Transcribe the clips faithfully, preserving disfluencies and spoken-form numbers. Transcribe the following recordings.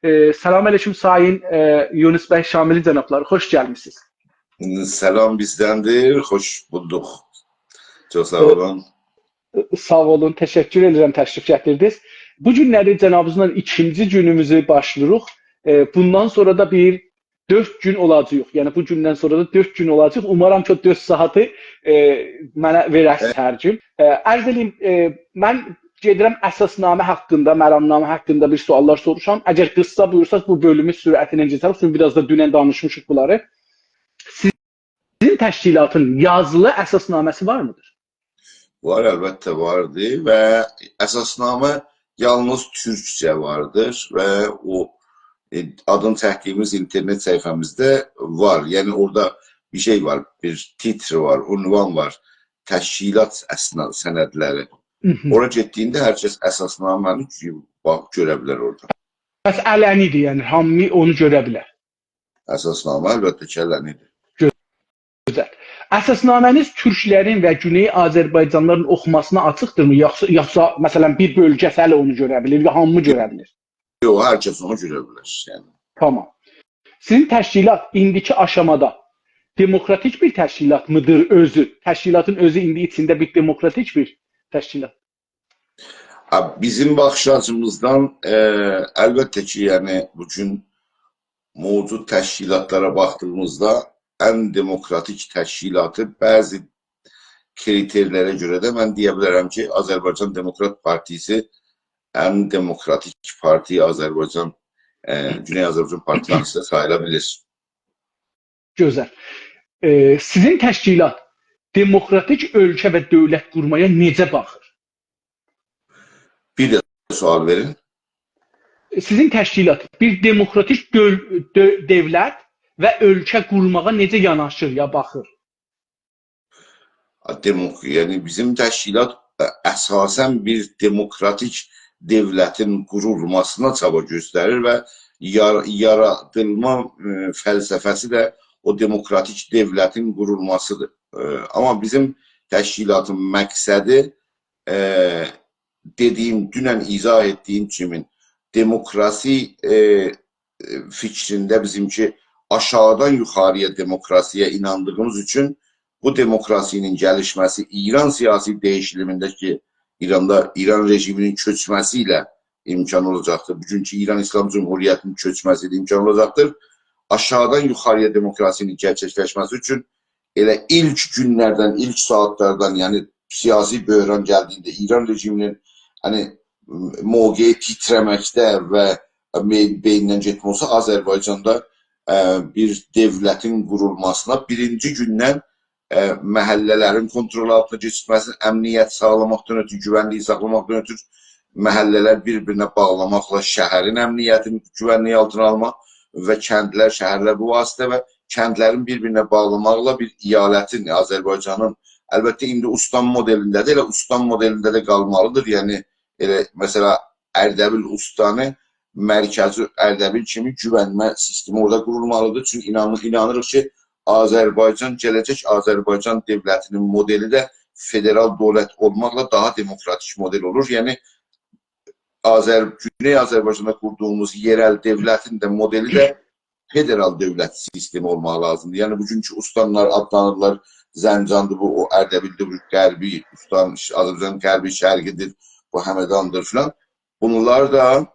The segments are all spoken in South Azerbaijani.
ائ، سلام علیکم، سایین، ائ، یونس بی شاملی جنابلاری، خوش گلمیسینیز. سلام بیزدندیر، خوش بولدوق. چوخ ساغ اولون. ساغ اولون، تشکر ائدیرم، تشریف گتیردینیز. بو گونلری جنابینیزلا ایکینجی گونوموزو باشلاییریق. ائ، بوندان سونرا دا بیر دؤرد گون اولاجاغیق. یعنی، بو گوندن سونرا دا دؤرد گون اولاجاق. اومارام کی، او دؤرد ساعاتی، ائ، منه وئررسینیز هر گون. ائ، عرض ائله‌ییم، ائ، من گئدیرم اساسنامه حاقیندا، مرامنامه حاقیندا بیر سؤاللار سوروشام. اگر قیسا بویورساز، بو بؤلومو سرعتله کئچریک. چونکی بیر آز دا دونن دانیشمیشیق بونلاری. سیزین تشکیلاتین یازیلی اساسنامه‌سی وارمیدیر؟ وار، البته واردیر و اساسنامه یالنیز تورکجه واردیر و او، ائ، آدینی چکدیگیمیز اینترنت صفحه‌میزده وار. یعنی اورادا بیر شئی وار، بیر تیتر وار، عنوان وار، تشکیلات اسنا-، سندلری. هی هی. اورا گئتدیگینده هر کس اساسنامه‌نی گؤ-، باخ-، گؤره بیلر اورادا. پس علنی‌دیر، یعنی هامی اونو گؤره بیلر. اساسنامه البته کی، علنی‌دیر. گؤزل. اساسنامه‌نیز تورکلرین و گونئی آذربایجانلیلارین اوخوماسینا آچیقدیرمی؟ یوخسا، یوخسا، مثلا، بیر بؤلگه‌سل اونو گؤره بیلیر، یا هامی گؤره بیلیر؟ یوخ، هر کس اونو گؤره بیلر، یعنی. تامام. سیزین تشکیلات ایندیکی آشامادا دموکراتیک بیر تشکیلاتمیدیر اؤزو؟ تشکیلاتین اؤزو ایندی ایچینده بیر دموکراتیک بیر تشکیلات؟ ها، بیزیم باخیش آچیمیزدان، ائ، البته کی، یعنی، بو گون موجود تشکیلاتلارا باخدیغیمیزدا ان دموکراتیک تشکیلاتی، بعضی کریترلره گؤره ده من دئیه بیلرم کی، آذربایجان دموکرات پارتیسی ان دموکراتیک پارتی آذربایجان، ائ، گونئی آذربایجان پارتیلارینین ایچینده ساییلا بیلیر. گؤزل. ائ، سیزین تشکیلات دموکراتیک اؤلکه و دؤولت قورمایا نئجه باخیر؟ بیر ده سؤال وئرین. سیزین تشکیلات بیر دموکراتیک دؤل-، دؤ-، دؤولت و اؤلکه قورماغا نئجه یاناشیر یا باخیر؟ دموک-، یعنی بیزیم تشکیلات، ائ، اساسا بیر دموکراتیک دؤولتین قورولماسینا چابا گؤستریر و یار-، یارادیلما، ائ، فلسفه‌سی ده او دموکراتیک دؤولتین قورولماسیدیر. ائ، آمما بیزیم تشکیلاتین مقصدی، ائ، دئدیگیم، دونن ایضاح ائتدیگیم کیمی، دموکراسی، ائ، ائ، فیکرینده بیزیمکی آشاغیدان یوخاری‌یا دموکراسی‌یه ایناندیغیمیز اوچون بو دموکراسی‌نین گلیشمه‌سی، ایران سیاسی دییشیلیمینده کی، ایراندا ایران رژیمینین چؤکمه‌سی ایله امکان اولاجاقدیر. بوگونکو ایران ایسلام جمهوریتینین چؤکمه‌سی ایله امکان اولاجاقدیر. آشاغیدان یوخاری‌یا دموکراسی‌نین گئرچکلشمه‌سی اوچون ائله ایلک گونلردن، ایلک ساعاتلاردان، یعنی سیاسی بحران گلدیگینده ایران رژیمینین، هانی، موقعی تیتره‌مکده و می-، بئینیندن گئتمه اولسا، آذربایجاندا، ائ، بیر دؤولتین قورولماسینا بیرینجی گوندن، ائ، محله‌لرین کنترل آلتینا کئچیرمه‌سینی، امنیت ساغلاماقدان اؤترو، گوونلیگی ساغلاماقدان اؤترو محله‌لر بیر-بیرینه باغلاماقلا شهرین امنیتینی، گوونلیگی آلتینا آلما و کندلر، شهرلر بو واسطه و کندلرین بیر-بیرینه باغلاماقلا بیر ایالتین، آذربایجانین، البته، ایندی استان مدلینده‌دیر، ائله استان مدلینده‌دیر، قالمالیدیر. یعنی، ائله، مثلا، اردبیل استانی مرکزی اردبیل کیمی گوونمه سیستمی اورادا قورولمالیدیر. چونکی اینان-، اینانیریق کی، آذربایجان، گله‌جک آذربایجان دؤولتینین مدلی ده فدرال دؤولت اولماقلا داها دموکراتیک مدل اولور. یعنی، آذر-، گونئی آذربایجاندا قوردوغوموز یئرل دؤولتین ده مدلی ده فدرال دؤولت سیستمی اولماغی لازیمدیر. یعنی، بوگونکو استانلار آدلانیرلار، زنجاندیر بو، او اردبیلدیر بو، غربی استان، آذربایجانین غربی، شرقیدیر بو، همداندیر فلان. بونلار دا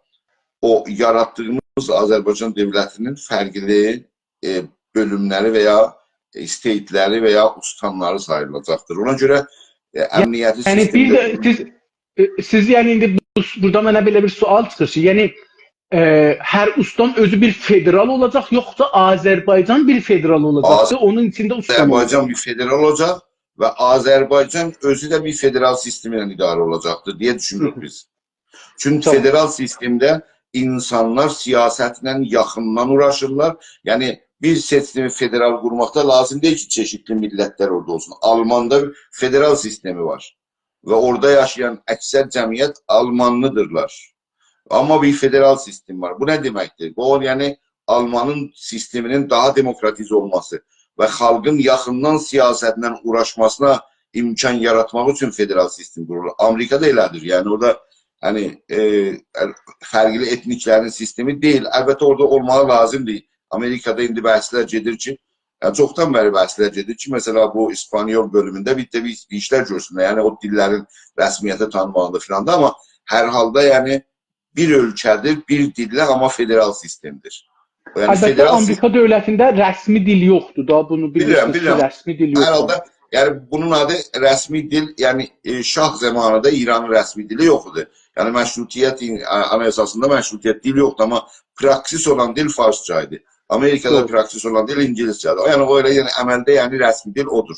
او یاراتدیغیمیز آذربایجان دؤولتینین فرقلی، ائ، بؤلوملری و یا، ائ، استیتلری و یا استانلاری ساییلاجاقدیر. اونا گؤره، ائ، امنیتی یعنی، بیر سیستمده ده سیز، ائ، سیز، یعنی، ایندی بو، بورادا منه بئله بیر سؤال چیخیر کی، یعنی، ائ، هر استان اؤزو بیر فدرال اولاجاق، یوخسا آذربایجان بیر فدرال اولاجاقدیر، آذ-، اونون ایچینده استان اولاجاق؟ آذربایجان بیر فدرال اولاجاق و آذربایجان اؤزو ده بیر فدرال سیستمی ایله اداره اولاجاقدیر دئیه دوشونوروک هی هی. بیز. چونکی تامام. فدرال سیستمده اینسانلار سیاستله یاخیندان اوغراشیرلار. یعنی، بیر سیستمی فدرال قورماقدا لازیم دئییل کی، چئشیتلی میللتلر اورادا اولسون. آلماندا فدرال سیستمی وار و اورادا یاشایان اکثر جمعیت آلمانلیدیرلار. آمما بیر فدرال سیستم وار. بو نه دئمکدیر؟ بو، یعنی، آلمانین سیستمینین داها دموکراتیزه اولماسی و خالقین یاخیندان سیاستله اوغراشماسینا امکان یاراتماق اوچون فدرال سیستم قورولور. آمریکا دا ائله‌دیر. یعنی، اورادا یعنی، ائ، فرقلی ائتنیکلرین سیستمی دئییل. البته، اورادا اولماغی لازیمدیر. آمریکادا ایندی بحثلر گئدیر کی، یعنی، چوخدان بری بحثلر گئدیر کی، مثلا، بو اسپانیول بؤلومونده بیر ده بیر، بیر ایشلر گؤرسونلر. یعنی، او دیللرین رسمیته تانینماغیندا فلان دا، آمما هر حالدا، یعنی، بیر اؤلکه‌دیر، بیر دیلله، آمما فدرال سیستمدیر. یعنی، البته، فدرال سیستم آمریکا دؤولتینده رسمی دیل یوخدور دا، بونو بیلیرسینیز کی، بیلیرم، بیلیرم. رسمی دیل یوخدور. هر حالدا، یعنی، بونون آدی رسمی دیل، یعنی، ائ، شاه زامانیندا ایرانین رسمی دیلی یوخ ایدی. یعنی، مشروطیت این-، آ-، آنایاساسیندا مشروطیت دیلی یوخدور، آمما پراکسیس اولان دیل فارسجا ایدی. آمریکادا دوغرو. پراکسیس اولان دیل اینگیلیسجه‌دیر. یعنی، او ائله، یعنی، عملده، یعنی، رسمی دیل اودور.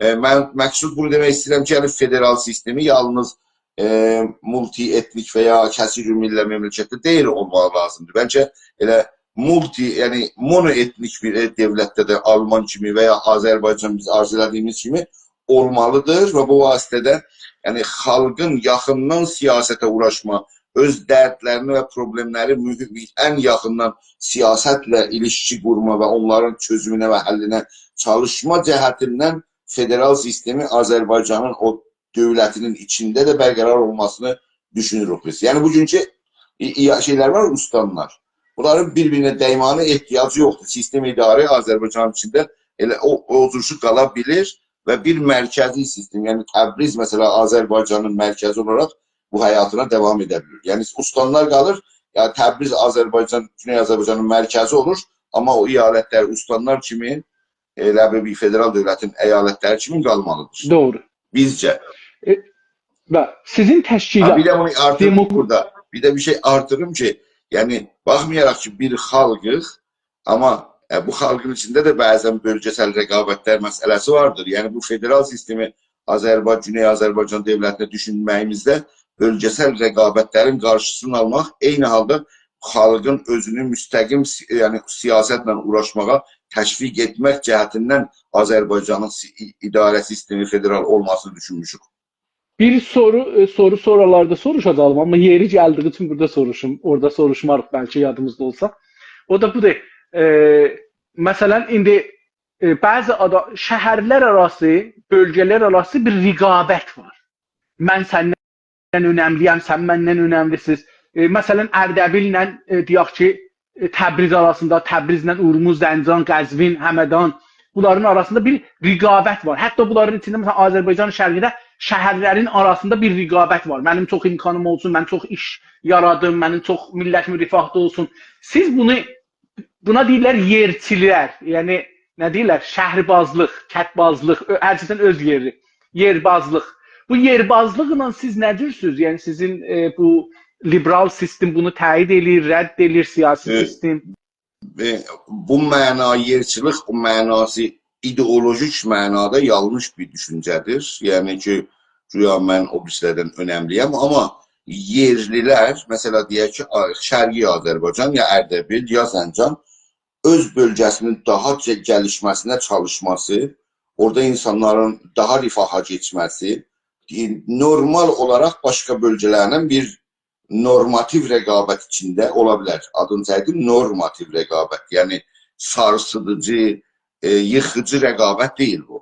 ائ، من مقصود بونو دئمک ایسته‌ییرم کی، یعنی، فدرال سیستمی یالنیز، ائ، مولتی ائتنیک و یا کثیرالمله مملکتده دئییل اولماغی لازیمدیر. بلکه ائله مولتی، یعنی مونو ائتنیک بیر، ائ، دؤولتده ده آلمان کیمی و یا آذربایجان بیز آرزو ائله‌دیگیمیز کیمی اولمالیدیر و بو واسطه‌ده، یعنی، خالقین یاخیندان سیاسته اوغراشما، اؤز دردلرینی و پروبلئملری مهم-، ان یاخیندان سیاستله ایلیشکی قورما و اونلارین چؤزومونه و حلینه چالیشما جهتیندن فدرال سیستمی آذربایجانین او دؤولتینین ایچینده ده برقرار اولماسینی دوشونوروک بیز. یعنی، بوگونکو ای-، ای-، شئیلر وار، استانلار. بونلارین بیر-بیرینه دیماغینه احتیاجی یوخدور. سیستم اداره آذربایجان ایچینده ائله او، او جور کی، قالا بیلیر و بیر مرکزی سیستم، یعنی تبریز، مثلا، آذربایجانین مرکزی اولاراق بو حیاتینا داوام ائده بیلیر. یعنی، استانلار قالیر، یعنی تبریز آذربایجان، گونئی آذربایجانین مرکزی اولور، آمما او ایالتلر، استانلار کیمی، ائله بیر، بیر فدرال دؤولتین ایالتلری کیمی قالمالیدیر. دوغرو. بیزجه. ائ، و سیزین ها، تشکیلات بیر ده بونو آرتیریم دموک- بورادا. بیر ده بیر شئی آرتیریم کی، یعنی، باخمایاراق کی، بیر خالقیق، آمما، ائ، بو خالقین ایچینده ده بعضا بؤلگه‌سل رقابتلر مسئله‌سی واردیر. یعنی، بو فدرال سیستمی آذربایجان، گونئی آذربایجان دؤولتینه دوشونمه‌ییمیزده بؤلگه‌سل رقابتلرین قارشیسینی آلماق، عینی حالدا خالقین اؤزونو مستقیم سی-، یعنی سیاستله اوغراشماغا تشویق ائتمک جهتیندن آذربایجانین سی-، ای-، اداره سیستمی فدرال اولماسینی دوشونموشوک. بیر سورو، ائ، سورو سورالاردا سوروشاجاغام، آمما یئری گلدیگی اوچون بورادا سوروشوم، اورادا سوروشماریق، بلکه یادیمیزدا اولسا. او دا بودور. ائ، مثلا، ایندی، ائ، بعضی آدا-، شهرلر آراسی، بؤلگه‌لر آراسی بیر رقابت وار. من سندن اؤنملی‌یم، سن مندن اؤنملی‌سیز. ائ، مثلا، اردبیل‌له، ائ، دئیک کی، ائ، تبریز آراسیندا، تبریزله اورمو، زنجان، قزوین، همدان، بونلارین آراسیندا بیر رقابت وار. حتی بونلارین ایچینده، مثلا، آذربایجان شرقیده شهرلرین آراسیندا بیر رقابت وار. منیم چوخ امکانیم اولسون، من چوخ ایش یارادیم، منیم چوخ میللتیم رفاهدا اولسون. سیز بونو، بونا دئییرلر یئرچیلر، یعنی، نه دئییرلر؟ شهربازلیق، کتبازلیق، اؤ-، هر کسین اؤز یئری، یئربازلیق. بو یئربازلیقلا سیز نه جورسوز؟ یعنی، سیزین، ائ، بو لیبرال سیستم بونو تأیید ائله‌ییر، رد ائله‌ییر، سیاسی ائ، سیستم؟ ائ، بو معنا، یئرچیلیک معناسی ایدئولوژیک معنادا یانلیش بیر دوشونجه‌دیر. یعنی کی، گویا من او بیریسی‌لردن اؤنملی‌یم، آمما یئرلی‌لر، مثلا، دئیک کی، آ-، شرقی آذربایجان، یا اردبیل، یا زنجان، اؤز بؤلگه‌سینین داها گه-، گلیشمه‌سینه چالیشماسی، اورادا اینسانلارین داها رفاها کئچمه‌سی، ائ، نورمال اولاراق باشقا بؤلگه‌لرله بیر نورماتیو رقابت ایچینده اولا بیلر. آدینی چکدیم، نورماتیو رقابت. یعنی، سارسیدیجی، ائ، ییخیجی رقابت دئییل بو.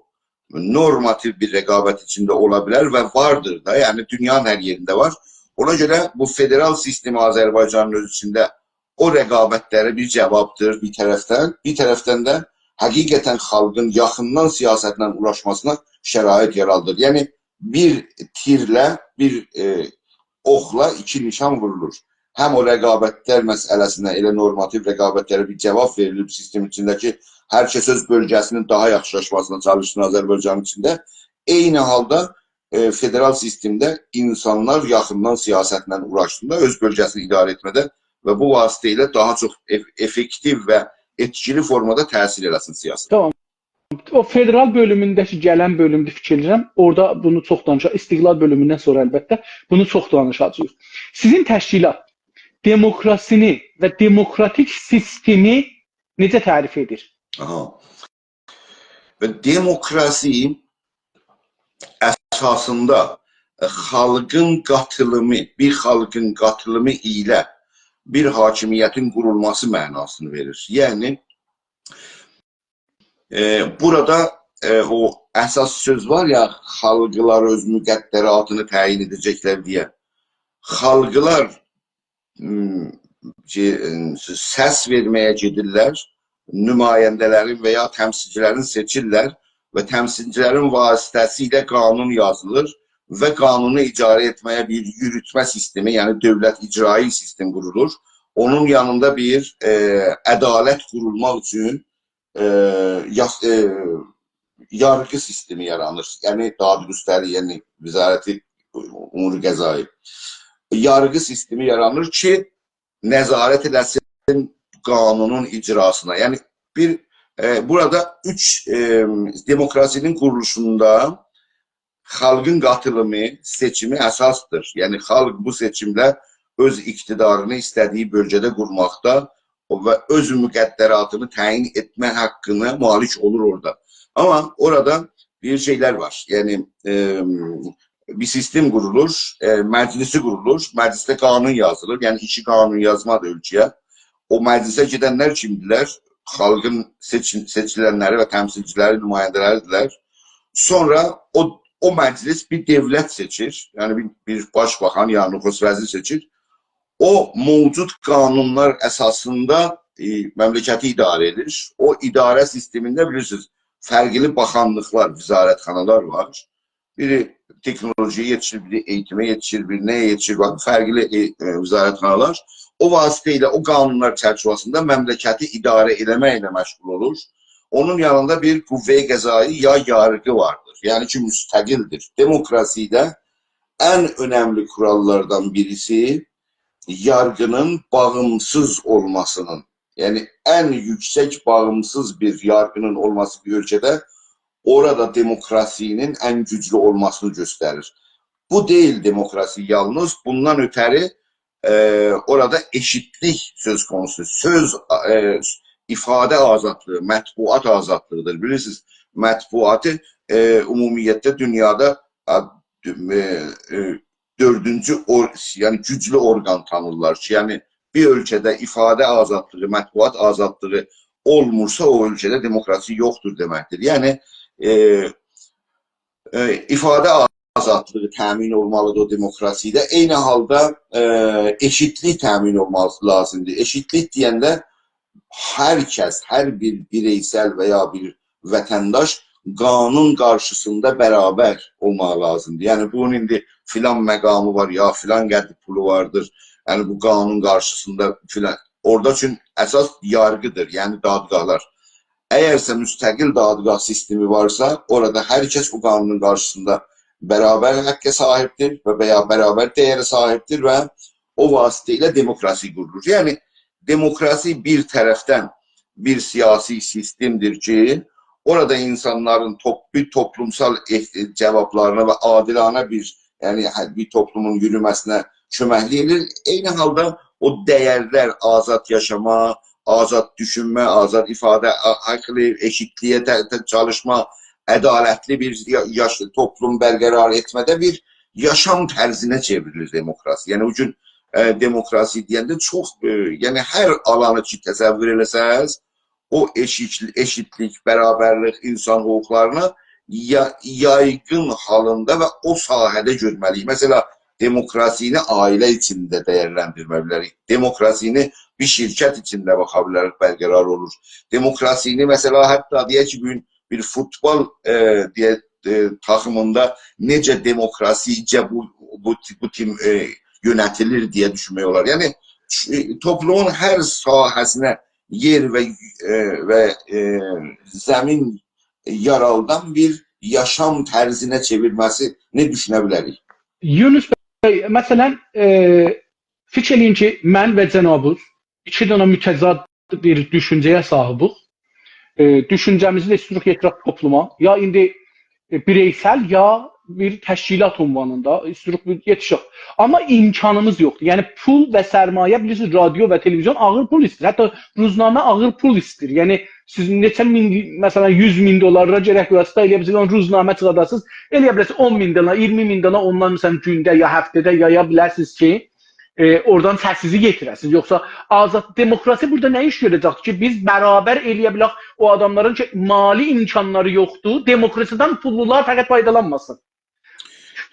نورماتیو بیر رقابت ایچینده اولا بیلر و واردیر دا، یعنی دونیانین هر یئرینده وار. اونا گؤره بو فدرال سیستم آذربایجانین اؤز ایچینده او رقابتلره بیر جاوابدیر بیر طرفدن، بیر طرفدن ده حقیقتا خالقین یاخیندان سیاستله اوغراشماسینا شرایط یارادیر. یعنی بیر تیرله، بیر، ائ، اوخلا ایکی نیشان وورولور. هم او رقابتلر مسئله‌سینه، ائله نورماتیو رقابتلره بیر جاواب وئریلیر سیستم ایچینده کی، هر کس اؤز بؤلگه‌سینین داها یاخشیلاشماسینا چالیشسین آذربایجان ایچینده. عینی حالدا، ائ، فدرال سیستمده اینسانلار یاخیندان سیاستله اوغراشسینلار، اؤز بؤلگه‌سینی اداره ائتمه‌ده و بو واسطه ایله داها چوخ اف-، افکتیو و ائتکیلی فورمادا تأثیر ائله‌سین سیاسته. تامام. او فدرال بؤلومونده کی، گلن بؤلومدور، فیکیر ائدیرم، اورادا بونو چوخ دانیشاق. استقلال بؤلوموندن سونرا، البته، بونو چوخ دانیشاجاغیق. سیزین تشکیلات دموکراسینی و دموکراتیک سیستمی نئجه تعریف ائدیر؟ آها. و دموکراسی اساسیندا، ائ، خالقین قاتیلیمی، بیر خالقین قاتیلیمی ایله بیر حاکمیتین قورولماسی معناسینی وئریر. یعنی، ائ، بورادا، ائ، او اساس سؤز وار یا، خالقلار اؤز مقدراتینی تعیین ائده‌جکلر دئیه. خالقلار، م، کی، م، سس وئرمه‌یه گئدیرلر، نماینده‌لرین و یا تمثیلچی‌لرین سئچیرلر و تمثیلچی‌لرین واسطه‌سیله قانون یازیلیر و قانونو اجرا ائتمه‌یه بیر یوروتمه سیستمی، یعنی دؤولت اجرایی سیستم قورولور. اونون یانیندا بیر، ائ، عدالت قورولماق اوچون، ائ، یاس-، ائ، یارغی سیستمی یارانیر. یعنی دادگستری، یعنی وزارت امور قضایی. یارغی سیستمی یارانیر کی، نظارت ائله‌سین قانونون اجراسینا. یعنی بیر، ائ، بورادا اوچ، ائ، دموکراسی‌نین قورولوشوندا خالقین قاتیلیمی، سئچیمی اساسدیر. یعنی خالق بو سئچیمله اؤز اقتدارینی ایسته‌دیگی بؤلگه‌ده قورماقدا و اؤز مقدراتینی تعیین ائتمه حاققینا مالیک اولور اورادا. آمما اورادا بیر شئیلر وار. یعنی، ائ، بیر سیستم قورولور، ائ، مجلسی قورولور، مجلسده قانون یازیلیر. یعنی ایکی قانون یازمادیر اؤلکه‌یه. او مجلسه گئدنلر کیمدیرلر؟ خالقین سئچ-، سئچیلنلری و تمثیلچی‌لری، نماینده‌لریدیرلر. سونرا او، او مجلس بیر دؤولت سئچیر، یعنی بیر، بیر باشباخان یا نخست وزیر سئچیر. او موجود قانونلار اساسیندا، ائ، مملکتی اداره ائدیر. او اداره سیستمینده بیلیرسینیز، فرقلی باخانلیقلار، وزارتخانالار وار. بیری تکنولوژی‌یه یئتیشیر، بیری ائییتیمه یئتیشیر، بیری نه‌یه یئتیشیر، باخ، فرقلی، ائ، ائ، وزارتخانالار. او واسطه ایله او قانونلار چرچیوه‌سینده مملکتی اداره ائله‌مکله مشغول اولور. اونون یانیندا بیر قوه قضایی یا یارغی واردیر. یعنی کی، مستقلدیر. دموکراسی‌ده ان اؤنملی کوراللاردان بیریسی یارغی‌نین باغیمسیز اولماسی‌نین، یعنی ان یوکسک باغیمسیز بیر یارغی‌نین اولماسی بیر اؤلکه‌ده اورادا دموکراسی‌نین ان گوجلو اولماسینی گؤستریر. بو دئییل دموکراسی یالنیز، بوندان اؤتری، ائ، اورادا ائشیتلیک سؤز قونوسو، سؤز، ائ، ایفاده آزادلیغی، مطبوعات آزادلیغیدیر. بیلیرسینیز، مطبوعاتی، ائ، عمومیتله دونیادا، ا، ائ، ائ، دؤردونجو اور-، یعنی گوجلو اورقان تانیرلار کی، یعنی بیر اؤلکه‌ده ایفاده آزادلیغی، مطبوعات آزادلیغی اولمورسا، او اؤلکه‌ده دموکراسی یوخدور دئمکدیر. یعنی، ائ، ائ، ایفاده آزادلیغی تأمین اولمالیدیر او دموکراسی‌ده. عینی حالدا، ائ، ائشیتلیک تأمین اولماسی لازیمدیر. ائشیتلیک دئینده هر کس، هر بیر بیرئیسل و یا بیر وطنداش قانون قارشیسیندا برابر اولماغی لازیمدیر. یعنی، بونون ایندی فلان مقامی وار، یا فلان قدر پولو واردیر. یعنی، بو قانون قارشیسیندا فلان. اورادا چون اساس یارغیدیر، یعنی دادگاهلار. اگرسه مستقل دادگاه سیستمی وارسا، اورادا هر کس او قانونون قارشیسیندا برابر حقه صاحیبدیر و یا برابر دَیَره صاحیبدیر و او واسطه ایله دموکراسی قورولور. یعنی، دموکراسی بیر طرفدن بیر سیاسی سیستمدیر کی، اورادا اینسانلارین توپ-، بیر توپلومسال اح-، جاوابلارینا و عادلانه بیر، یعنی، هه، بیر توپلومون یورومه‌سینه کؤمکلیک ائدیر. عینی حالدا او دَیَرلر، آزاد یاشاما، آزاد دوشونمه، آزاد ایفاده، آ-، حاقلی، ائشیتلیگه ته-، ته-، چالیشما، عدالتلی بیر یا-، یاش-، توپلوم برقرار ائتمه‌ده بیر یاشام طرزینه چئوریلیر دموکراسی. یعنی، او گون، ائ، دموکراسی دئینده چوخ، ائ، یعنی، هر آلانی کی، تصور ائله‌سز، او ائشیک-، ائشیتلیک، برابرلیک، اینسان حقوقلارینا یا-، یایغین حالیندا و او ساحه‌ده گؤرمه‌لی‌ییک. مثلا، دموکراسینی عائله ایچینده دَیَرلندیرمه بیلریک. دموکراسینی بیر شرکت ایچینده باخا بیلریک، برقرار اولور. دموکراسینی، مثلا، حتی دئیک کی، بو گون بیر فوتبال، ائ، دئیک، ائ، تاخیمیندا نئجه دموکراسیجه بو، بو، بو تیم، ائ، یؤنتیلیر دئیه دوشونمک اولار. یعنی، ش-، توپلومون هر ساحه‌سینه یئر و، ائ، و، ائ، زمین یارالدان بیر یاشام طرزینه چئویرمه‌سینی دوشونه بیلریک. یونس بی، مثلا، ائ، فیکیر ائله‌یین کی، من و جنابیز ایکی دنه متضاد بیر دوشونجه‌یه صاحیبیک. ائ، دوشونجه‌میزی ده ایستیریک یئتیرک توپلوما. یا ایندی، ائ، بیرئیسل، یا بیر تشکیلات عنوانیندا ایستیریک بیر یئتیشک. آمما امکانیمیز یوخدور. یعنی پول و سرمایه، بیلیرسینیز، رادیو و تلویزیون آغیر پول ایسته‌ییر. حتی روزنامه آغیر پول ایسته‌ییر. یعنی سیز نئچه مین، مثلا، یوز مین دلارا گرک واسطه ائله‌یه بیله‌سینیز، اونو روزنامه چیخاداسینیز، ائله‌یه بیله‌سینیز اون مین دانا، اییرمی مین دانا اوندان، مثلا، گونده یا هفته‌ده یایا بیله‌سینیز کی، ائ، اورادان سسینیزی یئتیره‌سینیز. یوخسا آزاد دموکراسی بورادا نه ایش گؤره‌جکدیر کی، بیز برابر ائله‌یه بیلک او آداملارین کی، مالی امکانلاری یوخدور، دموکراسیدن پوللولار فقط فایدالانماسین؟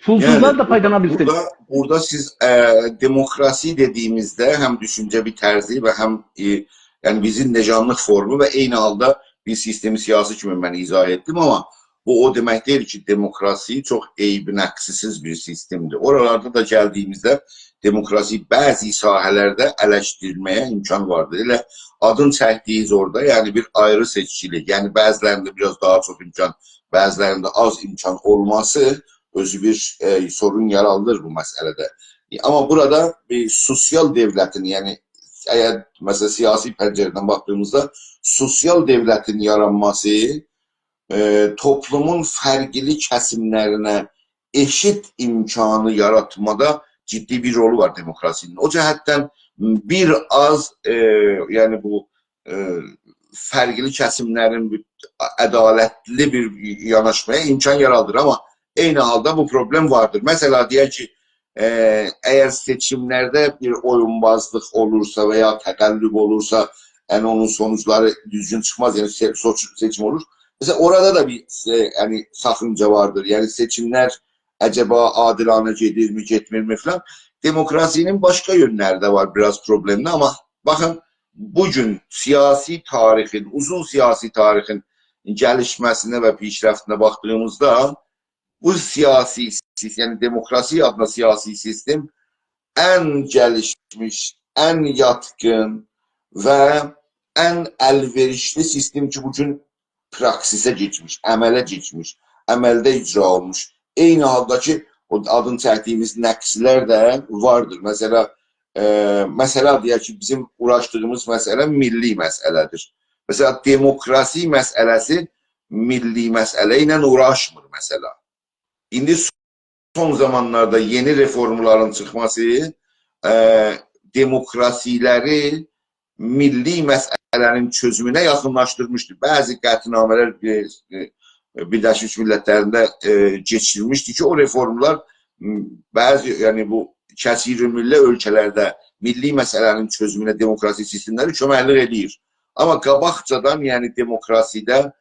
پولسوزلار دا فایدانا بیلسین. بورادا، بورادا سیز، ائ، دموکراسی دئدیییمیزده هم دوشونجه بیر طرزی و هم، ائ، یعنی بیزیم نژادلیق فورمو و عینی حالدا بیر سیستم سیاسی کیمی من ایضاح ائتدیم، آمما بو او دئمک دئییل کی، دموکراسی چوخ عیب نقصی‌سیز بیر سیستمدیر. اورالاردا دا گلدیییمیزده دموکراسی بعضی ساحه‌لرده الشدیرمه‌یه امکان واردیر. ائله آدین چکدییینیز اورادا، یعنی بیر آیری سئچکیلیک، یعنی بعضی‌لرینده بیر آز داها چوخ امکان، بعضی‌لرینده آز امکان اولماسی اؤزو بیر، ائ، سورون یارادیر بو مسئله‌ده. آمما بورادا بیر سوسیال دؤولتین، یعنی اگر، مثلا، سیاسی پنجره‌دن باخدیغیمیزدا سوسیال دؤولتین یارانماسی، ائ، توپلومون فرقلی کسیملرینه ائشیت امکانی یاراتمادا جدی بیر رولو وار دموکراسی‌نین. او جهتدن بیر آز، ائ، یعنی بو، ائ، فرقلی کسیملرین بیر عدالتلی بیر یاناشمایا امکان یارادیر، آمما عینی حالدا بو پروبلئم واردیر. مثلا، دئیک کی، ائ، اگر سئچیملرده بیر اویونبازلیق اولورسا و یا تقلب اولورسا، یعنی اونون سونوجلاری دوزگون چیخماز، یعنی سئ-، سوچ-، سئچیم اولور. مثلا، اورادا دا بیر، ائ، یعنی ساخینجا واردیر. یعنی سئچیملر عجبا عادلانه گئدیرمی، گئتمیرمی فلان. دموکراسی‌نین باشقا یؤنلری ده وار، بیر آز پروبلئملی، آمما باخین، بو گون سیاسی تاریخین، اوزون سیاسی تاریخین گلیشمه‌سینه و پیشرفتینه باخدیغیمیزدا بو سیاسی سیستم، یعنی دموکراسی آدینا سیاسی سیستم ان گلیشمیش، ان یاتقین و ان الوئریشلی سیستم کی، بو گون پراکسیسه کئچمیش، عمله کئچمیش، عملده اجرا اولموش. عینی حالدا کی، او آدین چکدیییمیز نقصلر ده واردیر. مثلا، ائ، مثلا، دئیک کی، بیزیم اوغراشدیغیمیز مسئله میللی مسئله‌دیر. مثلا، دموکراسی مسئله‌سی میللی مسئله ایله اوغراشمیر، مثلا. ایندی سون زامانلاردا یئنی رفورملارین چیخماسی، ائ، دموکراسی‌لری میللی مسئله‌نین چؤزومونه یاخینلاشدیرمیشدی. بعضی قطعنامه‌لر، ائ، ائ، بیرلشمیش میللتلرینده، ائ، کئچیریلمیشدی کی، او رفورملار، م، بعضی، یعنی بو کثیرالملت اؤلکه‌لرده میللی مسئله‌نین چؤزومونه دموکراسی سیستملری کؤمکلیک ائله‌ییر. آمما قاباقجادان، یعنی دموکراسی‌ده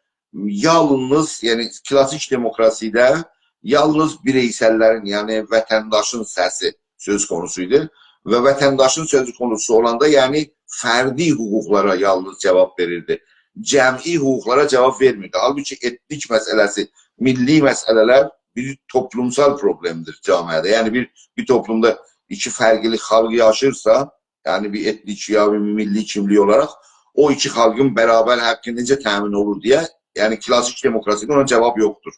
یالنیز، یعنی کلاسیک دموکراسی‌ده یالنیز بیرئیسللرین، یعنی وطنداشین سسی سؤز قونوسو ایدی. و وطنداشین سؤز قونوسو اولاندا، یعنی فردی حقوقلارا یالنیز جاواب وئریردی. جمعی حقوقلارا جاواب وئرمیردی. حالبوکی ائتنیک مسئله‌سی، میللی مسئله‌لر بیر توپلومسال پروبلئمدیر جامعه‌ده. یعنی بیر، بیر توپلومدا ایکی فرقلی خالق یاشاییرسا، یعنی بیر ائتنیک یا بیر میللی کیملیک اولاراق او ایکی خالقین برابر حقی نئجه تأمین اولور دئیه، یعنی کلاسیک دموکراسی‌ده اونا جاواب یوخدور.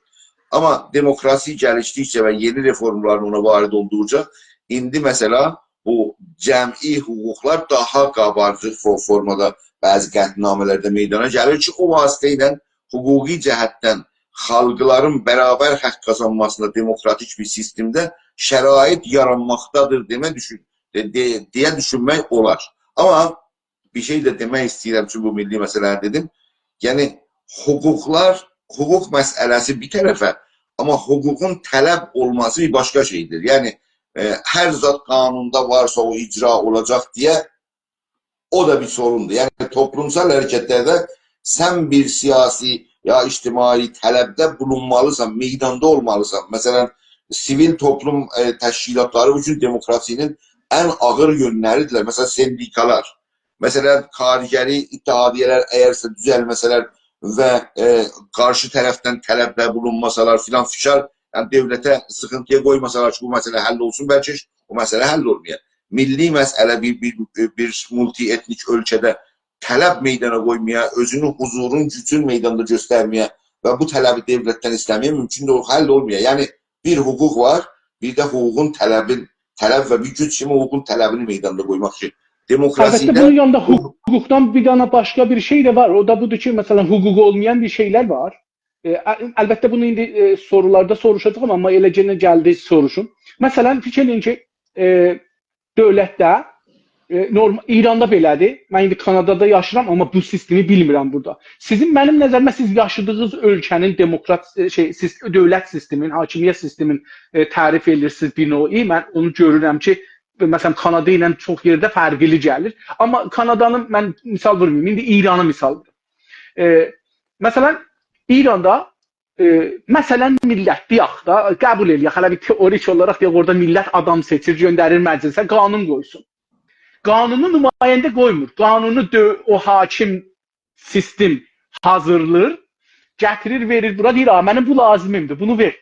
آمما دموکراسی گلیشدیکجه و یئنی رفورملارین اونا وارد اولدوقجا، ایندی مثلا بو جمعی حقوقلار داها قابارجیق فو-، فورمادا بعضی قطعنامه‌لرده میدانا گلیر کی، او واسطه ایله حقوقی جهتدن خالقلارین برابر حق قازانماسینا دموکراتیک بیر سیستمده شرایط یارانماقدادیر دئمه دوشون-، دئ-، دئ-، دئیه دوشونمک اولار. آمما بیر شئی ده دئمک ایسته‌ییرم کی، بو میللی مسئله‌نی دئدیم. یعنی، حقوقلار، حقوق مسئله‌سی بیر طرفه، آمما حقوقون طلب اولماسی بیر باشقا شئیدیر. یعنی، ائ، هر زاد قانوندا وارسا، او اجرا اولاجاق دئیه، او دا بیر سوروندور. یعنی، توپلومسال حرکتلرده سن بیر سیاسی یا اجتماعی طلبده بولونمالیسان، میداندا اولمالیسان. مثلا، سیویل توپلوم، ائ، تشکیلاتلاری بو گون دموکراسی‌نین ان آغیر یؤنلریدیرلر. مثلا، سندیکالار، مثلا، کارگری اتحادیه‌لر اگرسه دوزلمه‌سه‌لر و، ائ، قارشی طرفدن طلبده بولونماسالار فلان، فشار، یعنی دؤولته سیخینتی‌یا قویماسالار کی، بو مسئله حل اولسون، بلکه هئچ او مسئله حل اولمایا. میللی مسئله بیر، بیر، بیر مولتی‌ائتنیک اؤلکه‌ده طلب میدانا قویمایا، اؤزونون حضورون، گوجون میداندا گؤسترمه‌یه و بو طلبی دؤولتدن ایسته‌مه‌یه مومکون دئییل، حل اولمایا. یعنی، بیر حقوق وار، بیر ده حقوقون طلبین، طلب و بیر گوج کیمی حقوقون طلبینی میداندا قویماق کی، دموکراسی البته، ایله بونون یانیندا حقوق، حقوقدان بیر دنه باشقا بیر شئی ده وار. او دا بودور کی، مثلا، حقوقو اولمایان بیر شئیلر وار. ائ، ال-، البته، بونو ایندی، ائ، سورولاردان سوروشاجاغام، آمما ائله یئنه گلدی، سوروشوم. مثلا، فیکیر ائله‌یین کی، ائ، دؤولتده، ائ، نورم-، ایراندا بئله‌دیر. من ایندی کانادادا یاشاییرام، آمما بو سیستمی بیلمیرم بورادا. سیزین، منیم نظریمه، سیز یاشادیغینیز اؤلکه‌نین دموکرات، ائ، شئی، سیس-، دؤولت سیستمین، حاکمیت سیستمین، ائ، تعریف ائدیرسینیز بیر نوعی. من اونو گؤرورم کی، مثلا، کانادا ایله چوخ یئرده فرقلی گلیر. آمما کانادانی من مثال وورماییم، ایندی ایرانی مثال ووروم. ائ، مثلا، ایراندا ائ، مثلا، میللت، دئیک دا، قبول ائله‌یک، هله بیر تئوریک اولاراق دئیک، اورادا میللت آدام سئچیر، گؤندریر مجلسه، قانون قویسون. قانونو نماینده قویمور. قانونو دؤ-، او حاکم سیستم حاضیرلیر، گتیریر، وئریر بورا، دئییر: «آ، منیم بو لازیمیمدیر، بونو وئر.»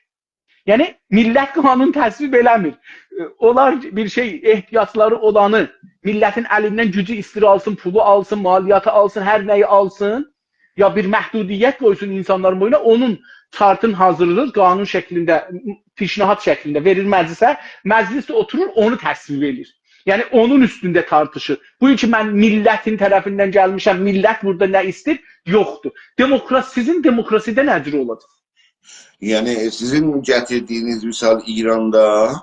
یعنی، میللت قانون تصویب ائله‌میر. ائ، اونلار بیر شئی، احتیاجلاری اولانی، میللتین الیندن گوجو ایستیر آلسین، پولو آلسین، مالیاتی آلسین، هر نه‌یی آلسین، یا بیر محدودیت قویسون اینسانلارین بوینونا، اونون چارتین حاضیرلیر، قانون شکلینده، پیشنهاد شکلینده وئریر مجلسه، مجلس ده اوتورور، اونو تصویب ائله‌ییر. یعنی، اونون اوستونده تارتیشیر. بو کی، من میللتین طرفیندن گلمیشم، میللت بورادا نه ایسته‌ییر، یوخدور. دموکراسی، سیزین دموکراسیده نه جور اولاجاق؟ یعنی، سیزین گتیردیگینیز مثال ایراندا،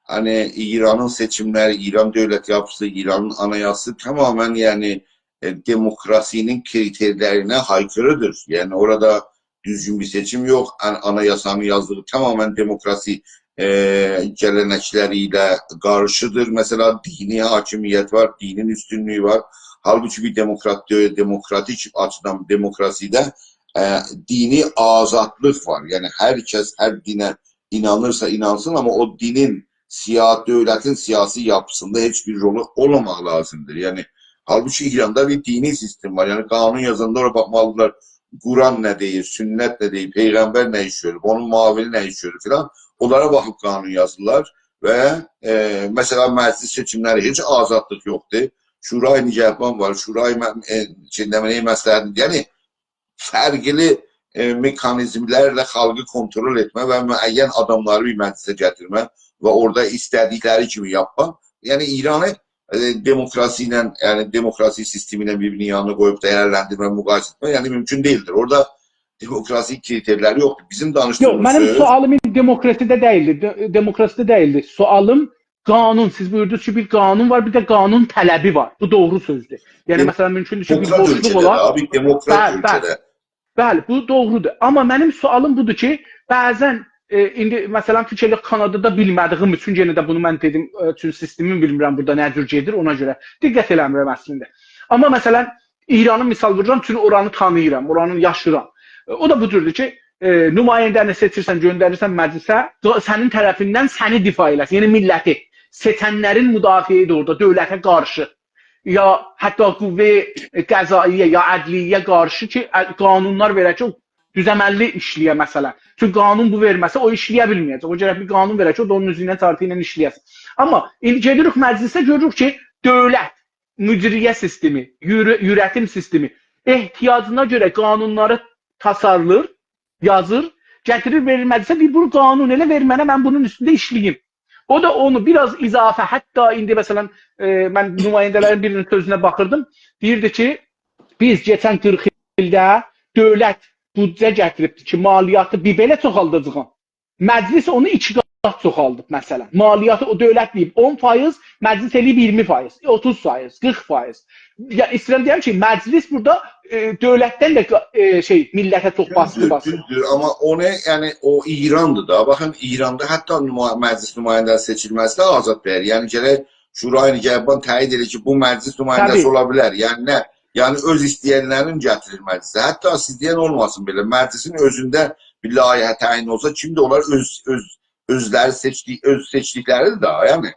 هانی ایرانین سئچیملری، ایران دؤولت یاپیسی، ایرانین آنایاساسی تمامیله، یعنی، ائ، دموکراسی‌نین کریتئرلرینه آیکیریدیر. یعنی، اورادا دوزگون بیر سئچیم یوخ. آن-، آنایاسانین یازدیغی تمامیله دموکراسی، ائ، گله‌نکلری ایله قارشیدیر. مثلا، دینی حاکمیت وار، دینین اوستونلویو وار. حالبوکی بیر دموکرات، دموکراتیک آچیدان دموکراسیده، ائ، دینی آزادلیق وار. یعنی، هر کس هر دینه اینانیرسا اینانسین، آمما او دینین سیا-، دؤولتین سیاسی یاپیسیندا هئچ بیر رولو اولماماق لازیمدیر. یعنی، حالبوکی ایراندا بیر دینی سیستم وار. یعنی، قانون یازاندا اورا باخمالیدیرلار، قرآن نه دئییر، سنت نه دئییر، پیغمبر نه ایش گؤروب، اونون معاونی نه ایش گؤروب فلان. اونلارا باخیب قانون یازیرلار و، ائ، مثلا، مجلس سئچیملری، هئچ آزادلیق یوخدور. شورای نگهبان وار، شورای م-، ائ، شئی، نه بیلیم، مصلحت، یعنی، فرقلی، ائ، مکانیزملرله خالقی کنترل ائتمه و معین آداملاری بیر مجلسه گتیرمه و اورادا ایسته‌دیکلری کیمی یاپما. یعنی، ایرانی، ائ، دموکراسی ایله، یعنی، دموکراسی سیستمی ایله بیر-بیرینین یانینا قویوب دیرلندیرمه، مقایسه ائتمه، یعنی، مومکون دئییلدیر. اورادا دموکراسی کریتئرلری یوخدور. بیزیم، یوخ، دانیشدیغیمیز منیم سؤز سؤالیم ایندی دموکراسیده دئییلدی. د-، دموکراسیده دئییلدی. سؤالیم، قانون، سیز بویوردونوز کی، بیر قانون وار، بیر ده قانون طلبی وار. بو دوغرو سؤزدور. یعنی، دم-، مثلا، مومکوندور کی، بیر دموکرات بوشلوق اؤلکه‌ده، اولار. آبی، دموکرات بلی، بلی. اؤلکه‌ده. بلی، بو دوغرودور. آمما منیم سؤالیم بودور کی، بعضا، ائ، ایندی، مثلا، فیکیر ائله کانادادا بیلمه‌دیگیم اوچون، یئنه ده بونو من دئدیم، ائ، چون سیستمی بیلمیرم، بورادا نه جور گئدیر، اونا گؤره دقت ائله‌میرم اصلینده. آمما، مثلا، ایرانی مثال وورورام، چونکی اورانی تانیییرام، اورانی یاشیرام. ائ، او دا بو جوردور کی، ائ، نماینده‌نی سئچیرسن، گؤندریرسن مجلسه، دا-، سنین طرفیندن سنی دفاع ائله‌سین، یعنی میللتی، سئچنلرین مدافعه‌سیدیر اورادا، دؤولته قارشی. یا حتی قوه قضائیه، یا عدلیه قارشی کی، ا-، قانونلار وئره کی، او دوزعمللی ایشله‌یه، مثلا. چونکی قانون بو وئرمه‌سه، او ایشله‌یه بیلمه‌یه‌جک. او گرک بیر قانون وئره کی، او دا اونون اوزو ایله، چارتی ایله ایشله‌یه‌سین. آمما ایندی گئدیریک مجلسه، گؤروروک کی، دؤولت، مجریه سیستمی، یورو-، یورتیم سیستمی احتیاجینا گؤره قانونلاری تاسارلیر، یازیر، گتیریر، وئریر مجلسه، دئییر: «بونو قانون ائله، وئر منه، من بونون اوستونده ایشله‌ییم.» او دا اونو بیر آز اضافه، حتی ایندی، مثلا، ائ، من نماینده‌لرین بیرینین سؤزونه باخیردیم، دئییردی کی، بیز کئچن قیرخ ایلده دؤولت بودجه گتیریبدی کی، مالیاتی بیر بئله چوخالداجاغام. مجلس اونو ایکی قات چوخالدیب، مثلا. مالیاتی، او دؤولت دئییب اون فایز، مجلس ائله‌ییب اییرمی فایز، اوتوز فایز، قیرخ فایز. یا، ایسته‌ییرم دئیم کی، مجلس بورادا، ائ، دؤولتدن ده، ائ، شئی، میللته چوخ باسقی دوزدور، باسیر. دوزدور، آمما اونو، یعنی، او ایراندیر دا. باخین، ایراندا حتی نما-، مجلس نماینده‌سی سئچیلمه‌سی ده آزاد دئییل. یعنی، گرک شورای نگهبان تأیید ائدیر کی، بو مجلس نماینده‌سی طبیعی. اولا بیلر. یعنی، نه؟ یعنی، اؤز ایسته‌ینلرین گتیریر مجلسه. حتی سیز دئین اولماسین بئله، مجلسین اؤزونده بیر لایحه تعیین اولسا، کیم ده اونلار اؤز، اؤز، اؤزلری سئچدیک، اؤز سئچدیکلریدیر دا، یعنی.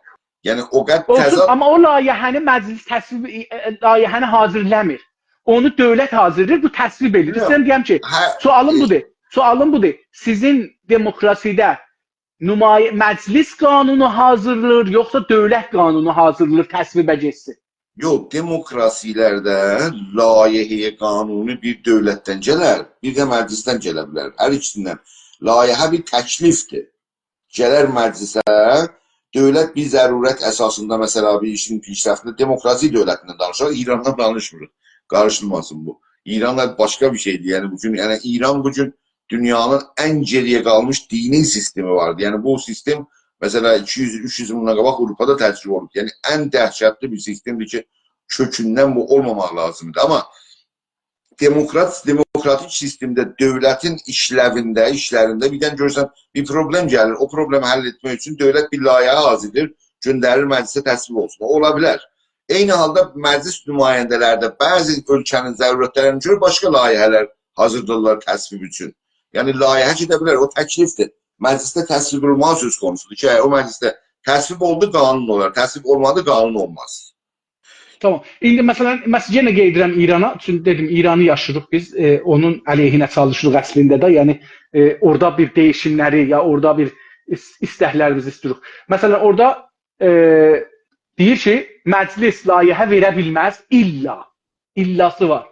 یعنی، او قدر اولسون، تضاد. آمما او لایحه‌نی مجلس تصویب، ائ، ائ، لایحه‌نی حاضیرلامیر. اونو دؤولت حاضیرلاییر، بو تصویب ائدیر. یوخ. ایسته‌ییرم دئیم کی، هه، سؤالیم ائ، بودور. سؤالیم بودور. سیزین دموکراسیده نمای-، مجلس قانونو حاضیرلاییر، یوخسا دؤولت قانونو حاضیرلاییر، تصویبه گئتسین؟ یوخ، دموکراسی‌لرده لایحه‌ی قانونی بیر دؤولتدن گلر، بیر ده مجلسدن گله بیلر. هر ایکیسیندن. لایحه بیر تکلیفدیر. گلر مجلسه، دؤولت بیر ضرورت اساسیندا، مثلا، بیر ایشین پیشرفتینده، دموکراسی دؤولتیندن دانیشیر، ایراندان دانیشمیریق. قاریشیلماسین بو. ایران دا باشقا بیر شئیدیر. یعنی، بو گون، یعنی، ایران بو گون دونیانین ان گئری‌یه قالمیش دینی سیستمی واردی. یعنی، بو سیستم، مثلا، ایکی یوز، اوچ یوز ایل بوندان قاباق آوروپادا تجربه اولوب. یعنی، ان دهشتلی بیر سیستمدیر کی، کؤکوندن بو اولماماق لازیمدیر. آمما دموکرات، دموکراتیک سیستمده دؤولتین ایشلوینده، ایشلرینده بیردن گؤرورسن، بیر پروبلم گلیر. او پروبلمی حل ائتمک اوچون دؤولت بیر لایحه حاضیرلاییر، گؤندریر مجلسه، تصویب اولسون. او اولا بیلر. عینی حالدا مجلس نماینده‌لری ده بعضی اؤلکه‌نین ضرورتلرینه گؤره باشقا لایحه‌لر حاضیرلاییرلار تصویب اوچون. یعنی لایحه گئده بیلر، او تکلیفدیر. مجلسده تصویب اولماغی سؤز قونوسودور کی، اگر او مجلسده تصویب اولدو، قانون اولار، تصویب اولمادی، قانون اولماز. تامام. ایندی مثلا، مثلا یئنه قئید ائدیرم ایرانا، چونکی دئدیم، ایرانی یاشیریق بیز، ائ، اونون علیهینه چالیشیریق اصلینده ده، یعنی ائ، اورادا بیر دییشیملری، یا اورادا بیر ایس-، ایستکلریمیزی ایستیریک. مثلا اورادا ائ، دئییر کی، مجلس لایحه وئره بیلمز، الا، الاسی وار.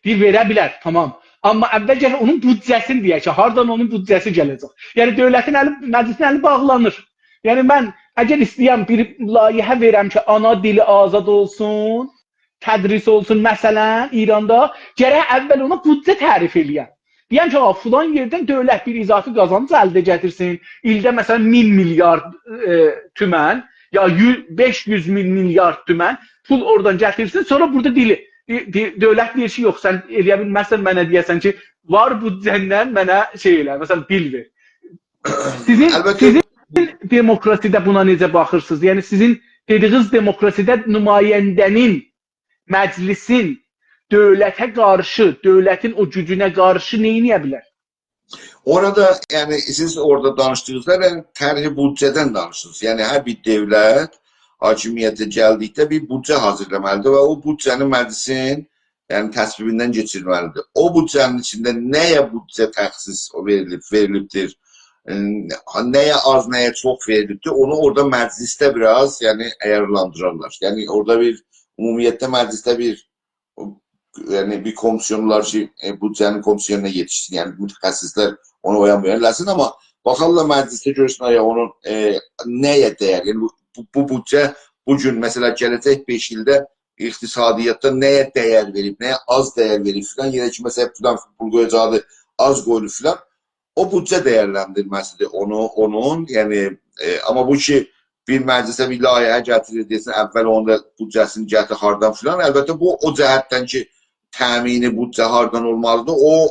دئییر، وئره بیلر، تامام. آمما اول گرک اونون بودجه‌سینی دئیک کی، هاردان اونون بودجه‌سی گله‌جک. یعنی دؤولتین الی، مجلسین الی باغلانیر. یعنی من اگر ایسته‌یم بیر لایحه وئرم کی، آنا دیلی آزاد اولسون، تدریس اولسون، مثلا ایراندا، گرک اول اونا بودجه تعریف ائله‌یم. دئیم کی، «آ، فلان یئردن دؤولت بیر اضافی قازانج الده گتیرسین، ایلده مثلا مین میلیارد ائ، تومن، یا یو-، بئش یوز مین میلیارد تومن پول اورادان گتیرسین، سونرا بورادا دیلی، دی-، دی-، دؤولت دئییر کی، یوخ، سن ائلیه بیلمزسن منه دئیه‌سن کی، وار بودجه‌ندن منه شئی ائله، مثلا دیل وئر.» سیزین، البته. سیزین دموکراسی‌ده بونا نئجه باخیرسینیز؟ یعنی سیزین دئدیگینیز دموکراسی‌ده نماینده‌نین مجلسین دؤولته قارشی، دؤولتین او گوجونه قارشی نه ائده بیلر؟ اورادا، یعنی، سیز اورادا دانیشدیغینیزدا، یعنی، طرح بودجه‌دن دانیشیرسینیز. یعنی، هر بیر دؤولت حاکمیته گلدیکده بیر بودجه حاضیرلامالیدیر و او بودجه‌نی مجلسین، یعنی، تصویبیندن کئچیرمه‌لیدیر. او بودجه‌نین ایچینده نه‌یه بودجه تخصیص وئریلیب، وئریلیبدیر، ائ، نه‌یه آز، نه‌یه چوخ وئریلیبدیر، اونو اورادا مجلسده بیر آز، یعنی، عیارلاندیرارلار. یعنی، اورادا بیر، عمومیتله مجلسده بیر، یعنی، بیر کومیسیون اولار کی، ائ، بودجه‌نین کومیسیونونا یئتیشسین، یعنی، متخصصلر اونو او یان بو یان ائله‌سین، آمما باخارلار مجلسده گؤرسون، آیا اونون، ائ، نه‌یه دَیر، یعنی، بو، بو، بو بودجه بو گون، مثلا، گله‌جک بئش ایلده اقتصادیاتدا نه‌یه دَیر وئریب، نه‌یه آز دَیر وئریب فلان، یئنه کی، مثلا، فلان پول قویاجاغیدی، آز قویولوب فلان. او بودجه دَیرلندیرمه‌سیدیر اونو، اونون، یعنی، ائ، آمما بو کی، بیر مجلسه بیر لایحه گتیریر، دئسین، اول اونون دا بودجه‌سینی گتیر، هاردان فلان. البته، بو، او جهتدن کی، تأمین بودجه هاردان اولمالیدیر، او، ائ،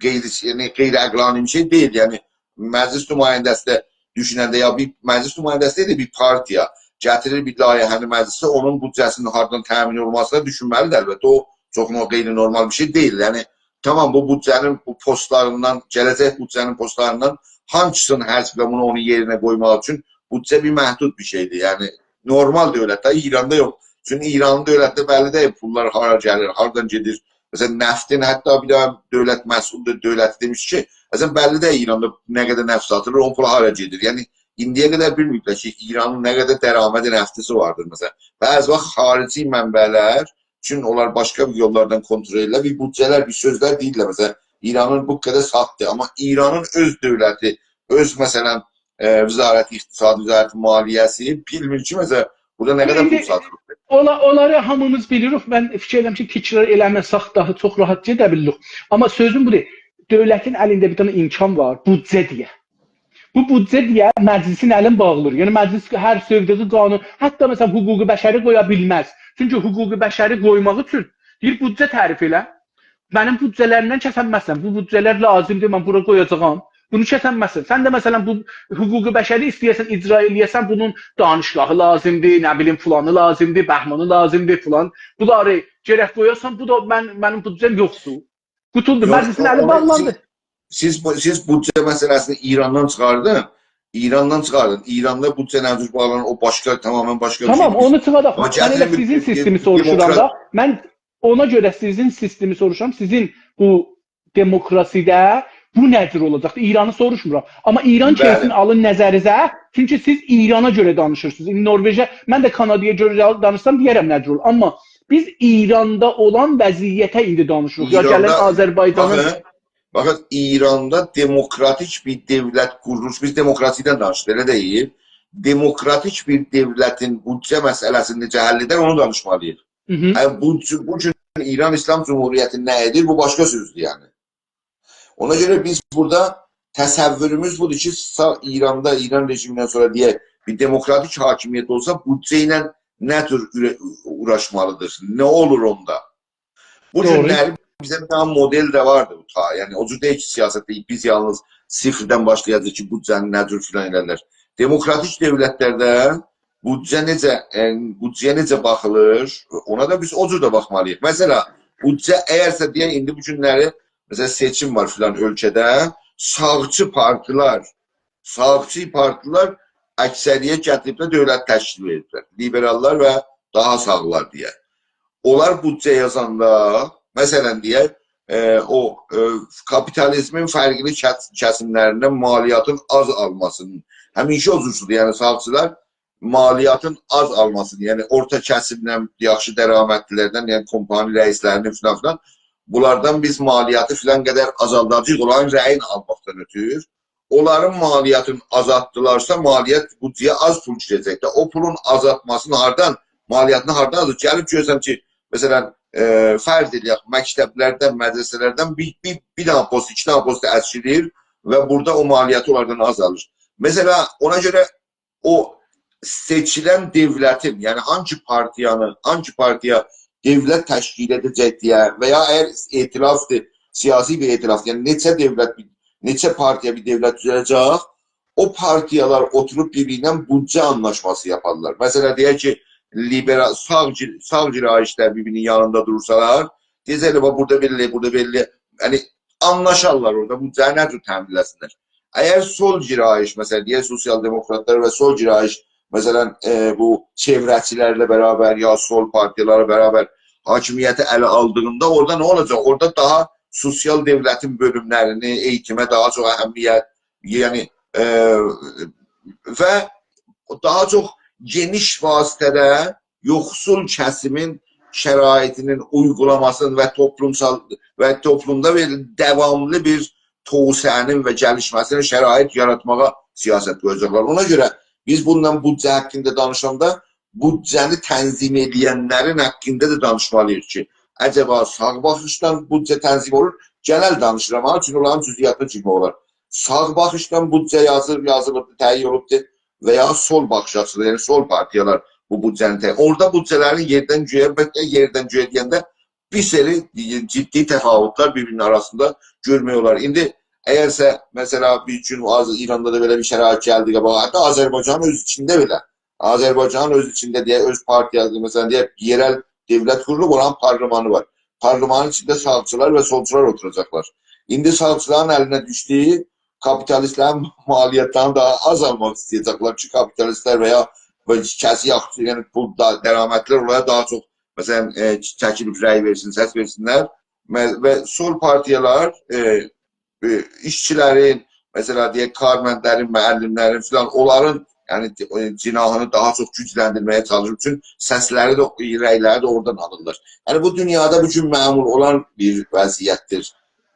غیر، یعنی، غیر عقلانی بیر شئی دئییل. یعنی، مجلس نماینده‌سی ده دوشوننده، یا بیر مجلس نماینده‌سی دئییل، بیر پارتیا گتیریر بیر لایحه‌نی مجلسه، اونون بودجه‌سینین هاردان تأمین اولماسینا دوشونمه‌لیدیر. البته، او چوخ نو-، غیر نورمال بیر شئی دئییل. یعنی، تامام، بو بودجه‌نین بو پستلاریندان، گله‌جک بودجه‌نین پستلاریندان هانسیسینی حذف ائده، بونو اونون یئرینه قویماق اوچون بودجه بیر محدود بیر شئیدیر. یعنی، نورمال دؤولتده، ایراندا یوخ. چونکی ایرانین دؤولتده بللی دئییل، پوللار هارا گلیر، هاردان گئدیر. مثلا، نفتین، حتی بیر دنه دؤولت مسئولو، دؤولتی دئمیش کی، مثلا، بللی دئییل ایراندا نه قدر نفت ساتیلیر، او پول هارا گئدیر. یعنی، ایندییه قدر بیلمه‌ییبلر کی، ایرانین نه قدر درآمد نفتی‌سی واردیر، مثلا. بعضی واخت خارجی منبع‌لر، چون اونلار باشقا بیر یوللاردان کنترل ائدیرلر، بیر بودجه‌لر، بیر سؤزلر دئییرلر، مثلا، ایرانین بو قدر ساتدی، آمما ایرانین اؤز دؤولتی، اؤز، مثلا، ائ، وزارت اقتصاد، وزارت مالیه‌سی بیلمیر کی، مثلا، بورادا نه قدر پول ساتیلیب. اولا-، اونلاری هامیمیز بیلیریک. من فیکیر ائدیرم کی، تکرار ائله‌مه‌سک داها چوخ راحت گئده بیلیریک. آمما سؤزوم بودور. دؤولتین الینده بیر دنه امکان وار، بودجه دئیه. بو بودجه دئیه مجلسین الین باغلیر. یعنی مجلس هر سئودیگی قانون، حتی مثلا حقوق بشری قویا بیلمز. چونکی حقوق بشری قویماق اوچون دئییر، بودجه تعریف ائله. منیم بودجه‌لریمدن کسنمزسن. بو بودجه‌لر لازیمدیر، من بورا قویاجاغام. بونو کسنمزسن. سن ده مثلا بو حقوق بشری ایسته‌یه‌سن اجرا ائله‌یه‌سن، بونون دانشگاهی لازیمدیر، نه بیلیم، فلانی لازیمدیر، بهمانی لازیمدیر، فلان. بونلاری گرک قویاسان، بو دا من، منیم بودجه‌م یوخدور. قوتولدو، مجلسین الی باغلاندی. سیز، سیز بو، سیز بودجه مسئله‌سینی ایراندان چیخاردین. ایراندان چیخاردین. ایراندا بودجه نه جور باغلانیر، او باشقا، تمامیله باشقا بیر شئی. تامام، اونو چیخارداق. من ائله سیزین سیستمی سوروشورام دا. من اونا گؤره سیزین سیستمی سوروشورام. سیزین بو دموکراسی‌ده بو نه جور اولاجاقدیر؟ ایرانی سوروشمورام. آمما ایران کئچسین، آلین نظرینیزه. چونکی سیز ایرانا گؤره دانیشیرسینیز. ایندی نوروژه، من ده کانادایا گؤره دانیشسام، دئیه‌رم نه جور اولور. آمما بیز ایراندا اولان وضعیته ایندی دانیشیریق. یا گلن آذربایجانین... باخین، ایراندا دموکراتیک بیر دؤولت قورولوشو، بیز دموکراسی‌دن دانیشیریق، ائله دئییل؟ دموکراتیک بیر دؤولتین بودجه مسئله‌سینی نئجه حل ائدر، اونو دانیشمالی‌ییق. یعنی، بو، بو گون ایران ایسلام جمهوریتی نه ائدیر، بو باشقا سؤزدور، یعنی. اونا گؤره بیز بورادا تصوروموز بودور کی، سا-، ایراندا، ایران رژیمیندن سونرا دئیک، بیر دموکراتیک حاکمیت اولسا، بودجه ایله نه جور اوره-، اوغراشمالیدیر، نه اولور اوندا؟ بو گونلری بیزه بیر دنه مدل ده واردی بو تا. یعنی، او جور دئییل کی، سیاستده بیز یالنیز صفردن باشلایاجاغیق کی، بودجه‌نی نه جور فلان ائلرلر. دموکراتیک دؤولتلرده بودجه نئجه، یعنی، بودجه‌یه نئجه باخیلیر، اونا دا بیز او جور ده باخمالی‌ییق. مثلا، بودجه اگرسه دئیک، ایندی بو گونلری مثلا، سئچیم وار فلان اؤلکه‌ده، ساغچی پارتیلار، ساغچی پارتیلار اکثریت گتیریب ده دؤولت تشکیل ائدیبلر. لیبراللار و داها ساغلار دئیه. اونلار بودجه یازاندا، مثلا، دئیک، ائ، او، ائ، کاپیتالیزمین فرقلی کس-، کسیملریندن مالیاتین آز آلماسینین، همیشه او جورسودور، یعنی ساغچیلار مالیاتین آز آلماسینین، یعنی اورتا کسیمدن، یاخشی درآمدلی‌لردن، یعنی کمپانی رئیسلری‌نین فلان فلان، بونلاردان بیز مالیاتی فلان قدر آزالداجاغیق، اونلارین رأیینی آلماقدان اؤتور. اونلارین مالیاتینی آزالتدیلارسا، مالیات بودجه‌یه آز پول گیره‌جک ده. او پولون آزالتماسینی هاردان، مالیاتینی هاردان آزالدیر؟ گلیب گؤرسن کی، مثلا، ائ، فرض ائله‌یک، مکتبلردن، مدرسه‌لردن بیر، بیر، بیر دنه پست، ایکی دنه پست اسکیلیر و بورادا او مالیاتی اونلاردان آز آلیر. مثلا، اونا گؤره او سئچیلن دؤولتین، یعنی هانگی پارتیانی، هانگی پارتیا دؤولت تشکیل ائده‌جک دئیه و یا اگر ائتلافدیر، سیاسی بیر ائتلافدیر، یعنی نئچه دؤولت، نئچه پارتیا بیر دؤولت دوزلده‌جک، او پارتیالار اوتوروب بیر-بیری ایله بودجه آنلاشماسی یاپارلار. مثلا، دئیک کی، لیبرال، ساغ گیر-، ساغ گرایشلر بیر-بیری‌نین یانیندا دورسالار، دئیه‌جکلر، «باخ، بورادا بئله، بورادا بئله.» یعنی، آنلاشارلار اورادا، بودجه‌نی نه جور تأمین ائله‌سینلر. اگر سول گرایش، مثلا، دئیک، سوسیال دموکراتلار و سول گرایش، مثلا، ائ، بو چئوره‌چیلرله برابر یا سول پارتیالارلا برابر حاکمیتی اله آلدیغیندا اورادا نه اولاجاق؟ اورادا داها سوسیال دؤولتین بؤلوملرینی، ائییتیمه داها چوخ اهمیت، یعنی، ائ، و داها چوخ گئنیش وسعتده یوخسول کسیمین شرایطینین اویغولاماسینین و توپلومسال و توپلومدا بیر داواملی بیر توسعه‌نین و گلیشمه‌سینین شرایط یاراتماغا سیاست قویاجاقلار. اونا گؤره بیز بوندان بودجه حاقیندا دانیشاندا بودجه‌نی تنظیم ائدنلرین حاقیندا دا دانیشمالی‌ییق کی، عجبا ساغ باخیشدان بودجه تنظیم اولور، گئنل دانیشیرام ها، چونکی اونلارین جزئیاتینا گیرمک اولار. ساغ باخیشدان بودجه یازیر، یازیلیبدیر، تهیه اولوبدور و یا سول باخیش آچیسی، یعنی سول پارتیالار بو بودجه‌نی تهیه، اورادا بودجه‌لرین یئردن گؤیه، بلکه یئردن گؤیه دئینده بیر سری جدی تفاوتلر بیر-بیری‌نین آراسیندا گؤرمک اولار. ایندی اگرسه، مثلا، بیر گون آز ایراندا دا بئله بیر شرایط گلدی قاباغا، حتی آذربایجانین اؤز ایچینده بئله، آذربایجانین اؤز ایچینده دئیک، اؤز پارتیاسی، مثلا، دئیک، یئرل دؤولت قورولوب، اورانین پارلمانی وار. پارلمانین ایچینده ساغچیلار و سولچولار اوتوراجاقلار. ایندی ساغچیلارین الینه دوشدو، کاپیتالیستلرین مالیاتلارینی داها آز آلماق ایسته‌یه‌جکلر کی، کاپیتالیستلر و یا بئله کسی یاخشی، یعنی پول دا، درآمدلر اونلارا داها چوخ، مثلا، ائ، چکیلیب رأی وئرسین، سس وئرسینلر. و، و سول پارتیالار، ائ، ائ، ایشچیلرین، مثلا، دئیک، کارمندلرین، معلملرین فلان، اونلارین، یعنی، ائ، جناحینی داها چوخ گوجلندیرمه‌یه چالیشیر. چونکی سسلری ده، رأیلری ده اورادان آلیرلار. یعنی، بو دونیادا بو گون معمول اولان بیر وضعیتدیر.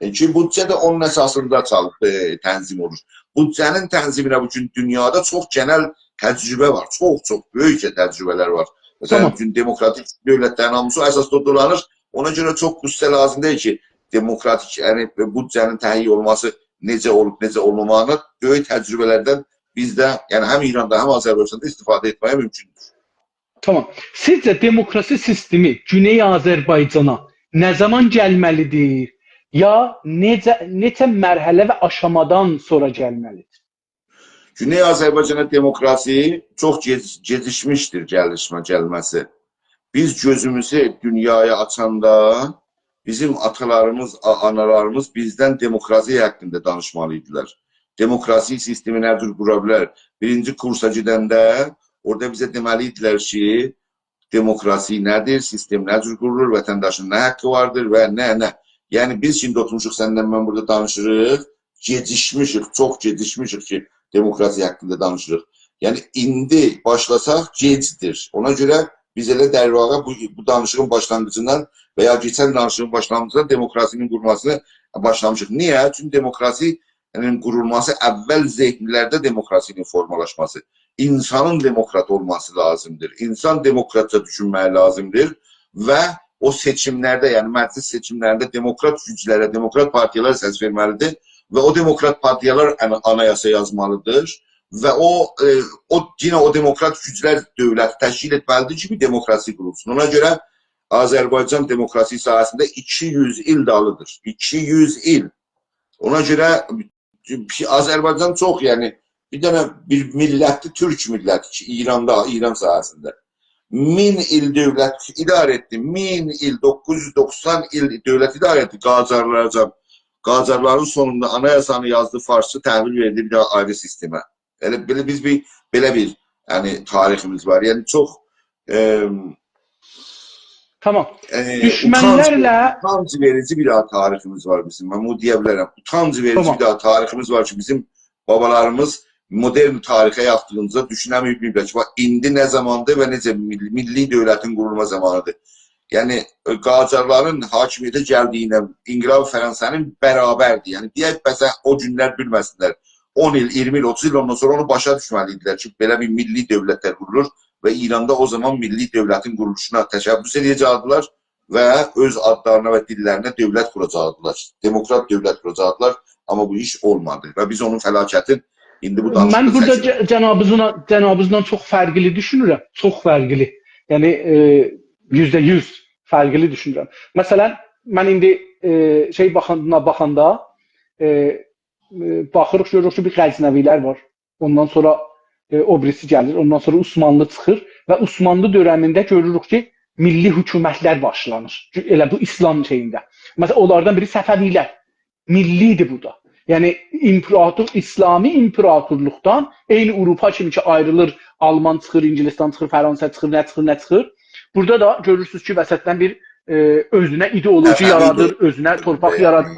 ائ، کی، بودجه ده اونون اساسیندا چال-، ائ، تنظیم اولور. بودجه‌نین تنظیمینه بو گون دونیادا چوخ گئنل تجربه وار. چوخ، چوخ بؤیوک تجربه‌لر وار. مثلا، تامام. بو گون دموکراتیک دؤولتلرین هامیسی او اساسدا دولانیر. اونا گؤره چوخ غصه لازیم دئییل کی، دموکراتیک، یعنی بودجه‌نین تهیه اولماسی نئجه اولوب، نئجه اولماماغینی بؤیوک تجربه‌لردن بیز ده، یعنی هم ایراندا، هم آذربایجاندا استفاده ائتمه‌یه مومکوندور. تامام. سیزجه دموکراسی سیستمی گونئی آذربایجانا نه زامان گلمه‌لیدیر؟ یا نئجه، نئچه مرحله و آشامادان سونرا گلمه‌لیدیر؟ گونئی آذربایجانا دموکراسی چوخ گئج-، گئجیکمیشدیر گلیشمه، گلمه‌سی. بیز گؤزوموزو دونیایا آچاندا بیزیم آتالاریمیز، آ-، آنالاریمیز بیزدن دموکراسی حاقیندا دانیشمالی ایدیلر. دموکراسی سیستمی نه جور قورا بیلر؟ بیرینجی کورسا گئدنده اورادا بیزه دئمه‌لی ایدیلر کی، دموکراسی نه‌دیر، سیستم نه جور قورولور، وطنداشین نه حاققی واردیر و نه، نه. یعنی، بیز ایندی اوتورموشوق، سنن من بورادا دانیشیریق، گئجیکمیشیک، چوخ گئجیکمیشیک کی، دموکراسی حاقیندا دانیشیریق. یعنی، ایندی باشلاساق، گئجدیر. اونا گؤره بیز ائله در واقع بو، بو دانیشیغین باشلانغیجیندان و یا کئچن دانیشیغین باشلانغیجیندان دموکراسی‌نین قورولماسینی باشلامیشیق. نییه؟ چونکی دموکراسی یعنی قورولماسی اول ذهنلرده دموکراسی‌نین فورمالاشماسی، اینسانین دموکرات اولماسی لازیمدیر. اینسان دموکراتجا دوشونمه‌یی لازیمدیر و او سئچیملرده، یعنی مجلس سئچیملرینده دموکرات گوجلره، دموکرات پارتیالارا سس وئرمه‌لیدیر و او دموکرات پارتیالار آنا-، آنایاسا یازمالیدیر و او، ائ، او، یئنه او دموکرات گوجلر دؤولتی تشکیل ائتمه‌لیدیر کی، بیر دموکراسی قورولسون. اونا گؤره آذربایجان دموکراسی ساحه‌سینده ایکی یوز ایل دالیدیر. ایکی یوز ایل. اونا گؤره آذربایجان چوخ، یعنی، بیر دنه بیر میللتدیر، تورک میللتی کی، ایراندا، ایران ساحه‌سینده. مین ایل دؤولت اداره ائتدی، مین ایل، دوققوز یوز دوخسان ایل دؤولت اداره ائتدی، قاجارلارجان. قاجارلارین سونوندا آنایاسانی یازدی فارسجا، تحویل وئردی بیر داها آیری سیستمه. ائله بئله بیز بیر، بئله بیر، یعنی، تاریخیمیز وار. یعنی، چوخ، ائم، تامام. ائ، دوشمنلرله اوتانج، اوتانج وئریجی بیر داها تاریخیمیز وار بیزیم. من بونو دئیه بیلرم. اوتانج وئریجی، تامام، بیر داها تاریخیمیز وار کی، بیزیم بابالاریمیز مدرن تاریخه یاتدیغیندا دوشونه‌مه‌ییبلر کی، باخ، ایندی نه زاماندیر و نئجه میللی، میللی دؤولتین قورولما زامانیدیر. یعنی، قاجارلارین حاکمیته گلدیگی ایله انقلاب فرانسه‌نین برابردیر. یعنی، دئیک، مثلا، او گونلر بیلمه‌سینلر. اون ایل، اییرمی ایل، اوتوز ایل اوندان سونرا اونو باشا دوشمه‌لی ایدیلر کی، بئله بیر میللی دؤولتلر قورولور و ایراندا او زامان میللی دؤولتین قورولوشونا تشبث ائده‌جکدیلر و اؤز آدلارینا و دیللرینه دؤولت قوراجاقدیلار. دموکرات دؤولت قوراجاقدیلار. آمما بو ایش اولمادی و بیز اونون فلاکتین ایندی بو دانیشیقدا، من بورادا چکیرم. ج-، جنابینیزلا، جنابینیزلا چوخ فرقلی دوشونورم. چوخ فرقلی. یعنی، ائ، یوزده یوز فرقلی دوشونورم. مثلا، من ایندی، ائ، شئی باخاندا، باخاندا، ائ، ائ، باخیریق، گؤروروک کی، بیر غزنوی‌لر وار. اوندان سونرا، ائ، او بیریسی گلیر، اوندان سونرا عثمانلی چیخیر و عثمانلی دؤنمینده گؤروروک کی، میللی حکومتلر باشلانیر. ائله بو ایسلام شئیینده. مثلا، اونلاردان بیری صفوی‌لر. میللی ایدی بو دا. یعنی، ایمپراتور، ایسلامی ایمپراتورلوقدان، عینی آوروپا کیمی کی، آیریلیر، آلمان چیخیر، انگلستان چیخیر، فرانسه چیخیر، نه چیخیر، نه چیخیر. بورادا دا گؤرورسونوز کی، وسطدن بیر، ائ، اؤزونه ایدئولوژی، صفوی، یارادیر، اؤزونه تورپاق، بلی، یارادیر.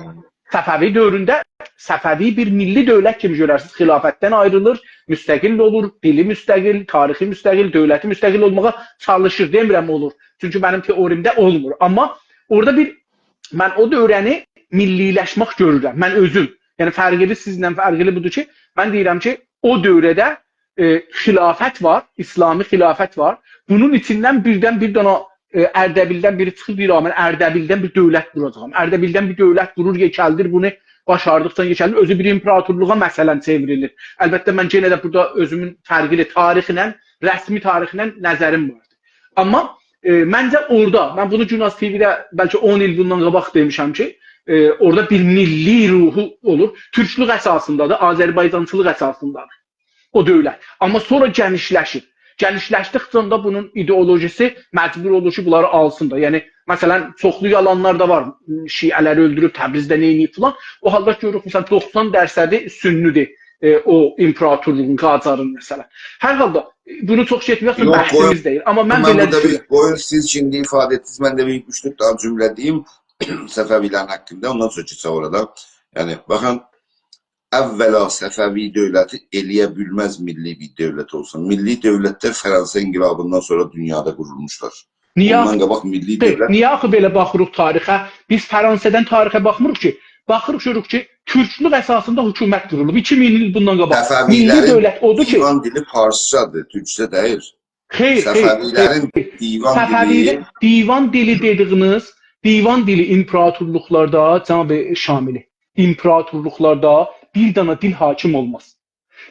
صفوی دؤورونده صفوی بیر میللی دؤولت کیمی گؤررسینیز. خلافتدن آیریلیر، مستقل اولور، دیلی مستقل، تاریخی مستقل، دؤولتی مستقل اولماغا چالیشیر. دئمیرم اولور. چونکی منیم تئوریمده اولمور. آمما اورادا بیر، من او دؤوره‌نی میللی‌لشمک گؤرورم. من اؤزوم. یعنی فرقی سیزله فرقی بودور کی، من دئییرم کی، او دؤوره‌ده، ائ، خلافت وار، ایسلامی خلافت وار. بونون ایچیندن بیردن بیر دانا، ائ، اردبیلدن بیری چیخیر، دئییر: «من اردبیلدن بیر دؤولت قوراجاغام.» اردبیلدن بیر دؤولت قورور، یئکلدیر بونو، باشاردیقجا یئکلدیر، اؤزو بیر ایمپراتورلوغا، مثلا، چئوریلیر. البته، من یئنه ده بورادا اؤزومون فرقلی تاریخله، رسمی تاریخله نظریم واردیر. آمما، ائ، منجه اورادا، من بونو گوناز تی‌وی‌ده بلکه اون ایل بوندان قاباق دئمیشم کی، ائ، اورادا بیر میللی روحو اولور. تورکلوک اساسیندادیر، آذربایجانچیلیق اساسیندادیر او دؤولت. آمما سونرا گئنیشلشیر. گئنیشلشدیکجه ده بونون ایدئولوژیسی مجبور اولور کی، بونلاری آلسین دا. یعنی، مثلا، چوخلو یالانلار دا وار. شیعه‌لری اؤلدوروب، تبریزده نئینییب فلان. او حالدا گؤروروک، مثلا، دوخسان درصدی سنی‌دیر، ائ، او ایمپراتورلوغون، قاجارین، مثلا. هر حالدا، ائ، بونو چوخ گئتمه‌یک، یوخ، بحثیمیز قویون، دئییل. آمما من من بئله بورادا بیر، دوشونورم. قویون، سیز کی ایندی ایفاده ائتدینیز، من ده بیر اوچ-دؤرد دانا جمله دئییم صفوی‌لرین حاقیندا، اوندان سونرا کئچک اورادا. یعنی، باخین، اولا صفوی دؤولتی ائلیه بیلمز میللی بیر دؤولت اولسون. میللی دؤولتلر فرانسه انقلابیندان سونرا دونیادا قورولموشلار. نییه اوندان آخی، قاباق میللی، خیر، دؤولت، نییه آخی بئله باخیریق تاریخه؟ بیز فرانسه‌دن تاریخه باخمیریق کی. باخیریق، گؤروروک کی، تورکلوک اساسیندا حکومت قورولوب. ایکی مین ایل بوندان قاباق. میللی، صفوی‌لرین، دؤولت اودور کی، دیوان دیلی فارسجادیر، تورکجه دئییل. خیر، خیر، صفوی‌لرین، خیر، دیوان، صفوی‌لرین دیلی، دیوان دیلی دئدیگینیز، دیوان دیلی ایمپراتورلوقلاردا، جناب شاملی، ایمپراتورلوقلاردا بیر دانا دیل حاکم اولماز.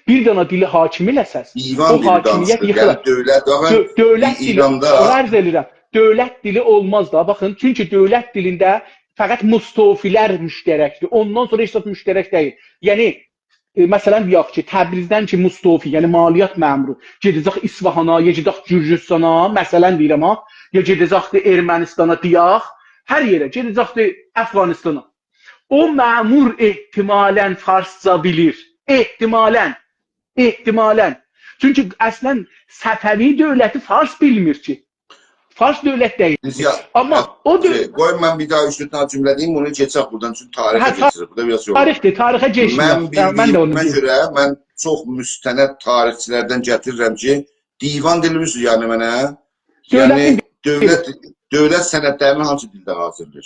بیر دانا دیلی حاکم ائله‌سز، دیوان او دیلی حاکمیت دانیشیر. ییخیلار. یعنی دؤولت، باخین، دؤ-، دؤولت بیر دیلی، ایراندا، عرض ائدیرم، دؤولت دیلی اولماز دا. باخین، چونکی دؤولت دیلینده فقط مستوفی‌لر مشترکدیر. اوندان سونرا هئچ زاد مشترک دئییل. یعنی، ائ، مثلا، دئیک کی، تبریزدن کی مستوفی، یعنی مالیات مأمورو، گئده‌جک اصفهانا، یا گئده‌جک گرجستانا، مثلا دئییرم ها، یا گئده‌جکدی ارمنستانا، دئیک، هر یئره، گئده‌جکدی افغانستانا. او مأمور احتمالا فارسجا بیلیر. احتمالا. احتمالا. چونکی اصلا صفوی دؤولتی فارس بیلمیر کی. فارس دؤولت دئییل. بیز یا-، آمما یا، او دؤ- شئی، قوی من بیر داها اوچ-دؤرد دانا جمله دئییم، بونو کئچک بورادان، چونکی تاریخه، هه، تا-، کئچیریک. بورادا بیر آز یول وار. تاریخدیر، تاریخه گئچمه‌یک. من، هه، من ده اونو بیلدیییمه دئییرم. گؤره، من چوخ مستند تاریخچی‌لردن گتیریرم کی، دیوان دیلی، یعنی منه، دؤولتین، یعنی دؤولت، دؤولت سندلرینی هانسی دیلده حاضیرلاییر؟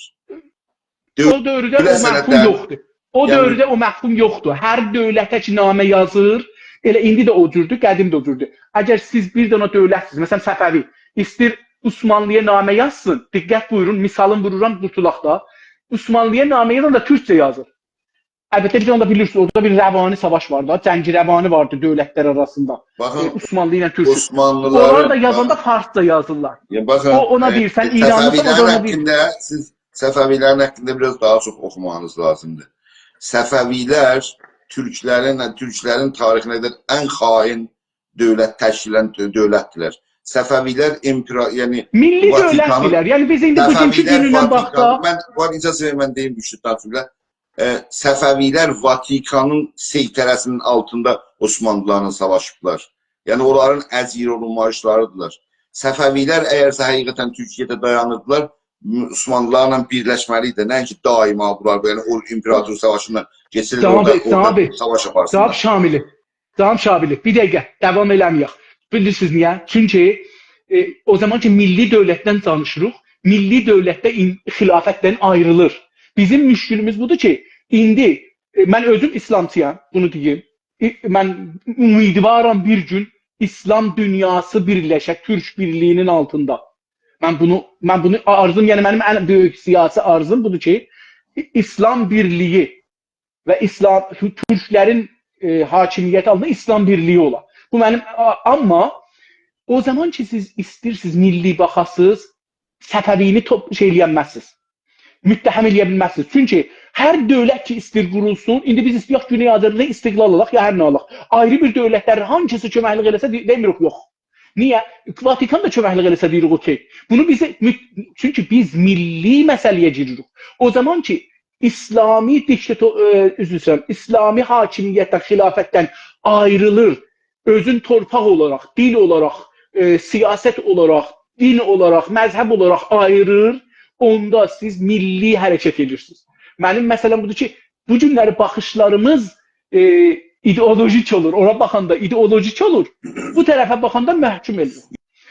او دؤورده او مفهوم یوخدور. او دؤورده او مفهوم یوخدور. هر دؤولته کی نامه یازیر، ائله ایندی ده او جوردور، قدیم ده او جوردور. اگر سیز بیر دنه دؤولتسیز، مثلا صفوی، ایستیر عثمانلی‌یا نامه یازسین، دقت بویورون، مثالین وورورام، قورتولاق دا. عثمانلی‌یا نامه یازاندا تورکجه یازیر. البته، بیر ده اوندا بیلیرسینیز، اورادا بیر روانی ساواش وار دا، جنگ روانی واردی دؤولتلر آراسیندا. باخین، ائ، عثمانلی ایله تورکیه. عثمانلی‌لاری، اونلار دا یازاندا، باخین، فارسجا یازیرلار. یعنی، باخین، او، اونا، ائ، دئییر، سن ایرانلیسان، او دا اونا دئییر. صفوی‌لرین حاقیندا، سیز صفوی‌لرین حاقیندا بیر آز داها چوخ اوخوماغینیز لازیمدیر. صفوی‌لر تورکلرین، تورکلرین تاریخینه قدر ان خائن دؤولت تشکیل ائدن دؤ-، دؤولتدیرلر. صفوی‌لر ایمپرا-، یعنی میللی، واتیکانین، دؤولتدیرلر. یعنی بیز ایندی بوگونکو، صفوی‌لر گونوندن، واتیکان-، باخداق. من، وار، اجازه وئر، من دئییم، اوچ-دؤرد دانا جمله. ائ، صفوی‌لر واتیکانین سیطره‌سینین آلتیندا عثمانلی‌لارلا ساواشیبلار. یعنی اونلارین اسیر اولونماییشلاریدیرلار. صفوی‌لر اگرسه حقیقتاً تورکیه‌ده دایانیردیلار، عثمانلی‌لارلا بیرلشمه‌لی ایدی. نه کی دائما بونلار، یعنی او ایمپراتور ساواشینی کئچیریر، جناب، اورادا، اورادا جناب، ساواش جناب آپارسینلار. شاملی، جناب شاملی، بیر دقیقه، داوام ائله‌مه‌یک. بیلیرسینیز نییه؟ چونکی، ائ، او زامان کی میللی دؤولتدن دانیشیریق، میللی دؤولت ده این-، خلافتدن آیریلیر. بیزیم مشکلیمیز بودور کی، ایندی، ائ، من اؤزوم ایسلامچی‌یام، بونو دئییم. ائ، من امیدوارام بیر گون ایسلام دونیاسی بیرلشه تورک بیرلیگینین آلتیندا. من بونو، من بونو آرزوم، یعنی منیم ان بؤیوک سیاسی آرزوم بودور کی، ای-، ایسلام بیرلیگی و ایسلام، تورکلرین، ائ، حاکمیتی آلتیندا ایسلام بیرلیگی اولا. بو منیم، آ-، آمما او زامان کی سیز ایسته‌ییرسینیز میللی باخاسینیز، صفوی‌نی توپ-، شئی ائلیه‌نمزسینیز. متهم ائلیه بیلمزسینیز. چونکی هر دؤولت کی ایسته‌ییر قورولسون، ایندی بیز ایسته‌یک گونئی آذربایجاندا استقلال آلاق، یا هر نه آلاق. آیری بیر دؤولتلر هانسیسی کؤمکلیک ائله‌سه، دئ-، دئمیریک یوخ. نییه؟ واتیکان دا کؤمکلیک ائله‌سه دئییریک اوکئی. بونو بیزه مت-، چونکی بیز میللی مسئله‌یه گیریریک. او زامان کی ایسلامی دیکتاتو-، ائ، عذر ایسته‌ییرم، ایسلامی حاکمیتدن، خلافتدن آیریلیر، اؤزون تورپاق اولاراق، دیل اولاراق، ائ، سیاست اولاراق، دین اولاراق، مذهب اولاراق آییریر، اوندا سیز میللی حرکت ائدیرسینیز. منیم مسئله‌م بودور کی، بو گونلری باخیشلاریمیز، ائ، ایدئولوژیک اولور. اورا باخاندا ایدئولوژیک اولور. بو طرفه باخاندا محکوم ائدیلیر.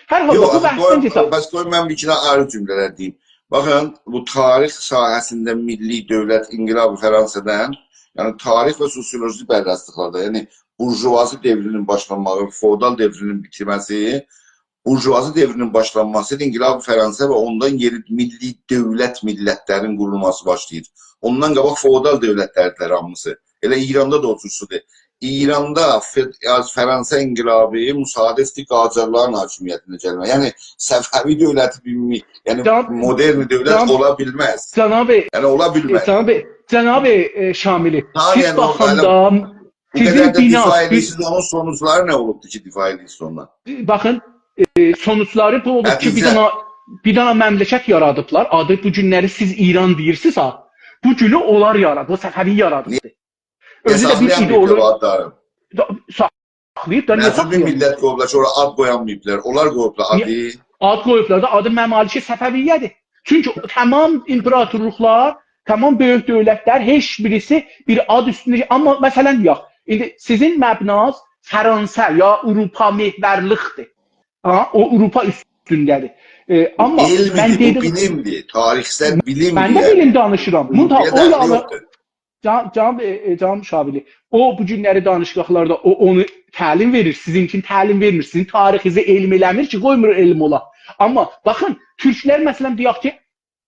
هر حالدا یوخ، بو آخی بحثدن قوی، کئچک. بس قوی من بیر ایکی دنه آیری جمله‌لر دئییم. باخین، بو تاریخ ساحه‌سینده میللی دؤولت، انقلاب فرانسه‌دن، یعنی تاریخ و سوسیولوژی بررسلیکلرده، یعنی بورژوازی دؤوری‌نین باشلانماغی، فئودال دؤوری‌نین بیتمه‌سی، بورژوازی دؤوری‌نین باشلانماسی، انقلاب فرانسه و اوندان یئنی میللی دؤولت، میللتلرین قورولماسی باشلاییر. اوندان قاباق فئودال دؤولتلردیلر هامیسی. ائله ایراندا دا او جورسودور. ایراندا فد-، فرانسه انقلابی مساعده ائتدی قاجارلارین حاکمیتینه گلمه‌یه. یعنی صفوی دؤولتی بیر می-، یعنی جناب، مدرن دؤولت جناب، اولا بیلمز. جناب، یعنی اولا بیلمز. ائ، جناب، جناب، ائ، شاملی، ها، سیز یعنی او باخاندا، آدام بو سیزین قدر ده بینا، دفاع ائدیرسینیز، اونون سونوجلاری نه اولوبدور کی، دفاع ائدیرسینیز اوندان؟ باخین، ائ، سونوجلاری بو اولوب کی، بیر نتیجه. دنه، بیر دنه مملکت یارادیبلار. آدی بو گونلری سیز ایران دئییرسینیز ها. بو گونو اونلار یارادیب، او صفوی یارادیبدی. نییه؟ اؤزو ده بیر ساخلایانماییبلار ایدئولوژی او آدلاری. دا-، ساخلاییب دا، نییه ساخلاییر؟ نه‌جور بیر میللت قویوبلار کی، اورا آد قویانماییبلار. اونلار قویوبلار آدی. نییه؟ آد قویوبلار دا، آدی ممالک صفویه‌دیر. چونکی تمام ایمپراتورلوقلار، تمام بؤیوک دؤولتلر، هئچ بیریسی بیر آد اوستونده، آمما مثلا دئیک، ایندی سیزین مبناز فرانسه یا آوروپا محورلیکدیر. ها، او آوروپا اوستونده‌دیر. ائ، آمما علمدیر، من بو دئدیم، بیلیمدیر، تاریخسل بیلیمدیر، من ده یعنی بیلیم دانیشیرام. بونون تا-، اورپایا او دخلی یالا-، یوخدور. جان، جان، ائ، ائ، جان شاملی، او بو گونلری دانشگاهلاردا او اونو تعلیم وئریر، سیزینکینی تعلیم وئرمیر، سیزین تاریخینیزی علم ائله‌میر کی، قویمور علم اولا. آمما باخین، تورکلر، مثلا دئیک کی،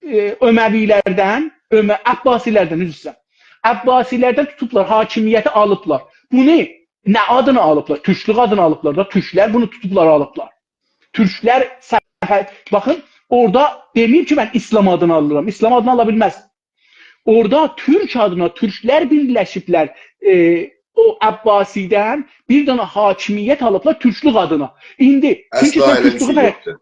ائ، اموی‌لردن، امه-، عباسی‌لردن، عذر ایسته‌ییرم. عباسی‌لردن توتوبلار، حاکمیتی آلیبلار. بونو نه آدینا آلیبلار؟ تورکلوک آدینا آلیبلار دا، تورکلر بونو توتوبلار، آلیبلار. تورکلر صفه-، باخین، اورادا دئمه‌ییب کی، من ایسلام آدینی آلیرام. ایسلام آدینی آلا بیلمز. اورادا تورک آدینا تورکلر بیرلشیبلر، ائ، او عباسی‌دن بیر دنه حاکمیت آلیبلار تورکلوک آدینا. ایندی، چونکی اصلا سن ائله بیر تورکلوگو شئی فر-، یوخدور.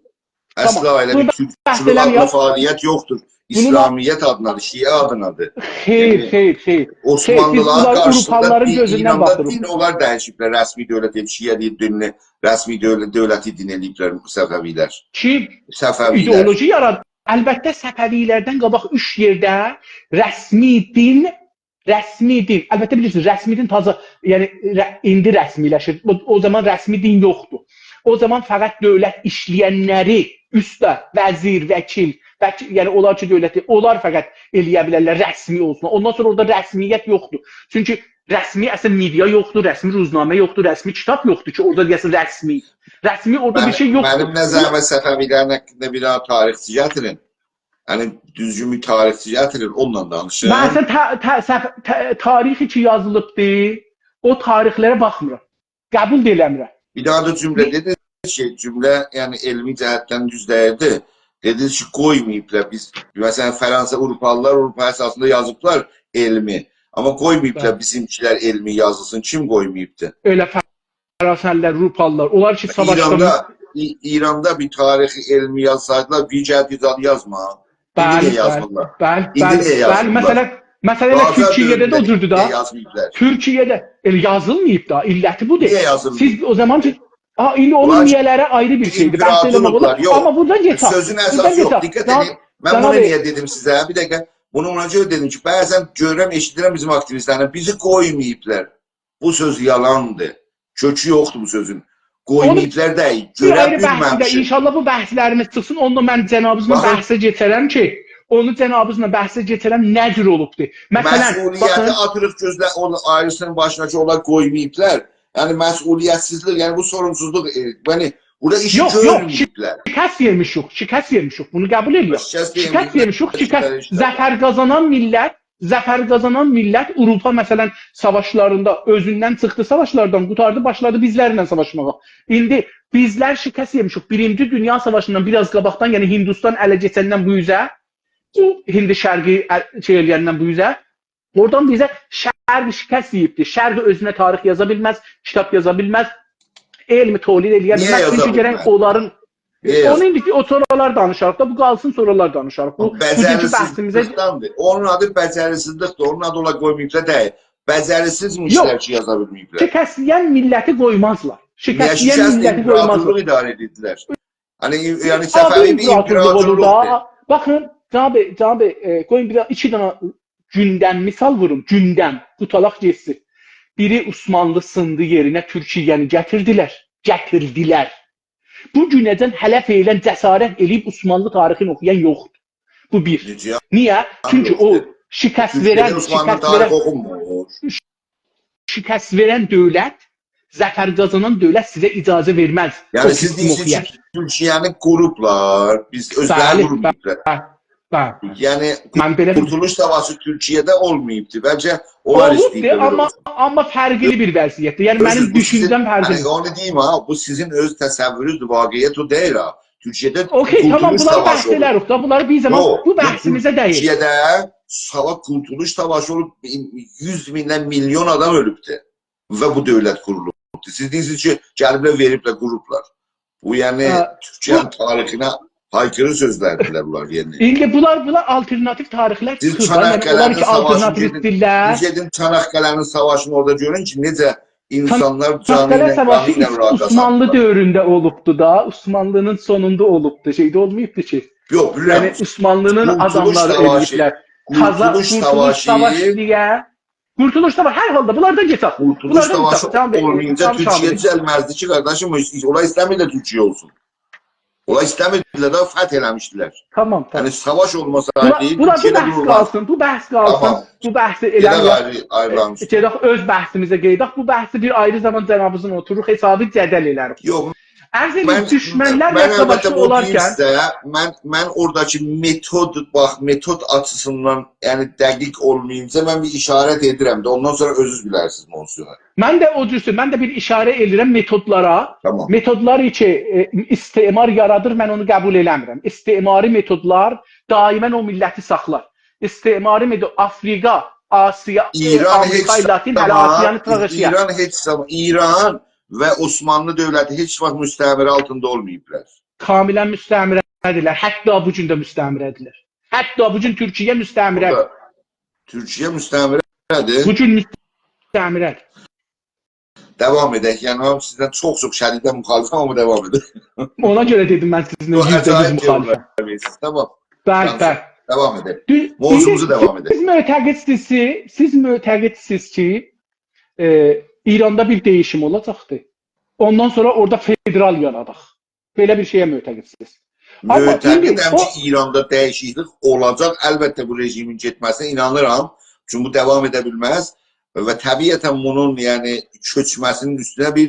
تامام. اصلا ائله بیر بورادا تورکچولوک بحث آدینا ائله‌میرم. فعالیت یوخدور. بونو ایسلامیت آدینادیر، شیعه آدینادیر. خیر، یعنی خیر، خیر. خیر، بیز عثمانلی‌لارین بونلاری قارشیسیندا آوروپالی‌لارین دین، گؤزوندن ایراندا باخیریق. دین اولار دییشیبلر، رسمی دؤولت ائدیب، شیعه دئییب دینینی، رسمی دؤولت، دؤولتی دین ائله‌ییبلر صفوی‌لر. کیم؟ صفوی‌لر. ایدئولوژی یاراد-، البته، صفوی‌لردن قاباق اوچ یئرده رسمی دین، رسمی دین، البته بیلیرسینیز، رسمی دین تازا، یعنی ر-، ایندی رسمی‌لشیر. او، او زامان رسمی دین یوخدور. او زامان فقط دؤولت ایشله‌ینلری، اوسته، وزیر، وکیل، وکیل، یعنی اونلار کی دؤولتی، اونلار فقط ائلیه بیلرلر رسمی اولسون. اوندان سونرا اورادا رسمیت یوخدور. چونکی رسمی اصلا مئدیا یوخدور، رسمی روزنامه یوخدور، رسمی کیتاب یوخدور کی، اورادا دئیه‌سن رسمی. رسمی اورادا بیر من، شئی یوخدور. منیم نظریمه صفوی‌لرین حاقیندا بیر دنه تاریخچی گتیرین. یعنی، دوزگون بیر تاریخچی گتیرین، اونونلا دانیشین. من سن تا-، تا-، صف-، تا-، تاریخی کی یازیلیبدی، او تاریخلره باخمیرام. قبول ده ائله‌میرم. بیر دنه ده جمله نی-، دئدینیز کی، جمله، یعنی، علمی جهتدن دوز دئییلدی. دئدینیز کی، قویماییبلار بیز، مثلا، فرانسه، آوروپالی‌لار آوروپا اساسیندا یازیبلار علمی. آمما قویماییبلار، بلی، بیزیمکی‌لر علمی یازیلسین. کیم قویماییبدی؟ ائله فرانسه‌لی‌لر، آوروپالی‌لار، اونلار کی ساواشدان ایراندا، ای-، ایراندا بیر تاریخی علمی یازسایدیلار، بیر گل بیر زاد یازما. ایندی، بلی، نییه، بلی، یازمیرلار؟ بلی، ایندی، بلی، نییه، بلی، یازمیرلار؟ مثلا، مثلا، ائله قاجار تورکیه‌ده ده او دؤورونده جوردور دا. نییه یازماییبلار؟ تورکیه‌ده ائله یازیلمیب دا، علتی بودور. نییه یازیلمیب؟ سیز او زامان کی، آ، ایندی اونون، اونلار نییه‌لری آیری بیر شئیدیر، بحث ائله‌مک اولار. امپراطورلوقلار، یوخ. آمما بورادان گئچک. سؤزون بورادا اساسی یوخ. گئچک. دقت جناب، ائدین. من جناب بونو بی- نییه دئدیم سیزه؟ بیر دقیقه. بونو اونا گؤره دئدیم کی، بعضا گؤرورم، ائشیدیرم بیزیم آکتیویستلردن، بیزی قویماییبلار. بو سؤز یالاندیر. کؤکو یوخدور بو سؤزون. اونو قویماییبلار دئییل، بیر گؤره آیری بحثده، بیلمه‌میشیک. ان‌شاءالله بو بحثلریمیز چیخسین، اوندا من جنابینیزلا باخین. بحثه کئچرم کی، اونو جنابینیزلا بحثه کئچرم، نه جور اولوبدور. مثلا، مسئولیتی باخین. آتیریق گؤزله-، اونو آیریسینین باشینا کی، اونلار قویماییبلار. یعنی، مسئولیت‌سیزلیک، یعنی بو سورومسوزلوق، ائ، یعنی، بورادا ایشی یوخ، یوخ، گؤرمه‌ییبلر. شکست یئمیشیک، شکست یئمیشیک. بونو قبول ائدیرم. شکست شکست یئمیشیک. یئمیشیک، شکست. شکست یئمیشیک. ظفر قازانان میللت، ظفر قازانان میللت آوروپا، مثلا، ساواشلاریندا اؤزوندن چیخدی، ساواشلاردان قوتاردی، باشلادی بیزلرله ساواشماغا. ایندی بیزلر شکست یئمیشیک. بیرینجی دونیا ساواشیندان بیر آز قاباقدان، یعنی هیندوستان اله کئچندن بو اوزه، بو هند شرقی ال-، شئی ائله‌یندن بو اوزه، اورادان بیزه شرق شکست یئییبدی. شرق اؤزونه تاریخ یازا بیلمز، کیتاب یازا بیلمز، علم تولید ائله‌یه بیلمز. نییه یازا بیلمز؟ چونکی گرک اونلارین، نییه یازا بیلمز؟ اونون ایندی او سونرالار دانیشاریق دا، بو قالسین، سونرالار دانیشاریق. بو بوگونکو بحثیمیزه بجریسیزلیکدندیر. اونون آدی بجریسیزلیکدیر، اونون آدی اولار قویماییبلار دئییل. بجریسیزمیشلر یوخ. کی، یازا بیلمه‌ییبلر. شکست یئین میللتی قویمازلار. نییه شکست یئین شکست میللتی قویمازلار. امپراطورلوق اداره ائدیردیلر؟ هانی، یعنی، آ، بو صفوی بیر امپراطورلوق اولور دا. امپراطورلوقدور. باخین، جناب، جناب، ائ، قویون بیر دنه، ایکی دنه گوندن مثال ووروم، گوندن، قوتالاق گئتسین. بیری عثمانلی سیندی یئرینه تورکیه‌نی گتیردیلر، گتیردیلر. بو گونه‌جن هله فعلا جسارت ائله‌ییب عثمانلی تاریخینی اوخویان یوخدور. بو بیر. نئجه؟ نییه؟ چونکی او یوخدور. شکست تورکیه‌ده وئرن، عثمانلی شکست تاریخی وئرن اوخونمور. شکست وئرن دؤولت، ظفر قازانان دؤولت سیزه اجازه وئرمز. یعنی او سیز قسمی دئییرسینیز اوخویا. کی، تورکیه‌نی قوروبلار، بیز اؤزلری بلی، قورماییبلار. بلی، بلی. یعنی من بئله قورتولوش ساواشی تورکیه‌ده اولماییبدی. بلکه اونلار اولوبدو، ایسته‌ییبلر آمما، اولسون. آمما فرقلی بیر وضعیتده. یعنی اؤزو منیم بو سیزین، دوشونجه‌م فرقلی. یعنی اونو دئییم ها، بو سیزین اؤز تصوورونوزدور، واقعیت او دئییل ها. تورکیه‌ده اوکی، تامام، قورتولوش بونلاری ساواشی بحث اولوب. ائلریک دا، بونلاری بیر زامان، یوخ، بو بحثیمیزه دَییر. تورکیه‌ده ساوا-، قورتولوش ساواشی اولوب، یوز میندن میلیون آدام اؤلوبدو و بو دؤولت قورولوبدو. سیز دئییرسینیز کی، گلیبلر، وئریبلر، قوروبلار. بو، یعنی، اه، تورکیه‌نین بو تاریخینه آیکیری سؤزلردیرلر بونلار، یعنی. ایندی بونلار، بونلار آلترناتیو تاریخلر سیز چیخیر دا، یعنی، اونلار چاناققله‌نین کی، ساواشینی آلترناتیو گئدین، ایسته‌ییرلر. سیز گئدین چاناققله‌نین ساواشینی اورادا گؤرون کی، نئجه اینسانلار جانی ایله، قانی ایله مورات آتیبلار. چاناققله ساواشی عث-، عثمانلی دؤورونده اولوبدو دا، عثمانلی‌نین سونوندا اولوبدو، شئیده اولماییبدی کی. یوخ، بیلیرم. یعنی، عثمانلی‌نین آداملاری ائله‌ییبلر. قورتولوش ساواشی، قورتولوش ساواشی دئیه. قورتولوش ساواشی، هر حالدا بونلاردان گئچک. قورتولوش ساواشی اولمایینجا تورکیه دوزلمزدی کی، قارداشیم، اونلار ایسته‌میرلر تورکیه اولسون. اونلار ایسته‌میردیلر ده، فتح ائله‌میشدیلر. تامام، تامام. یعنی، ساواش اولماسایدی، بونلار، بونلار، بو تورکیه‌ده بحث قورولماز. قالسین، بو بحث قالسین، تامام. بو بحثی گئدک ائله‌مه‌یک. آیری، آیریلانمیش. ائ، گئدک اؤز بحثیمیزه قئییدک. بو بحثی بیر آیری زامان جنابینیزین اوتوروروق، حسابی جدل ائلریک. یوخ، عرض ائدیم، من، دوشمنلر من، و من البته ساواشی بو اولارکن دئییلسه، من، من اوراداکی متود، باخ، متود آچیسیندان، یعنی دقیق اولمایینجا من بیر اشارت ائدیرم ده، اوندان سونرا اؤزونوز بیلرسینیز موضوعو. من ده او جورسو، من ده بیر اشاره ائدیرم متودلارا. تامام. متودلار کی، ائ، استعمار یارادیر، من اونو قبول ائله‌میرم. استعماری متودلار دائما او میللتی ساخلار. استعماری متود، آفریقا، آسیا، ائ، ایران آمریکا، هئچ لاتین، هله زامان، آسیانی تراژدیا. ایران هئچ زامان، ایران و عثمانلی دؤولتی هئچ واخت مستعمره آلتیندا اولماییبلار. کاملا مستعمره‌دیرلر. حتی بو گون ده مستعمره‌دیرلر. حتی بو گون تورکیه مستعمره. بورادا تورکیه مستعمره‌دیر. بو گون مستعمره‌دیر. داوام ائدک. یعنی، من سیزدن چوخ-چوخ شدیدن مخالفم، آمما داوام ائدک. اونا گؤره دئدیم من سیزینله یوزده یوز مخالفم. یوخ، عجایب تئوریلر وئریرسینیز. تامام. بلی، بلی. دوز-، موضوعوموزو ایندی داوام ائدک. سیز معتقدسیز کی، سیز معتقدسیز کی، ائ، ایراندا بیر دییشیم اولاجاقدیر. اوندان سونرا اورادا فدرال یاراداق. بئله بیر شئیه معتقدسیز. آمما ایندی معتقدم او کی، ایراندا دییشیکلیک اولاجاق. البته، بو رژیمین گئتمه‌سینه اینانیرام. چونکی بو داوام ائده بیلمز. و طبیعتا بونون، یعنی، چؤکمه‌سینین اوستونه بیر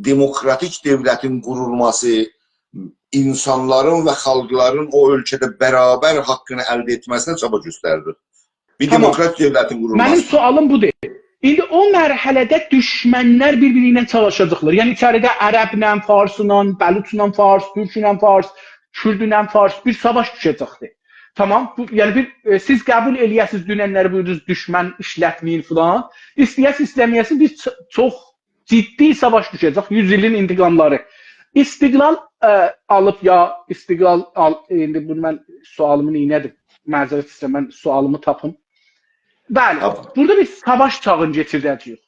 دموکراتیک دؤولتین قورولماسی، اینسانلارین و خالقلارین او اؤلکه‌ده برابر حاققینی الده ائتمه‌سینه چابا گؤستریلیر. بیر تامام. دموکرات دؤولتین قورولماسی. منیم سؤالیم بودور. ایندی او مرحله‌ده دوشمنلر بیر-بیری ایله چالیشاجاقلار. یعنی، ایچریده عربله، فارسلا، بلوچلا فارس، تورکله فارس، کوردله فارس بیر ساواش دوشه‌جکدیر. تامام، بو، یعنی بیر، ائ، سیز قبول ائله‌یه‌سینیز، دوننلری بویوردونوز، دوشمن ایشلتمه‌یین فلان. ایسته‌یه‌سیز، ایسته‌مه‌یه‌سیز، بیر چ-، چوخ جدی ساواش دوشه‌جک، یوز ایلین انتقاملاری. استقلال، ائ، آلیب یا استقلال آل-، ایندی بونو من سؤالیمی نئینه‌دیم؟ معذرت ایسته‌ییرم، من سؤالیمی تاپیم. بلی، ها. بورادا بیر ساواش چاغینی کئچیرده‌جه‌ییک.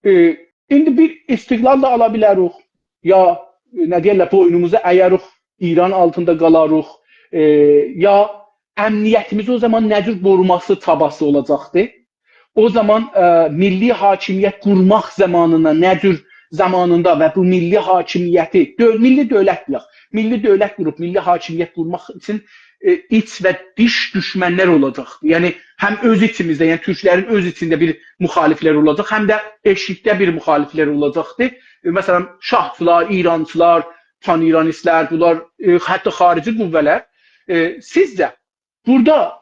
ائ، ایندی بیر استقلال دا آلا بیلریک، یا، ائ، نه دئیرلر، بوینوموزو ایه‌ریک، ایران آلتیندا قالاریق، ائ، یا امنیتیمیزی او زامان نه جور قوروماسی چاباسی اولاجاقدی؟ او زامان، ائ، میللی حاکمیت قورماق زامانینا نه جور زامانیندا و بو میللی حاکمیتی، دؤ-، میللی دؤولت دئیک، میللی دؤولت قوروب، میللی حاکمیت قورماق اوچون، ائ، ایچ و دیش دوشمنلر اولاجاقدی. یعنی، هم اؤز ایچیمیزده، یعنی تورکلرین اؤز ایچینده بیر مخالفلر اولاجاق، هم ده ائشیکده بیر مخالفلر اولاجاقدی. ائ، مثلا، شاهچیلار، ایرانچیلار، پان‌ایرانیستلر، بونلار، ائ، حتی خاریجی قوه‌لر. ائ، سیزجه بورادا،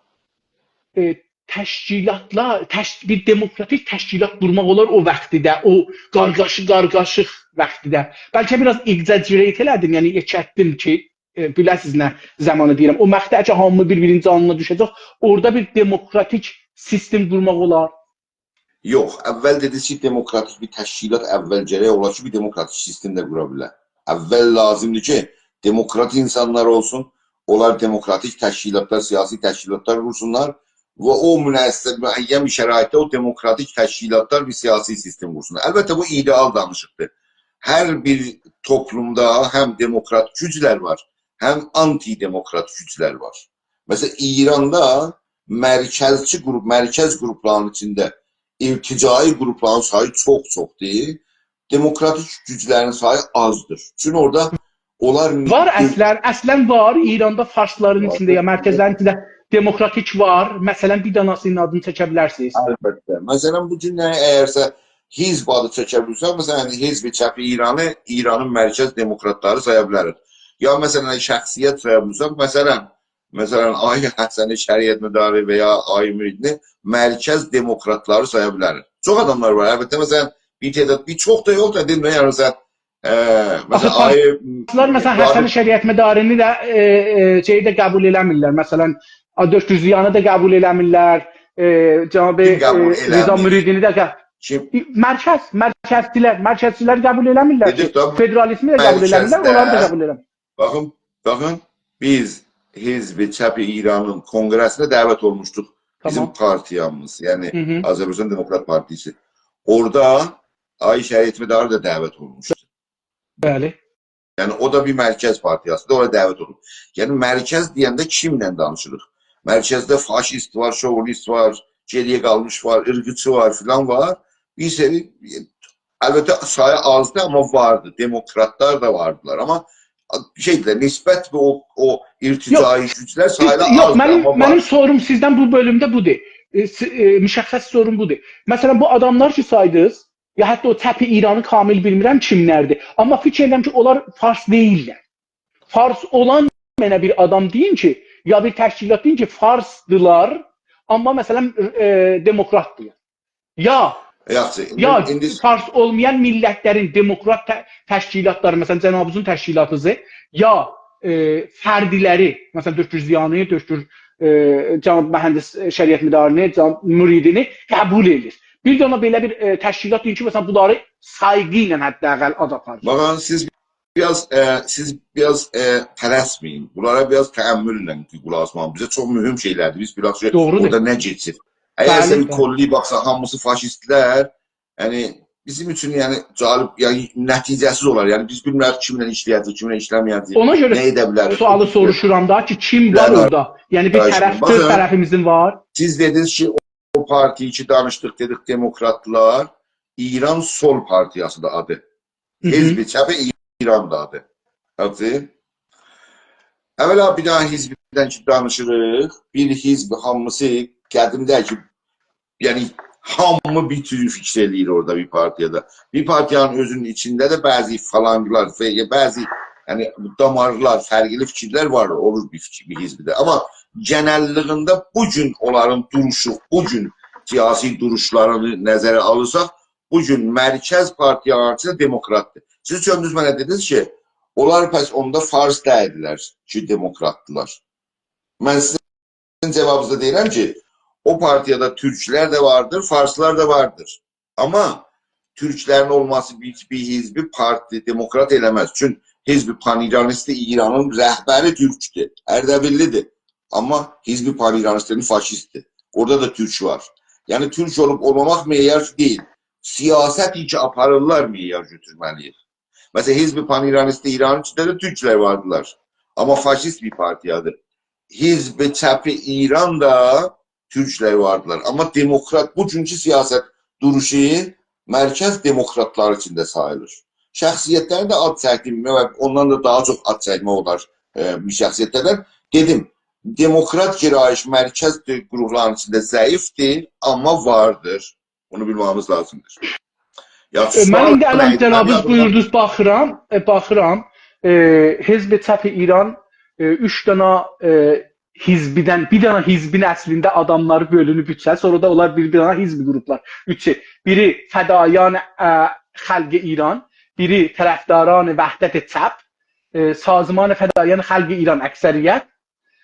ائ، تشکیلاتلار، تش-، بیر دموکراتیک تشکیلات قورماق اولار او واختیده، او قارغاشی-، قارغاشیق واختیده؟ بلکه بیر آز exaggerate ائله‌دیم، یعنی یئکلتدیم کی، ائ، بیله‌سیز نه زامانی دئییرم. او مقطع کی، هامی بیر-بیرینین جانینا دوشه‌جک، اورادا بیر دموکراتیک سیستم قورماق اولار. یوخ، اول دئدینیز کی، دموکراتیک بیر تشکیلات اول گرک اولا کی، بیر دموکراتیک سیستم ده قورا بیله. اول لازیمدیر کی، دموکرات اینسانلار اولسون، اونلار دموکراتیک تشکیلاتلار، سیاسی تشکیلاتلار قورسونلار و او مناسب، معین بیر شرایطده او دموکراتیک تشکیلاتلار بیر سیاسی سیستم قورسونلار. البته، بو ایده‌آل دانیشیقدیر. هر بیر توپلومدا هم دموکرات گوجلر وار، هم آنتی‌دموکرات گوجلر وار. مثلا، ایراندا مرکزچی قروپ، مرکز قروپلارینین ایچینده ارتجاعی قروپلارین سایی چوخ چوخدور. دموکراتیک گوجلرین سایی آزدیر. چونکی اورادا اونلار وار، اصلا، اصلا وار. ایراندا فارسلارین ایچینده، یا مرکزلرین ایچینده دموکراتیک وار. مثلا، بیر داناسینین آدینی چکه بیلرسینیز؟ البته. مثلا، بو گون نه، اگرسه حزب آدی چکه بیلسک، مثلا، حزب چپ ایرانی، ایرانین مرکز دموکراتلاری سایا بیلریک. یا، مثلا، شخصیت سایا بیلسک، مثلا، مثلا، آقای حسن شریعتمداری و یا آقای مریدینی مرکز دموکراتلاری سایا بیلریک. چوخ آداملار وار. البته، مثلا، بیر تعداد، بیر چوخ دا یوخ دا، دئییم ده، یعنی، مثلا، ائ، مثلا، آخی آقای فارسلار، مثلا، مریدی حسن شریعتمدارینی ده، ائ، ائ، شئیی ده قبول ائله‌میرلر. مثلا، آ، دؤکتور ضیانی دا قبول ائله‌میرلر. ائ، جناب، کیم قبول ائ، رضا ائله‌میر؟ مریدینی ده قه-، کیم؟ مرکز، مرکزچیلر، مرکزچیلر قبول ائله‌میرلر کی. دئدیک ده، فدرالیزمی ده قبول ائله‌میرلر، اونلاری دا مرکزده قبول ائله‌میر. باخین، باخین، بیز حزب چپ ایرانین کنگره‌سینه دعوت اولموشدوق. بیزیم، تامام، پارتیامیز، یعنی، هی هی، آذربایجان دموکرات پارتیسی. اورادا آقای شریعتمداری دا دعوت اولموشدو. بلی. یعنی، او دا بیر مرکز پارتیاسیدیر، اورا دعوت اولوب. یعنی، مرکز دئینده کیمله دانیشیریق؟ مرکزده فاشیست وار، شووینیست وار، گئری‌یه قالمیش وار، عیرقچی وار، فلان وار. بیر سری، البته، سایی آزدی، آمما واردی. دموکراتلار دا واردیلار. آمما شئیدیلر، نسبت به او، او ارتجاعی، یوخ، گوجلر ساییلا، یوخ، آزدی، منیم، آمما منیم وار. سوروم سیزدن بو بؤلومده بودور. ائ، سی-، ائ، مشخص سوروم بودور. مثلا، بو آداملار کی سایدینیز، یا حتی او چپ ایرانی کامل بیلمیرم کیملردیر. آمما فیکیر ائدیرم کی، اونلار فارس دئییللر. فارس اولان منه بیر آدام دئیین کی، یا بیر تشکیلات دئیین کی، فارسدیلار، آمما، مثلا، ائ، دموکراتدیلار. یا، یاخشی، ایندی، یا ایندی فارس اولمایان میللتلرین دموکرات ت-، تشکیلاتلاری، مثلا، جنابینیزین تشکیلاتینیزی، یا، ائ، فردلری، مثلا، دؤکتور ضیانی، دؤکتور، ائ، جناب مهندس شریعتمدارینی، جناب مریدینی قبول ائدیر. بیر دنه بئله بیر، ائ، تشکیلات دئیین کی، مثلا، بونلاری سایغی ایله حداقل آد آپاریر. باخین، سیز بیر آز، ائ، سیز بیر آز، ائ، تلسمه‌یین. بونلارا بیر آز تأمل‌له قولاق آسمالی. بیزه چوخ مهمه شئیلردیر. بیز بیر آز دوغرودور. اورادا نه کئچیر؟ اگر، بلی، سن، بلی، کلی باخسان، هامیسی فاشیستلر، یعنی، بیزیم اوچون، یعنی، جالب، یعنی، نتیجه‌سیز اولار. یعنی، بیز بیلمیریک کیمله ایشله‌یه‌جه‌ییک، کیمله ایشله‌مه‌یه‌جه‌ییک. اونا گؤره نه ائده بیلریک؟ سؤالی سوروشورام دا کی، کیم وار اورادا؟ یعنی، بیر، بلی، طرف، باخین، سؤز طرفیمیزین وار. سیز دئدینیز کی، او پارتی کی دانیشدیق، دئدیک، دموکراتلار، ایران سول پارتیاسیدیر آدی. هی هی. حزب چپ ایران دا آدی. یاخشی. اولا بیر دنه حزبدن کی دانیشیریق، بیر حزب هامیسی قدیمده کی، یعنی هامی بیر تور فیکیر ائله‌ییر اورادا بیر پارتیادا. بیر پارتیانین اؤزونون ایچینده ده بعضی فلانگلار، ف-، بعضی، یعنی، دامارلار، فرقلی فیکیرلر وار، اولور بیر فیکیر، بیر حزبده. آمما گئنللیگینده بو گون اونلارین دوروشو، بو گون سیاسی دوروشلارینی نظره آلیرساق، بو گون مرکز پارتیالارین ایچینده دموکراتدیر. سیز اؤزونوز منه دئدینیز کی، اونلار پس اوندا فارس دئییلدیلر کی، دموکراتدیلار. من سیزین جاوابینیزدا دئییرم کی، او پارتیادا تورکلر ده واردیر، فارسلار دا واردیر. آمما تورکلرین اولماسی بیر، بیر حزبی پارتی دموکرات ائله‌مز. چون حزب پان‌ایرانیستی ایرانین رهبری تورکدور، اردبیللیدیر. آمما حزب پان‌ایرانیستین فاشیستدیر. اورادا دا تورک وار. یعنی، تورک اولوب اولماماق معیار دئییل. سیاست کی آپاریرلار معیار گؤتورمه‌لی‌ییک. مثلا، حزب پان‌ایرانیست ایرانین ایچینده ده تورکلر واردیلار. آمما فاشیست بیر پارتییادیر. حزب چپ ایران دا تورکلر واردیلار. آمما دموکرات، بوگونکو سیاست دوروشو مرکز دموکراتلار ایچینده ساییلیر. شخصیتلرین ده آد چکدیم و اوندان دا داها چوخ آد چکمک اولار، ائ، بیر شخصیتلردن. دئدیم، دموکرات گرایش مرکز قروپلارین ایچینده ضعیفدیر، آمما واردیر. بونو بیلمه‌ییمیز لازیمدیر. یاخشی، ائ، من سؤال ایندی الان نه‌ایدی؟ من جنابیز یادیمدان بویوردونوز، باخیرام، ائ، باخیرام. ائ، حزب چپ ایران، ائ، اوچ دنه، ائ، حزبدن، بیر دنه حزبین اصلینده آداملاری بؤلونوب اوچه، سونرا دا اونلار بیر، بیر دنه حزب قروپلار. اوچو، بیری فدایان، ائ، خلق ایران، بیری طرفداران وحدت چپ، ائ، سازمان فدایان خلق ایران اکثریت،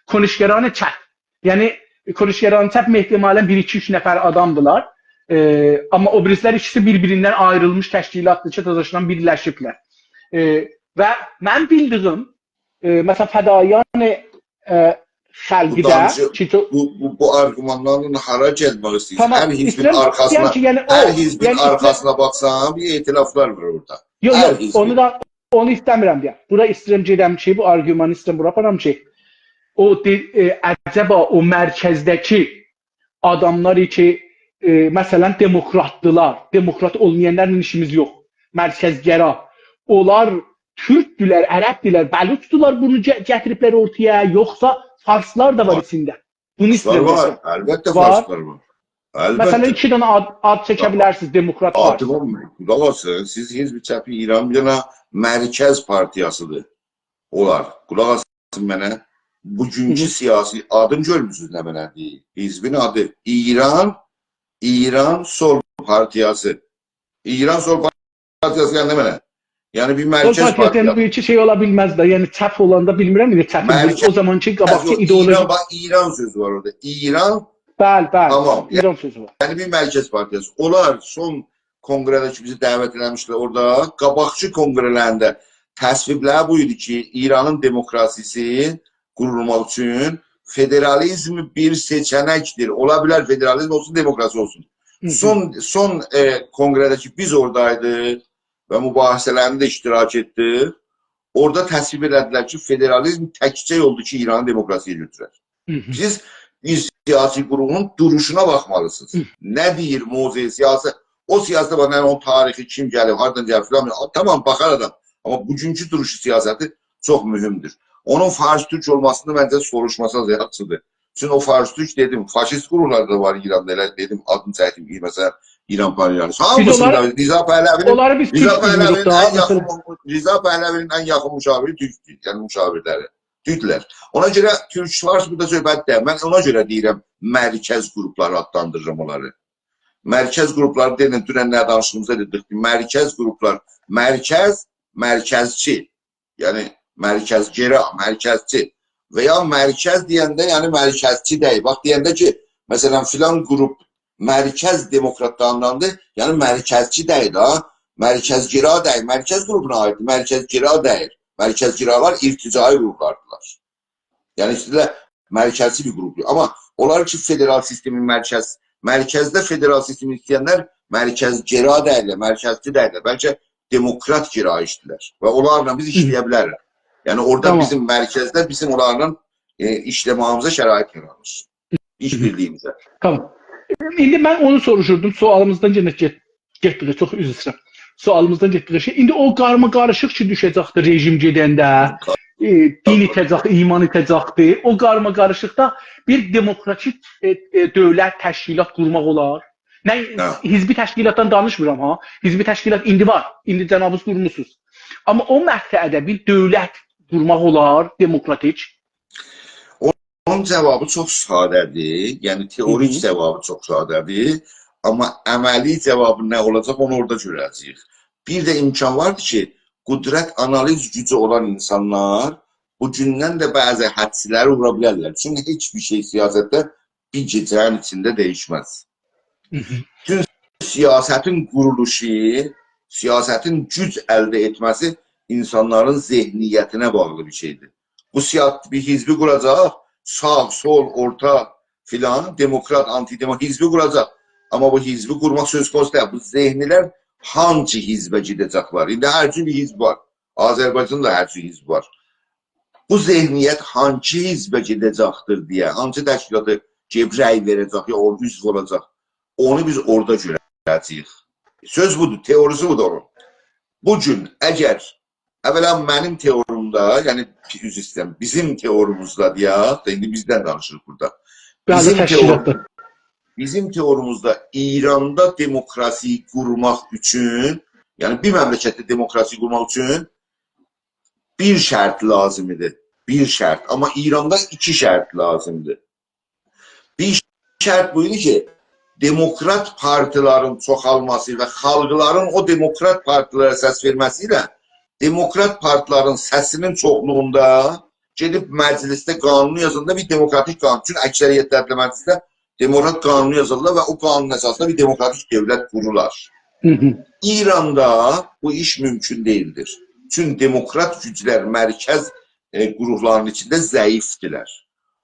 کنشگران چپ. یعنی، کنشگران چپ احتمالاً بیر، ایکی، اوچ نفر آدامدیلار. ائ، آمما او بیریسیلر ایکیسی بیر-بیریندن آیریلمیش تشکیلاتدیر کی، تازاشیندان بیرلشیبلر. ائ، و من بیلدیگیم، ائ، مثلا، فدایان، ائ، بو خلقده دانیشی-، کی، چو- بو، بو، بو آرگومانلارلا هارا گلمک ایسته‌ییرسینیز؟ تامام، هر حزبین ایسته‌ییرم آرخاسینا، دئیم کی، یعنی هر او، حزبین یعنی ایسته‌ییرم آرخاسینا باخسان، بیر ائتلافلار وار اورادا. یوخ، هر یوخ، حزبین. اونو دا، اونو ایسته‌میرم دئیم. بورا ایسته‌ییرم گئدم کی، بو آرگومانی ایسته‌ییرم بورا آپارام کی، او دئ-، ائ، عجبا او مرکزده‌کی آداملار کی، ائ، مثلا، دموکراتدیلار، دموکرات اولمایانلارلا ایشیمیز یوخ، مرکزگرا، اونلار تورکدولر، عربدیلر، بلوچدولار، بونو گه-، گتیریبلر اورتایا، یوخسا فارسلار دا وار، وار، ایچینده؟ بونو فارسلار ایسته‌ییرم وار، دئسم. البته وار. فارسلار وار. البته. مثلا، ایکی دنه آد، آد چکه، آ-، بیلرسینیز، دموکرات وار. آدیوی، قولاق آسین، سیز حزب چپ ایران بیر دنه مرکز پارتییاسیدیر. اولار. قولاق آسین منه. بوگونکو، هی هی، سیاسی آدین گؤرموسونوز نمنه‌دیر؟ حزبین آدی ایران، ایران سول پارتییاسی. ایران سول پارتییاسی یعنی نمنه؟ یعنی بیر سول مرکز پارتییاسی، یعنی پارتییاسی. بو ایکی شئی اولا بیلمز ده. یعنی چپ اولاندا بیلمیرم، ایندی چپین مرکز، او زامانکی قاباقکی یوخ، ایدئولوژی. ایران، باخ، ایران سؤزو وار اورادا. ایران. بلی، بلی. تامام. ایران سؤزو وار. یعنی بیر مرکز پارتییاسی. اونلار سون کنگره‌ده کی، بیزی دعوت ائله‌میشدیلر اورادا، قاباقکی کنگره‌لرینده تصویبلری بو ایدی کی، ایرانین دموکراسیسی قورولماق اوچون فدرالیزم بیر سئچه‌نکدیر. اولا بیلر فدرالیزم اولسون، دموکراسی اولسون. هی هی. سون، سون، ائ، کنگره‌ده کی، بیز اورادایدیق و مباحثه‌لرینده ده اشتراک ائتدیک. اورادا تصویب ائله‌دیلر کی، فدرالیزم تکجه یولدور کی، ایرانی دموکراسی‌یه گؤتورر. هی هی. سیز بیر سیاسی قورومون دوروشونا باخمالیسینیز. هی. نه دئییر موضع سیاسی؟ او سیاسته باخ، نه اونون تاریخی، کیم گلیب، هاردان گلیب فلان. تامام، باخار آدام. آمما بوگونکو دوروشو سیاستی چوخ مهمدور. اونون فارس تورک اولماسینی منجه سوروشماسا یاخشیدیر. چونکی او فارس تورک، دئدیم، فاشیست قوروملار دا وار ایراندا، ائله دئدیم، آدینی چکدیم کی، مثلا، ایران پان‌ایرانیست. بیر ده هامیسیندا اونلار، رضا پهلوی‌نین، اونلاری بیز رضا تورک پهلوی‌نین بیلیریک دا، ان یاخین، مثلا. رضا پهلوی‌نین ان یاخین مشاوری تورکدور، یعنی مشاورلری تورکلر. اونا گؤره تورک فارس بورادا صحبت دئییل. من اونا گؤره دئییرم، مرکز قوروملاری آدلاندیریرام اونلاری. مرکز قوروملاری دئییرم، دونن نه دانیشیغیمیزدا دئدیک کی، مرکز قوروملار، مرکز، مرکزچی، یعنی مرکزگرا، مرکزچی و یا مرکز دئینده، یعنی مرکزچی دئییل. باخ، دئینده کی، مثلا، فلان قوروم مرکز دموکراتلاریندان‌دیر، یعنی مرکزچی دئییل ها، مرکزگرا دئییل، مرکز قورومونا عاییددیر، مرکزگرا دئییل. مرکزگرالار ارتجاعی قوروملاردیلار. یعنی، ایسته‌ییرلر مرکزی بیر قورومدور. آمما اونلار کی، فدرال سیستمین مرکز، مرکزده فدرال سیستمی ایسته‌ینلر مرکزگرا دئییللر، مرکزچی دئییللر. بلکه دموکرات گرایشدیرلر و اونلارلا بیز، هی، ایشله‌یه بیلریک. یعنی، اورادا، تامام، بیزیم مرکزده بیزیم اونلارلا، ائ، ایشله‌مه‌ییمیزه شرایط یارانیر. ایش‌بیرلیگیمیزه. تامام. ایندی من اونو سوروشوردوم، سؤالیمیزدان یئنه گئت-، گئتدیک، چوخ عذر ایسته‌ییرم. سؤالیمیزدان گئتدیک. ایندی او قارما-قاریشیق کی دوشه‌جکدیر رژیم گئدنده، ائ، دین ایته‌جک، ایمان ایته‌جکدیر. او قارما-قاریشیقدا بیر دموکراتیک، ائ، ائ، دؤولت، تشکیلات قورماق اولار؟ نه، هه، حزبی تشکیلاتدان دانیشمیرام ها. حزبی تشکیلات ایندی وار. ایندی جنابیز قورموسونوز. آمما او مقطعده بیر دؤولت قورماق اولار، دموکراتیک؟ اونون جاوابی چوخ ساده‌دیر. یعنی، تئوریک، هی هی، جاوابی چوخ ساده‌دیر. آمما عملی جاوابی نه اولاجاق، اونو اورادا گؤره‌جه‌ییک. بیر ده امکان واردیر کی، قدرت آنالیز گوجو اولان اینسانلار بو گوندن ده بعضی حدس‌لری وورا بیلرلر. چونکی هئچ بیر شئی سیاستده بیر گئجه‌نین ایچینده دییشمز. هی هی. بوتون سیاستین قورولوشو، سیاستین گوج الده ائتمه‌سی اینسانلارین ذهنیتینه باغلی بیر شئیدیر. بو سیاست بیر حزبی قوراجاق، ساغ، سول، اورتا فلان، دموکرات، آنتی‌دموکرات حزبی قوراجاق. آمما بو حزبی قورماق سؤز قونوسو دئییل. بو ذهنلر هانسی حزبه گئده‌جکلر؟ ایندی هر جور بیر حزب وار. آذربایجاندا هر جور حزب وار. بو ذهنیت هانسی حزبه گئده‌جکدیر دئیه، هانسی تشکیلاتا گئدیب رأی وئره‌جک، یا او عضو اولاجاق، اونو بیز اورادا گؤره‌جه‌ییک. سؤز بودور، تئوریسی بودور اونون. بو گون اگر، اولا منیم تئوریمده، یعنی، عذر ایسته‌ییرم، بیزیم تئوریمیزده دئیک، ایندی بیزدن دانیشیریق بورادا. بلی، بیزیم تئوری-، تشکیلاتدا. بیزیم تئوریمیزده ایراندا دموکراسی قورماق اوچون، یعنی بیر مملکتده دموکراسی قورماق اوچون بیر شرط لازیم ایدی. بیر شرط. آمما ایراندا ایکی شرط لازیمدیر. بیر شرط بو ایدی کی، دموکرات پارتیلارین چوخالماسی و خالقلارین او دموکرات پارتیلره سس وئرمه‌سی ایله دموکرات پارتیلارین سسینین چوخلوغوندا گئدیب مجلسده قانونو یازاندا بیر دموکراتیک قانون. چونکی اکثریتلرله مجلسده دموکرات قانونو یازارلار و او قانون اساسیندا بیر دموکراتیک دؤولت قورولار. هی هی. ایراندا بو ایش مومکون دئییلدیر. چون دموکرات گوجلر مرکز، ائ، گروپلارین ایچینده ضعیفدیرلر.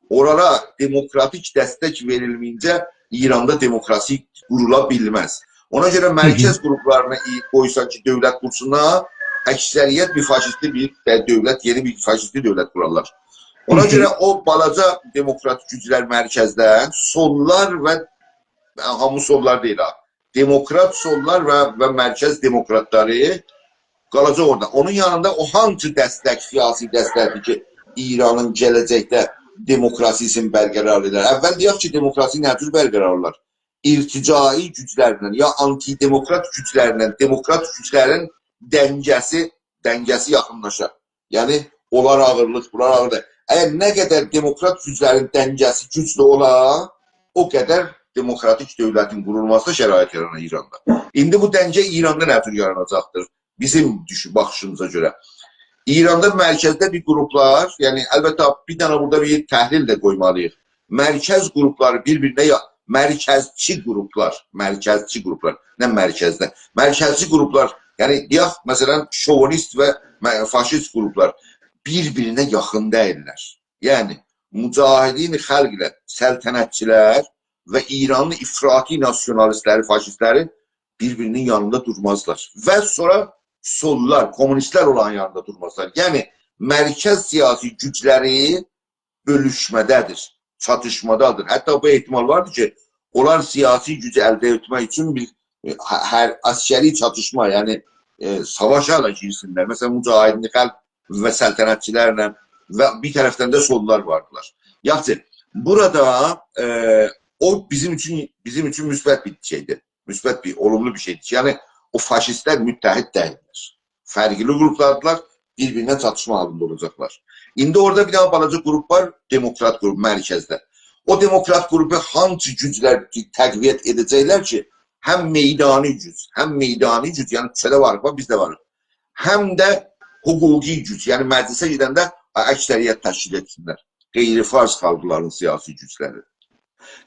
اورالارا دموکراتیک دستک وئریلمه‌یینجه ایراندا دموکراسی قورولا بیلمز. اونا گؤره هی هی. مرکز گروپلارینی ای-، قویسان کی، دؤولت قورسونلار، اکثریت بیر فاشیستی بیر ده-، دؤولت، یئنی بیر فاشیستی دؤولت قورارلار. اونا هی هی. گؤره او بالاجا دموکرات گوجلر مرکزده، سوللار و، هامی سوللار دئییل ها، دموکرات سوللار و، و مرکز دموکراتلاری قالاجاق اورادا. اونون یانیندا او هانسی دستک، سیاسی دستکدیر کی، ایرانین گله‌جکده دموکراسی‌سینی برقرار ائدر؟ اول دئیک کی، دموکراسی نه جور برقرار اولار؟ ارتجاعی گوجلرله، یا آنتی‌دموکرات گوجلرله دموکرات گوجلرین دنگه‌سی، دنگه‌سی یاخینلاشار. یعنی، اونلار آغیرلیق، بونلار آغیرلیق. اگر نه قدر دموکرات گوجلرین دنگه‌سی گوجلو اولا، او قدر دموکراتیک دؤولتین قورولماسینا شرایط یارانار ایراندا. ایندی بو دنگه ایراندا نه جور یاراناجاقدیر؟ بیزیم دوش-، باخیشیمیزا گؤره. ایراندا مرکزده بیر گروپلار، یعنی البته بیر دنه بورادا بیر تحلیل ده قویمالی‌ییق. مرکز گروپلاری بیر-بیرینه یا-، مرکزچی گروپلار، مرکزچی گروپلار، نه مرکزده، مرکزچی گروپلار، یعنی دئیک، مثلا، شووینیست و م-، فاشیست گروپلار بیر-بیرینه یاخین دئییللر. یعنی، مجاهدین خلق ایله سلطنتچیلر و ایرانین افراطی ناسیونالیستلری، فاشیستلری بیر-بیرینین یانیندا دورمازلار. و سونرا سوللار، کمونیستلر اولارین یانیندا دورمازلار. یعنی، مرکز سیاسی گوجلری بؤلوشمه‌ده‌دیر، چاتیشمادادیر. حتی بو احتمال واردیر کی، اونلار سیاسی گوجو الده ائتمک اوچون بیر، ائ، ه-، هر عسکری چاتیشما، یعنی، ائ، ساواشا دا گیرسینلر. مثلا، مجاهدین خلق و سلطنتچیلرله و بیر طرفدن ده سوللار واردیلار. یاخشی، بورادا، ائ، او بیزیم اوچون، بیزیم اوچون مثبت بیر شئیدیر. مثبت بیر، اولوملو بیر شئیدیر. یعنی، او فاشیستلر متحد دئییللر. فرقلی گروپلاردیلار، بیر-بیرینه چاتیشما حالیندا اولاجاقلار. ایندی اورادا بیر دنه بالاجا گروپ وار، دموکرات گروپ مرکزده. او دموکرات گروپو هانسی گوجلر تقویت ائده‌جکلر کی، هم میدانی گوج، هم میدانی گوج، یعنی کوچه‌ده واریق، باخ، بیز ده واریق. هم ده حقوقی گوج، یعنی مجلسه گئدنده اکثریت تشکیل ائتسینلر. غیر فارس خالقلارین سیاسی گوجلری.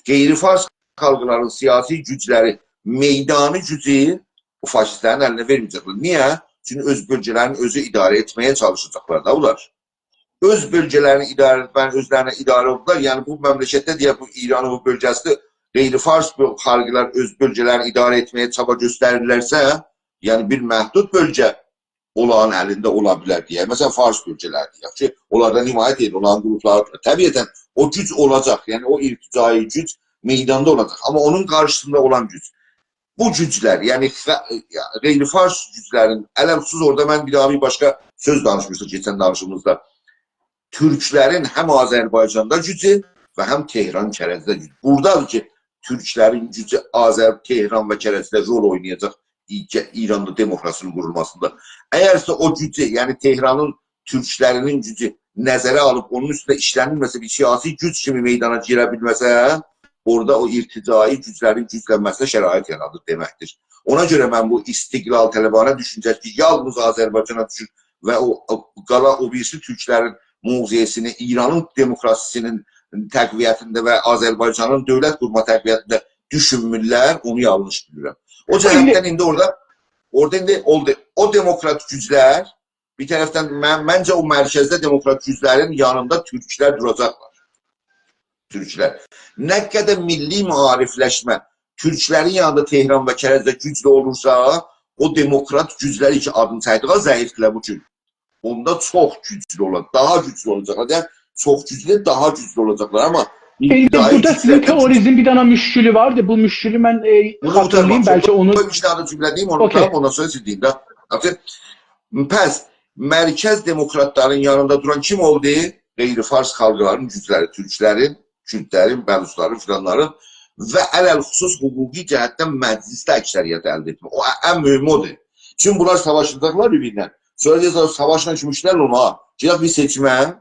غیر فارس خالقلارین سیاسی گوجلری، میدانی گوجو بو فاشیستلرین الینه وئرمه‌یه‌جکلر. نییه؟ چونکی اؤز بؤلگه‌لرینی اؤزو اداره ائتمه‌یه چالیشاجاقلار دا بونلار. اؤز بؤلگه‌لرینی اداره ائتمه‌نین اؤزلرینه اداره اولدولار. یعنی، بو مملکتده دئیک، بو ایرانین بو بؤلگه‌سی، غیر فارس بو خالقلار اؤز بؤلگه‌لرینی اداره ائتمه‌یه چابا گؤستریرلرسه، یعنی بیر محدود بؤلگه اولارین الینده اولا بیلر دئیک. مثلا، فارس بؤلگه‌لری دئیک کی، اونلاردا حمایت ائدیر، اونلارین گروپلاری، طبیعتا او گوج اولاجاق، یعنی او ارتجاعی گوج میداندا اولاجاق. آمما اونون قارشیسیندا اولان گوج، بو گوجلر، یعنی خ-، غیر فارس گوجلرین، علی‌الخصوص اورادا من بیر داها بیر باشقا سؤز دانیشمیشدیق کئچن دانیشیغیمیزدا. تورکلرین هم آذربایجاندا گوجو و هم تهران کرجده گوجو. بورادادیر کی، تورکلرین گوجو آذر-، تهران و کرجده رول اوینایاجاق ای-، ایراندا دموکراسی‌نین قورولماسیندا. اگرسه او گوجو، یعنی تهرانین تورکلرینین گوجو نظره آلیب، اونون اوستونده ایشله‌نیلمه‌سه، بیر سیاسی گوج کیمی میدانا گیره بیلمه‌سه، اورادا او ارتجاعی گوجلرین گوجلنمه‌سینه شرایط یارادیر دئمکدیر. اونا گؤره من بو استقلال‌طلبانه دوشونجه کی، یالنیز آذربایجانا دوشور و او، او قالا او بیریسی تورکلرین موضعینی، ایرانین دموکراسی‌سینین تقویتینده و آذربایجانین دؤولت قورما تقویتینده دوشونمورلر، اونو یانلیش بیلیرم. او جهتدن ایندی اورادا، اورادا ایندی اولدو. او دموکرات گوجلر، بیر طرفدن، من، منجه او مرکزده دموکرات گوجلرین یانیندا تورکلر دوراجاقلار. تورکلر. نه قدر میللی معاریفلشمه، تورکلرین یانیندا تهران و کرج ده گوجلو اولورسا، او دموکرات گوجلر کی آدینی چکدیک، ضعیفدیرلر بو گون. اوندا چوخ گوجلو اولاجاق، داها گوجلو اولاجاقلار. یعنی، چوخ گوجلو، داها گوجلو اولاجاقلار، آمما بیر ایندی داها بورادا سیزین گوجلر گوجلو. تئوریزین بیر دنه مشکلی واردی. بو مشکلی من، ائ، بونو قورتارماق خاتیرلاییم، بلکه چوخ اونو قوی بیر دنه جمله دئییم، اونو اوکی. قورتارام، اوندان سونرا سیز دئیین ده. آخی، پس مرکز دموکراتلارین یانیندا دوران کیم اولدو؟ غیر فارس خالقلارین گوجلری، تورکلرین، کوردلرین، بلوچلارین، فلانلارین و علی‌الخصوص حقوقی جهتدن مجلسده اکثریت الده ائتمک. او، ان مهمو اودور. چونکی بونلار ساواشاجاقلار بیر-بیرینن. سونرا دئیه‌جک، ساواشلا کیمینکیلر اولا؟ گئدک بیر سئچیمه،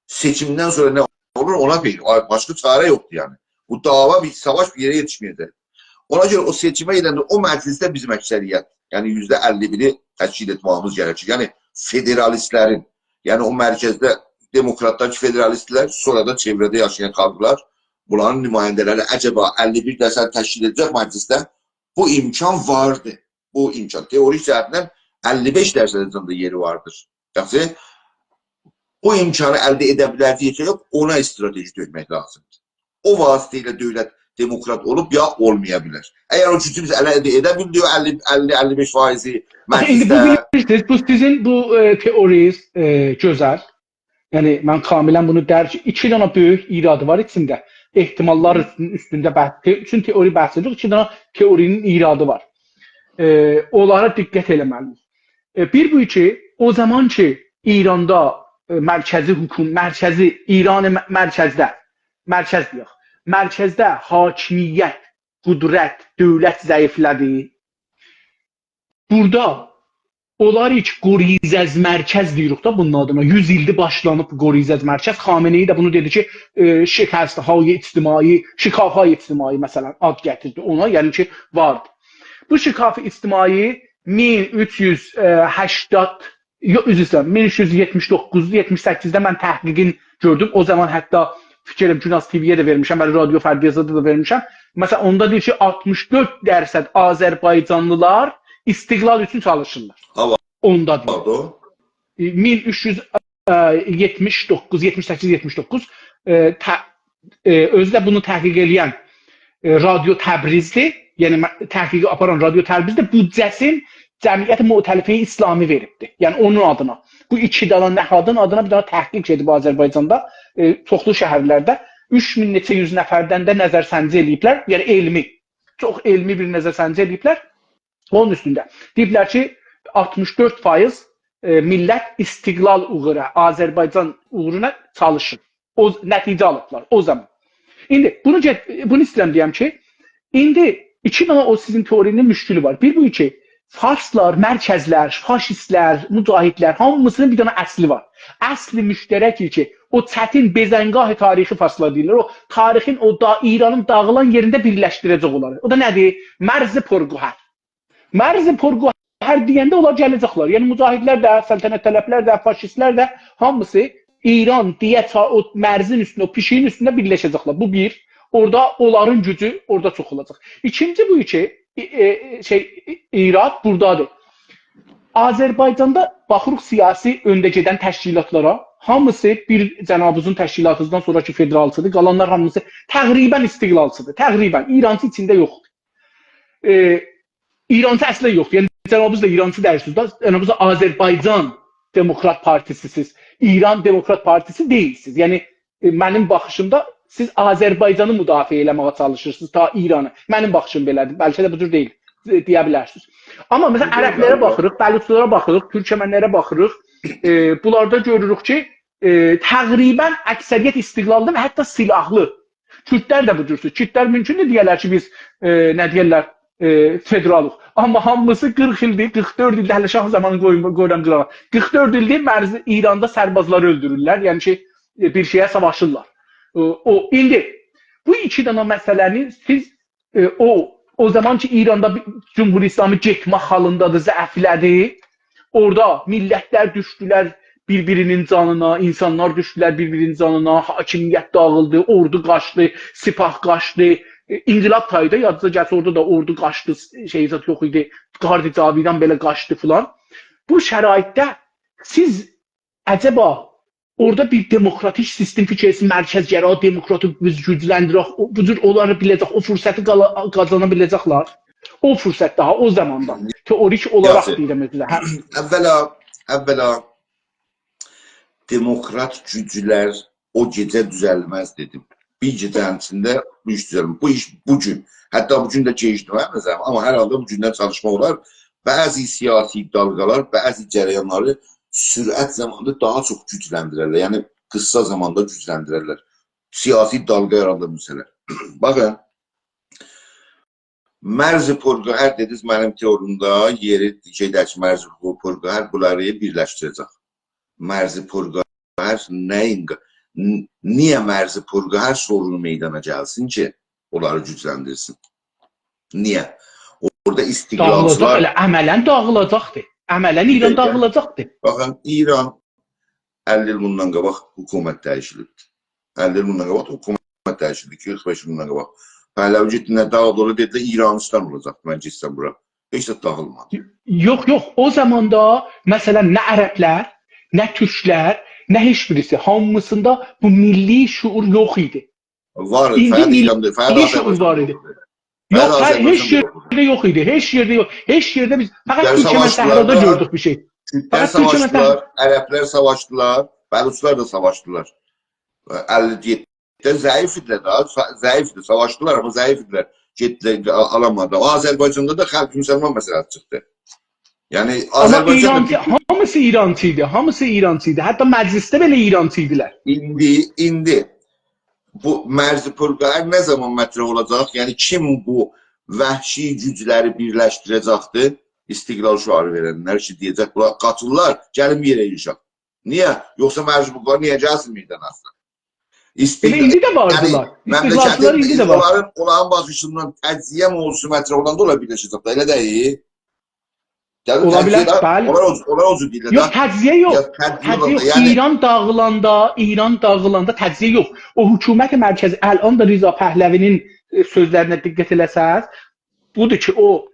سئچیمدن سونرا نه اولور، اونا بیر، باشقا چاره یوخدور یعنی. بو دعوا، بیر ساواش بیر یئره یئتیشمه‌یه‌جک. اونا گؤره او سئچیمه گئدنده او مجلسده بیزیم اکثریت، یعنی یوزده اللی بیری تشکیل ائتمه‌ییمیز گرکیر. یعنی فدرالیستلرین، یعنی او مرکزده دموکراتلار کی فدرالیستلر، سونرا دا چئوره‌ده یاشایان خالقلار، بونلارین نماینده‌لری عجبا اللی بیر درصد تشکیل ائده‌جک مجلسده؟ بو امکان واردی. بو امکان. تئوریک جهتدن اللی بئش درصد ده یئری واردیر. یاخشی، بو امکانی الده ائده بیلریک یا یوخ، اونا استراتژی تؤکمک لازیمدیر. او واسطه ایله دؤولت دموکرات اولوب یا اولمایا بیلر. اگر او گوجو بیز الده ائده بیلدیک، او اللی، اللی، اللی بئش فایضی مجلسده. ایندی بو بیلیرسینیز، بو سیزین بو، ائ، تئوریز، ائ، گؤزل. یعنی، من کاملاً بونو درک، ایکی دنه بؤیوک ایرادی وار ایچینده. احتماللار اوستون-، اوستونده بحث، ته-، چون تئوری بحثی یوخ، ایکی دنه تئوری‌نین ایرادی وار. ائ، اونلارا دقت ائله‌مه‌لی‌ییک. ائ، بیر بو کی، او زامان کی، ایراندا، ائ، مرکزی حکوم-، مرکزی، ایران م-، مرکزده، مرکز دئیک، مرکزده حاکمیت، قدرت، دؤولت ضعیفله‌دی. بورادا اولار کی گریز از مرکز دئییریک دا بونون آدینا. یوز ایلدیر باشلانیب بو گریز از مرکز. خامنه‌ای ده بونو دئدی کی، ائ، شکست‌های اجتماعی، شکاف‌های اجتماعی، مثلاً، آد گتیردی اونا، یعنی کی، واردی. بو شکاف اجتماعی مین اوچ یوز هشتاد، یوخ، عذر ایسته‌ییرم، مین اوچ یوز یئتمیش دوققوز، یئتمیش سککیزده من تحقیقین گؤردوم. او زامان حتی فیکریم گوناز تی‌وی‌یه ده وئرمیشم، بلی، رادیو فردیازادا دا وئرمیشم. مثلاً، اوندا دئییر کی، آلتمیش دؤرد درصد آذربایجانلیلار استقلال اوچون چالیشیرلار. هاوا. اوندا دئییر. هاوا. ائ، مین اوچ یوز یئتمیش دوققوز، یئتمیش سککیز، یئتمیش دوققوز، ائ، ته-، ائ، اؤزو ده بونو تحقیق ائله‌ین، ائ، رادیو تبریزدیر. یعنی، م-، تحقیقی آپاران رادیو تبریزدیر. بودجه‌سین جمعیت مؤتلفه‌ی اسلامی وئریبدی. یعنی، اونون آدینا. بو ایکی دنه نهادین آدینا بیر دنه تحقیق گئدیب آذربایجاندا. ائ، چوخلو شهرلرده اوچ مین نئچه یوز نفردن ده نظرسنجی ائله‌ییبلر. یعنی، علمی. چوخ علمی بیر نظرسنجی ائله‌ییبلر. اونون اوستونده. دئییبلر کی، آلتمیش دؤرد فایض، ائ، میللت استقلال اوغرو، آذربایجان اوغرونا چالیشیر. او نتیجه آلیبلار او زامان. ایندی بونو گئت-، بونو ایسته‌ییرم دئیم کی، ایندی ایکی دنه او سیزین تئوری‌نین مشکلی وار. بیر بو کی، فارسلار، مرکزلر، فاشیستلر، مجاهدلر، هامیسینین بیر دنه اصلی وار. اصل مشترکی کی، او چتین بزنگاه تاریخی فارسلار دئییرلر. او تاریخین، او دا، ایرانین داغیلان یئرینده بیرلشدیره‌جک اونلاری. او دا نه‌دیر؟ مرز پرگوهر. مرز پرگوهر دئینده اونلار گله‌جکلر. یعنی مجاهدلر ده، سلطنت‌طلبلر ده، فاشیستلر ده، هامیسی ایران دئیه چا-، او مرزین اوستونده، او پیشیگین اوستونده بیرلشه‌جکلر. بو بیر. اورادا اونلارین گوجو اورادا چوخ اولاجاق. ایکینجی بو کی، ائ، ائ، شئی، ائ، ایراد بورادادیر. آذربایجاندا باخیریق سیاسی اؤنده گئدن تشکیلاتلارا، هامیسی بیر جنابینیزین تشکیلاتینیزدان سونراکی فدرالچیدیر، قالانلار هامیسی تقریباً استقلالچیدیر. تقریباً. ایرانچی ایچینده یوخدور. ائ، ایرانچی اصلا یوخدور. یعنی، جنابینیز دا ایرانچی دئییلسینیز دا، جنابینیز آذربایجان دموکرات پارتیسی‌سیز. ایران دموکرات پارتیسی دئییلسینیز. یعنی، ائ، منیم باخیشیمدا سیز آذربایجانی مدافعه ائله‌مه‌یه چالیشیرسینیز، تا ایرانی. منیم باخیشیم بئله‌دیر. بلکه ده بو جور دئییل، ائ، دئیه بیلرسینیز. آمما، مثلاً، عربلره باخیریق، بلوچلارا باخیریق، تورکمنلره باخیریق. ائ، بونلاردا گؤروروک کی، ائ، تقریباً اکثریت استقلاللی و حتی سلاحلی. کوردلر ده بو جورسو. کوردلر مومکوندور دئیه‌لر کی، بیز، ائ، نه دئیرلر، ائ، فدرالیق. آمما هامیسی قیرخ ایلدیر، قیرخ دؤرد ایلدیر، هله شاه زامانی قویون، قویورام قیراغا. قیرخ دؤرد ایلدیر مرز-، ایراندا سربازلاری اؤلدورورلر. یعنی کی، ائ، بیر شئیه ساواشیرلار. او، او، ایندی بو ایکی دنه مسئله‌نی سیز، ائ، او، او زامان کی، ایراندا بیر جمهوری اسلامی گئتمک حالیندادیر، ضعفله‌دی. اورادا میللتلر دوشدولر بیر-بیرینین جانینا، اینسانلار دوشدولر بیر-بیرینین جانینا، حاکمیت داغیلدی، اوردو قاچدی، سپاه قاچدی. ائ، انقلاب تایی دا، یادینیزا گلسه، اورادا دا اوردو قاچدی، شئی زاد یوخ ایدی، گارد جاویدان بئله قاچدی فلان. بو شرایطده سیز عجبا اورادا بیر دموکراتیک سیستم فیکیر ائتسین، مرکزگرا، دموکراتیک بیز گوجلندیرک، او، بو جور اونلاری بیله‌جک، او فرصتی قالا-، قازانا بیله‌جکلر. او فرصت داها او زاماندا تئوریک اولاراق یاخشی. دئییرم اؤزومه. هه. اولا، اولا دموکرات گوجلر او گئجه دوزلمز دئدیم. بیر گئجه‌نین ایچینده بو ایش دوزلمز. بو ایش بو گون، حتی بو گون ده گئجدیر منیم نظریمه، آمما هر حالدا بو گوندن چالیشماق اولار. بعضی سیاسی دالغالار، بعضی جریانلاری سرعت زامانیندا داها چوخ گوجلندیررلر. یعنی قیسا زاماندا گوجلندیررلر. سیاسی دالغا یارادیلا بیلسه‌لر. باخین، مرز پرگوهر دئدینیز، منیم تئوریمده یئری، شئیده کی، مرز پرگوهر بونلاری بیرلشدیره‌جک. مرز پرگوهر نه‌یین ق-، ن-، نییه مرز پرگوهر سورونو میدانا گلسین کی، اونلاری گوجلندیرسین؟ نییه؟ اورادا داغیلاجاق، استقلالچیلار ائله عملا داغیلاجاقدیر. عملا ایران دقیقه. داغیلاجاقدیر. باخین، ایران اللی ایل بوندان قاباق حکومت دییشیلیبدیر. اللی ایل بوندان قاباق حکومت دییشیلدی، قیرخ بئش ایل بوندان قاباق. پهلوی گئتدی، نه داغیلدی، او دئدی، ایرانیستان اولاجاقدی، من گئتسم بورا. هئچ ده داغیلمادی. یوخ، یوخ، او زاماندا، مثلا، نه عربلر، نه تورکلر، نه هئچ بیریسی، هامیسیندا بو میللی شعور یوخ ایدی. وار، ایندی فقط میللی ایراندا، فقط شعور آذربایجاندا وار ایدی. یوخ، فقط یوخ، هه-، هئچ آذربایجاندا یئرده یوخ ایدی، هئچ یئرده یوخ. هئچ یئرده بیز، فقط تورکمن صحرادا گؤردوک بیر شئی. تورکلر فقط تورکمن صحرا- ساواشدیلار، عربلر ساواشدیلار، بلوچلار دا ساواشدیلار. اللی یئددیده ضعیف ایدیلر ده، سا-، ضعیف ایدی، ساواشدیلار، آمما ضعیف ایدیلر. گئتدیلر، آ-، آلامادیلار. او آذربایجاندا دا خلق مسلمان مسئله‌سی چیخدی. یعنی، آمما آذربایجان دا ایرانچی، بیر هامیسی ایرانچی ایدی، هامیسی ایرانچی ایدی. حتی مجلسده بئله ایرانچی ایدیلر. ایندی، ایندی بو مرز پرگوهر نه زامان مطرح اولاجاق؟ یعنی، کیم بو وحشی گوجلری بیرلشدیره‌جکدیر؟ استقلال شعاری وئرنلر کی، دئیه‌جک، بونلار قاچیرلار، گلین بیر یئره ییغیشاق. نییه؟ یوخسا مرز پرگوهر نییه گلسین میدانا اصلا؟ ائله ایندی ده واردیلار. یعنی، استقلالچیلار مملکتین ایندی ده وار. اونلارین، اونلارین باخیشیندان تجزیه موضوعسو مطرح اولاندا اولار بیرلشه‌جکلر، ائله دئییل؟ گلین اولا بیلر، تجزیه ده، بلی. اونلار او، اونلار او جور دئییرلر یوخ، ده. تجزیه یوخ. یا تجزیه تجزیه اولاندا، یوخ. یعنی ایران داغیلاندا، ایران داغیلاندا تجزیه یوخ. او حکومت مرکزی، الان دا رضا پهلوی‌نین، ائ، سؤزلرینه دقت ائله‌سز، بودور کی، او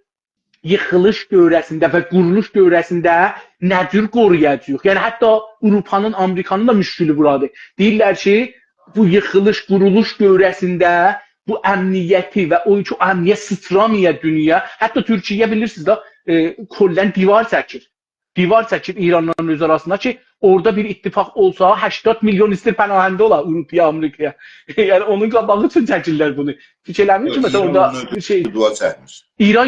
ییخیلیش دوره‌سینده و قورولوش دوره‌سینده نه جور قورویاجاغیق؟ یعنی، حتی آوروپانین، آمریکانین دا مشکلی بورادیر. دئییرلر کی، بو ییخیلیش، قورولوش دوره‌سینده بو امنیتی و او کی، او امنیت سیچرامایا دونیایا. حتی تورکیه، بیلیرسینیز ده، ائ، کلاً دیوار چکیر. دیوار چکیر ایرانلا اؤز آراسیندا کی، اورادا بیر اتفاق اولسا، هشتاد میلیون ایستیر پناهنده اولا آوروپایا، آمریکایا. یعنی، اونون قاباغی اوچون چکیرلر بونو. فیکیر ائله‌میر کی، یوخ، مثلا، ایران اورادا بونون شئی، اوچون دیوار چکمیر. ایران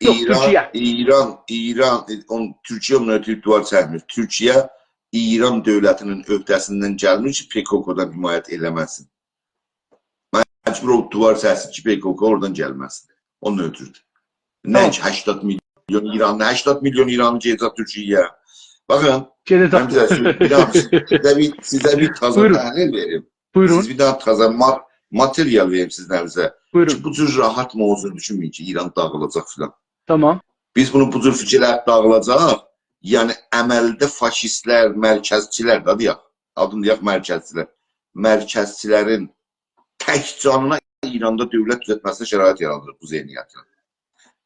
یوخ، ایران، تورکیه. ایران، ایران، اون، تورکیه بونون اوچون دیوار چکمیر. تورکیه ایران دؤولتی‌نین عهده‌سیندن گلمیر کی، پ ک ک-دان حمایت ائله‌مه‌سین. مجبور اولوب دیوار چکسین کی، پ ک ک اورادان گلمه‌سین. اونون اؤترودور. نه، تامام، کی، هشتاد میلیون ایرانلی، هشتاد میلیون ایرانلی گئده‌جک تورکیه‌یه. باخین، گئده‌جک. من سیزه سؤ-، بیر داها سیز-، سیزه بیر، سیزه بیر تازا، بویورون، تحلیل وئریم. بویورون. سیز بیر داها تازا ما-، ماتریال وئریم سیزین الینیزه. بویورون. کی، بو جور راحت موضوع دوشونمه‌یین کی، ایران داغیلاجاق فلان. تامام. بیز بونو بو جور فیکیرلر داغیلاجاق. یعنی، عملده فاشیستلر، مرکزچیلر ده دئیک، آدینی دئیک، مرکزچیلر. مرکزچیلرین تک جانینا ایراندا دؤولت دوزلتمه‌سینه شرایط یارادیر بو ذهنیتین.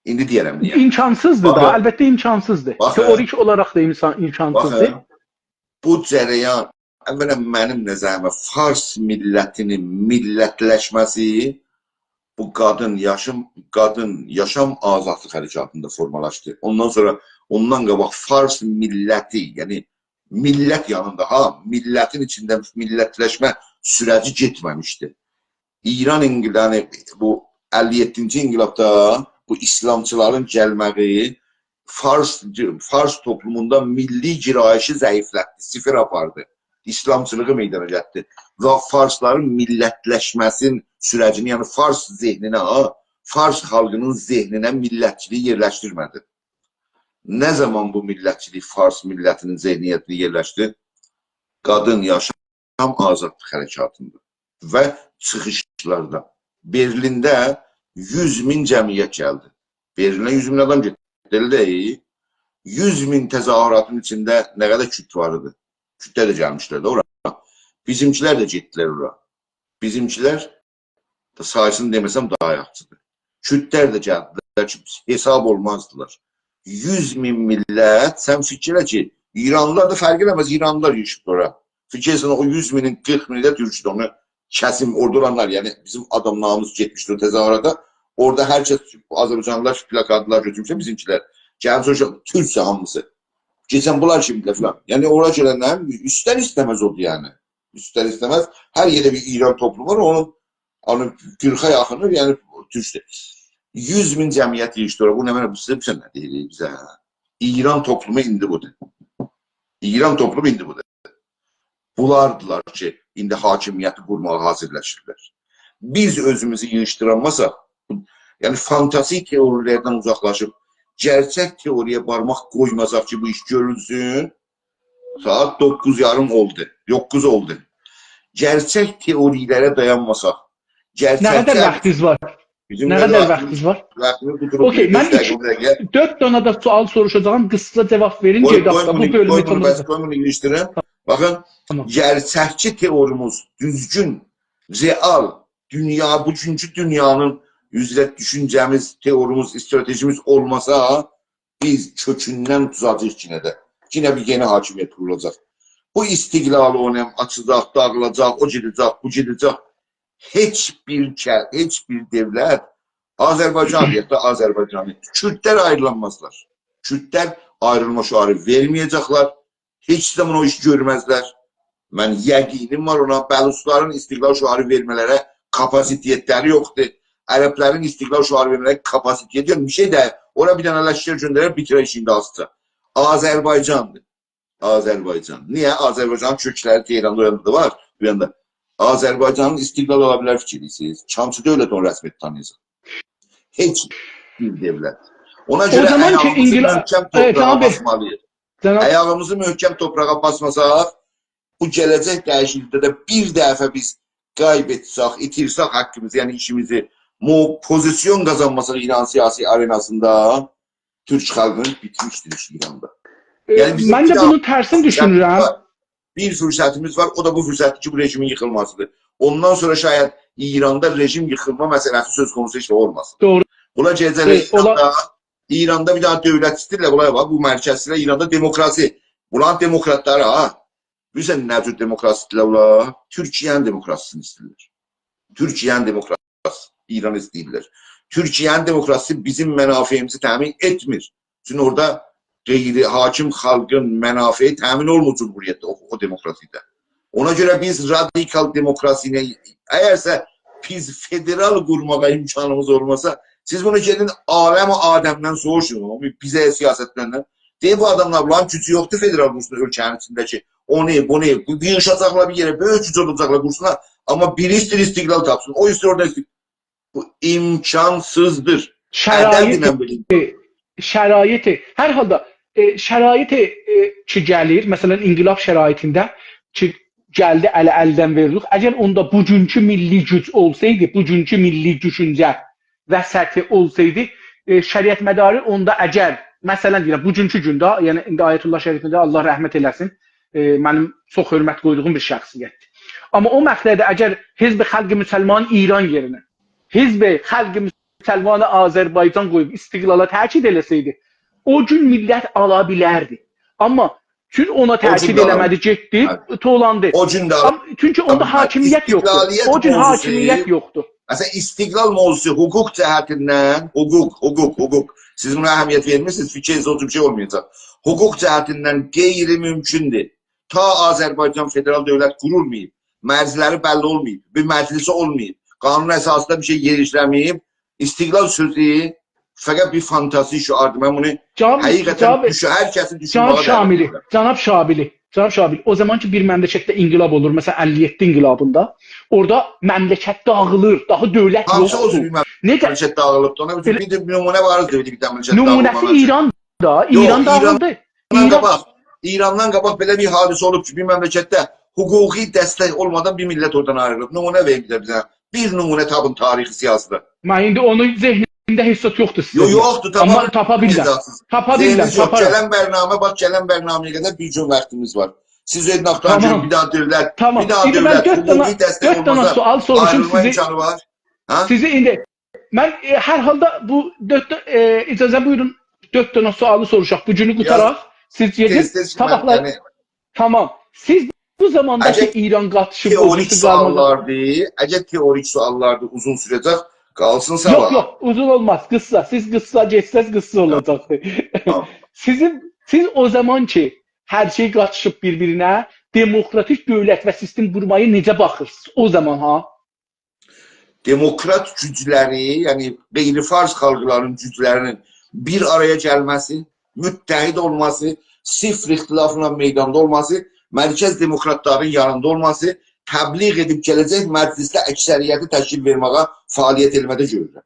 ایندی دئیه‌رم نییه. امکانسیزدیر دا، باخین، البته امکانسیزدیر. باخین. تئوریک اولاراق دا امسان-، امکانسیزدیر. باخین، بو جریان، اولاً منیم نظریمه فارس میللتی‌نین میللتلشمه‌سی بو قادین یاشام، قادین یاشام آزادلیق حرکاتیندا فورمالاشدی. اوندان سونرا، اوندان قاباق فارس میللتی، یعنی میللت یانیندا، ها، میللتین ایچینده میللتلشمه سوره‌جی گئتمه‌میشدی. ایران انقل-، یعنی بو اللی یئددینجی انقلابدا بو ایسلامچیلارین گلمه‌یی فارس، فارس توپلوموندا میللی گرایشی ضعیفلتدی، صفره آپاردی. ایسلامچیلیغی میدانا گتیردی. و فارسلارین میللتلشمه‌سین سوره‌جینی، یعنی فارس ذهنینه، ها، فارس خالقینین ذهنینه میللتچیلیگی یئرلشدیرمه‌دی. نه زامان بو میللتچیلیک فارس میللتی‌نین ذهنیتینه یئرلشدی؟ قادین، یاشام، آزادلیق حرکاتیندا و چیخیشلاردا. برلینده یوز مین جمعیت گلدی. برلینه یوز مین آدام گئتدی، ائله دئییل؟ یوز مین تظاهراتین ایچینده نه قدر کورد وار ایدی؟ کوردلر ده گلمیشلر ده اورا. بیزیمکیلر ده گئتدیلر اورا. بیزیمکیلر ساییسینی دئمه‌سم داها یاخشیدیر. کوردلر ده گلدیلر کی، حساب اولمازدیلار. یوز مین میللت، سن فیکیر ائله کی، ایرانلیلار دا فرق ائله‌مز، ایرانلیلار ییغیشیب اورا. فیکیر ائتسن، او یوز مینین قیرخ مینی ده تورکدور، اونو کسیم اورادا اولانلار، یعنی بیزیم آدام ناموس گئتمیشدی او تظاهراتا. اورادا هر کس، آذربایجانلیلار پلاکاتلار گؤتورموشلر، بیزیمکیلر. گلمیش سوروشور، تورکسه هامیسی. کئچن بونلار کیمدیلر فلان. یعنی اورا گلنلرین ایستر ایسته‌مز اولدو یعنی. ایستر ایسته‌مز هر یئرده بیر ایران توپلومو وار، اونون، اونون قیرخا یاخینی، یعنی تورکدور. یوز مین جمعیت ییغیشدی اورا. بو نه، بو سیزه، بو سن نه دئییر بیزه؟ ایران توپلومو ایندی بودور. ایران توپلومو ایندی بودور. بونلاردیلار کی، ایندی حاکمیتی قورماغا حاضرلاشیرلار. بیز اؤزوموزو ییغیشدیرانماساق، یعنی فانتازی تئوریلردن اوزاقلاشیب، گئرچک تئوری‌یه بارماق قویماساق کی، بو ایش گؤرولسون، ساعات دوققوز یاریم اولدو، دوققوز اولدو. گئرچک تئوری‌لره دایانماساق، نه قدر گئرچکدن واختینیز وار؟ بیزیم نه قدر واختیمیز، واختینیز وار؟ واختیمیز قوتولوب. اوکی، من بئش دقیقه، ایکی، بیر دقیقه. دؤرد دانا دا سؤال سوروشاجاغام، قیساجا جاواب وئرین، قوی، گئدک قوی دا، بونو، بو بؤلومو قوی بونو، بس تاماملایاق. قوی بونو ییغیشدیریم. باخین، تامام. گئرچکچی تئوریمیز، دوزگون، رئال، دونیا، بوگونکو دونیانین اوزره دوشونجه‌میز، تئوریمیز، استراتژیمیز اولماسا، بیز کؤکوندن دوزه‌جه‌ییک یئنه ده. یئنه بیر یئنی حاکمیت قورولاجاق. بو استقلالی اونلار آچاجاق، داغیلاجاق، او گئده‌جک، بو گئده‌جک. هئچ بیر کل-، هئچ بیر دؤولت، آذربایجان دئیک ده، آذربایجانی، کوردلر آیریلانمازلار. کوردلر آیریلما شعاری وئرمه‌یه‌جکلر. هئچ زامان او ایشی گؤرمزلر. من یقینیم وار اونا. بلوچلارین استقلال شعاری وئرمه‌لره کاپاسیته‌لری یوخدور. عربلرین استقلال شعاری وئرمه‌لره کاپاسیته‌سی یوخ. بیر شئی ده، اورا بیر دنه لشکر گؤندرر، بیتیرر ایشینی ده آزجا. آذربایجاندیر. آذربایجان. نییه؟ آذربایجانین کؤکلری تهراندا، اویاندا دا وار. اویاندا. آذربایجانین استقلال اولا بیلر فیکیرله‌ییرسینیز؟ چانسی دؤولت اونو رسمیت تانییاجاق؟ هئچ بیر دؤولت. اونا او گؤره زامان کی، آیاغیمیزی اینگیلا-، محکم، ائوت، جناب توپراغا بی. باسمالی‌ییق. جناب اگه آیاغیمیزی محکم توپراغا باسماساق، بو گله‌جک دییشیکلیکده ده بیر دفعه بیز غیب ائتسک، ایتیرسک حاققیمیزی، یعنی ایشیمیزی، مو-، پوزیسیون قازانماساق ایران سیاسی آرئناسیندا، تورک خالقینین بیتمیشدیر ایشی ایراندا. ائ، یعنی بیزیم من بیر ده داها بونون ترسینی فرصتیمیز دوشونورم. وار. بیر فرصتیمیز وار، او دا بو فرصتدیر کی، بو رژیمین ییخیلماسیدیر. اوندان سونرا شاید ایراندا رژیم ییخیلما مسئله‌سی سؤز قونوسو هئچ ده اولماسین. دوغرو. بونلار گله‌جک دئییل، ایراندا، ایراندا بیر دنه دؤولت ایسته‌ییرلر، بونلار باخ، بو مرکزچیلر ایراندا دموکراسی. بونلارین دموکراتلاری، ها. بیلیرسن نه جور دموکراسی‌دیرلر بونلار؟ تورکیه‌نین دموکراسی‌سینی ایسته‌ییرلر. تورکیه‌نین دموکراسی‌سی ایرانی ایسته‌ییرلر. تورکیه‌نین دموکراسی‌سی بیزیم منافعیمیزی تأمین ائتمیر. چونکی اورادا غیر حاکم خالقین منافعی تأمین اولمور جمهوریتده، او، او دموکراسی‌ده. اونا گؤره بیز رادیکال دموکراسی ایله، اگرسه بیز فدرال قورماغا امکانیمیز اولماسا، سیز بونو گئدین عالم آدمدن سوروشون، بیزه سیاستمندن. دئیین، بو آداملار، بونلارین گوجو یوخدور فدرال قورسون اؤلکه‌نین ایچینده کی، اونو، بونو، بو، ییغیشاجاقلار بیر یئره، بؤیوک گوج اولاجاقلار، قورسونلار. آمما بیری ایسته‌ییر استقلال تاپسین، او ایسته‌ییر اورادا استقلال. بو امکانسیزدیر. شرایطی، عددله بیلین. شرایطی، هر حالدا، ائ، شرایطی، ائ، کی گلیر، مثلا، انقلاب شرایطینده کی گلدی، الی الدن وئریلیک. اگر اوندا بوگونکو میللی گوج اولسایدی، بوگونکو میللی دوشونجه وسطی اولسایدی، ائ، شریعتمداری اوندا اگر، مثلا دئییرم، بوگونکو گونده، یعنی ایندی آیت‌الله شریفی ده الله رحمت ائله‌سین، ائ، منیم چوخ حؤرمت قویدوغوم بیر شخصیتدیر. آمما او مقطعده اگر حزب خلق مسلمان ایران یئرینه حزب خلق مسلمان آذربایجان قویوب استقلالا تأکید ائله‌سه‌یدی، او گون میللت آلا بیلردی. آمما چون اونا او گون تأکید ده آلا ائله‌مه‌دی، گئتدی، هه. تولاندی. او گون ده آلا آمما چونکی اوندا تامام، هه، حاکمیت یوخدور. استقلالیت او گون موضوعسو، حاکمیت یوخدور. مثلا، استقلال موضوعسو حقوق جهتیندن، حقوق، حقوق، حقوق. سیز بونا اهمیت وئرمیرسینیز، فیکرینیزده او جور بیر شئی اولمایاجاق. حقوق جهتیندن غیرممکن‌دور. تا آذربایجان فدرال دؤولت قورولماییب، مرزلری بللی اولماییب، بیر مجلسی اولماییب، قانون اساسی‌ده بیر شئی یئر ایشله‌مه‌ییب، استقلال سؤزو فقط بیر فانتازی شعاردیر. من بونو جناب، حقیقتا جناب، دوشو-، هر کسین دوشونمه‌یینه جناب دعوت شاملی، ائدیرم. جناب شاملی، جناب شاملی، او زامان کی بیر مملکتده انقلاب اولور، مثلا اللی یئددی انقلابیندا، اورادا مملکت داغیلیر، داها دؤولت یوخدور. هانسی او جور بیر مملکت داغیلیبدیر؟ اونا بیر، بئله بیر نمونه وار ایدی، بیر دنه مملکت داغیلماغا. نمونه‌سی ایران دا، یوخ، ایران ایران داغیلدی. ایران، ایراندان قاباق، ایراندان قاباق بئله بیر حادثه اولوب کی، بیر مملکتده حقوقی دستک اولمادان بیر میللت اورادان آیریلیب. نمونه وئرین بیر ده بیزه. بیر نمونه تاپین تاریخی سیاسی‌ده. من ایندی اونو ذهنیمده هئچ زاد یوخدور سیزه. یوخ، یوخدور، تامام. آمما تاپا بیلیرم. بیلمه‌یه‌جکسینیز. تاپا بیلیرم، ذهنینیز یوخ. تاپارام. گلن برنامه، باخ، گلن برنامه‌یه قدر بیر گون واختیمیز وار. سیز گئدین آختارین، تامام. گؤرون، بیر دنه دؤولت، تامام. بیر دنه دؤولت، ایندی من دؤرد دنه، حقوقی دستک اولماسا، دؤرد دنه سؤال سوروشوم آیریلما سیزی. امکانی وار؟ ها؟ سیزی ایندی من، ائ، هر حالدا بو دؤرد، ائ، اجازه بویورون، دؤرد دنه سؤالی سوروشاق. بو گونو قوتاراق. سیز گئدین، تئز-تئز کی، من، صاباحلاری، یعنی، تامام. سیز بو زاماندا کی، اگر ایران قاتیشیب او تئوریک جور قالمادا سؤاللاردی، اگر تئوریک سؤاللاردی، اوزون سوره‌جک، قالسین یوخ، صاباحا. یوخ، اوزون اولماز، قیسا. سیز قیسا گئتسز، قیسا اولاجاقدی. تامام. سیزین، سیز او زامان کی، هر شئی قاتیشیب بیر-بیرینه، دموکراتیک دؤولت و سیستم قورمایا نئجه باخیرسینیز او زامان، ها؟ دموکرات گوجلری، یعنی غیر فارس خالقلارین گوجلرینین بیر آرایا گلمه‌سی، متحد اولماسی، صفر اختلافلا میداندا اولماسی، مرکز دموکراتلارین یانیندا اولماسی، تبلیغ ائدیب گله‌جک مجلسده اکثریتی تشکیل وئرمه‌یه، فعالیت ائله‌مه‌ده گؤرورم.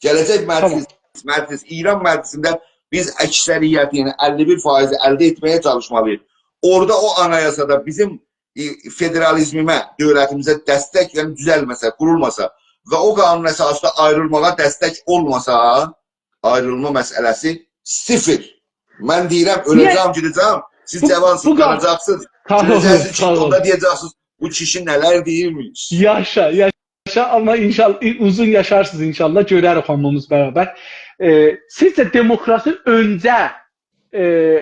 گله‌جک مجلس، تامام. مجلس، ایران مجلسینده بیز اکثریتی، یعنی اللی بیر فایضی الده ائتمه‌یه چالیشمالی‌ییق. اورادا او آنایاسادا بیزیم، ائ، فدرالیزمه، دؤولتیمیزه دستک، یعنی دوزلمه‌سه، قورولماسا و او قانون اساسی‌ده آیریلماغا دستک اولماسا، آیریلما مسئله‌سی صفر. من دئییرم، نییه؟ اؤله‌جم، گئده‌جم. سیز بو، جاوانسینیز، بو قا-، قالاجاقسینیز. ساغ اولون، گئده‌جکسینیز، ساغ اولون. اوندا دئیه‌جکسینیز، بو کیشی نه‌لر دئییرمیش. یاشا، یاشا، آمما انشاءالله، ائ، اوزون یاشارسینیز انشاءالله، گؤرریک هامیمیز برابر. ائ، سیزجه دموکراسی اؤنجه، ائ،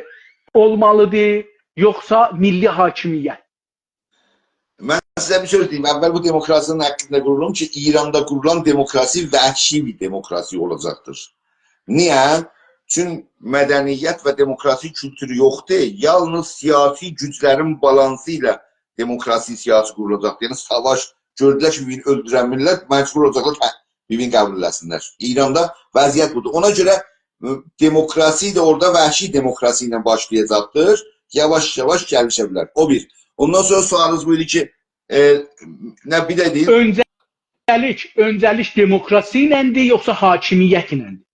اولمالیدیر، یوخسا میللی حاکمیت؟ من سیزه بیر سؤز دئییم. اول بو دموکراسی‌نین حاقیندا قورولوم کی، ایراندا قورولان دموکراسی وحشی بیر دموکراسی اولاجاقدیر. نییه؟ چون مدنیت و دموکراسی کولتورو یوخدور. یالنیز سیاسی گوجلرین بالانسی ایله دموکراسی سیاسی قورولاجاقدیر. یعنی ساواش، گؤردولر کی، بیر-بیرینی اؤلدورن میللت، مجبور اولاجاقلار، هه، بیر-بیرینی قبول ائله‌سینلر. ایراندا وضعیت بودور. اونا گؤره، ائ، دموکراسی ده اورادا وحشی دموکراسی ایله باشلایاجاقدیر. یاواش-یاواش گلیشه بیلر. او بیر. اوندان سونرا سؤالینیز بو ایدی کی، ائ، نه بیر ده دئییم. اؤنجه‌لیک، اؤنجه‌لیک دموکراسی ایلندیر، یوخسا حاکمیت ایلندیر؟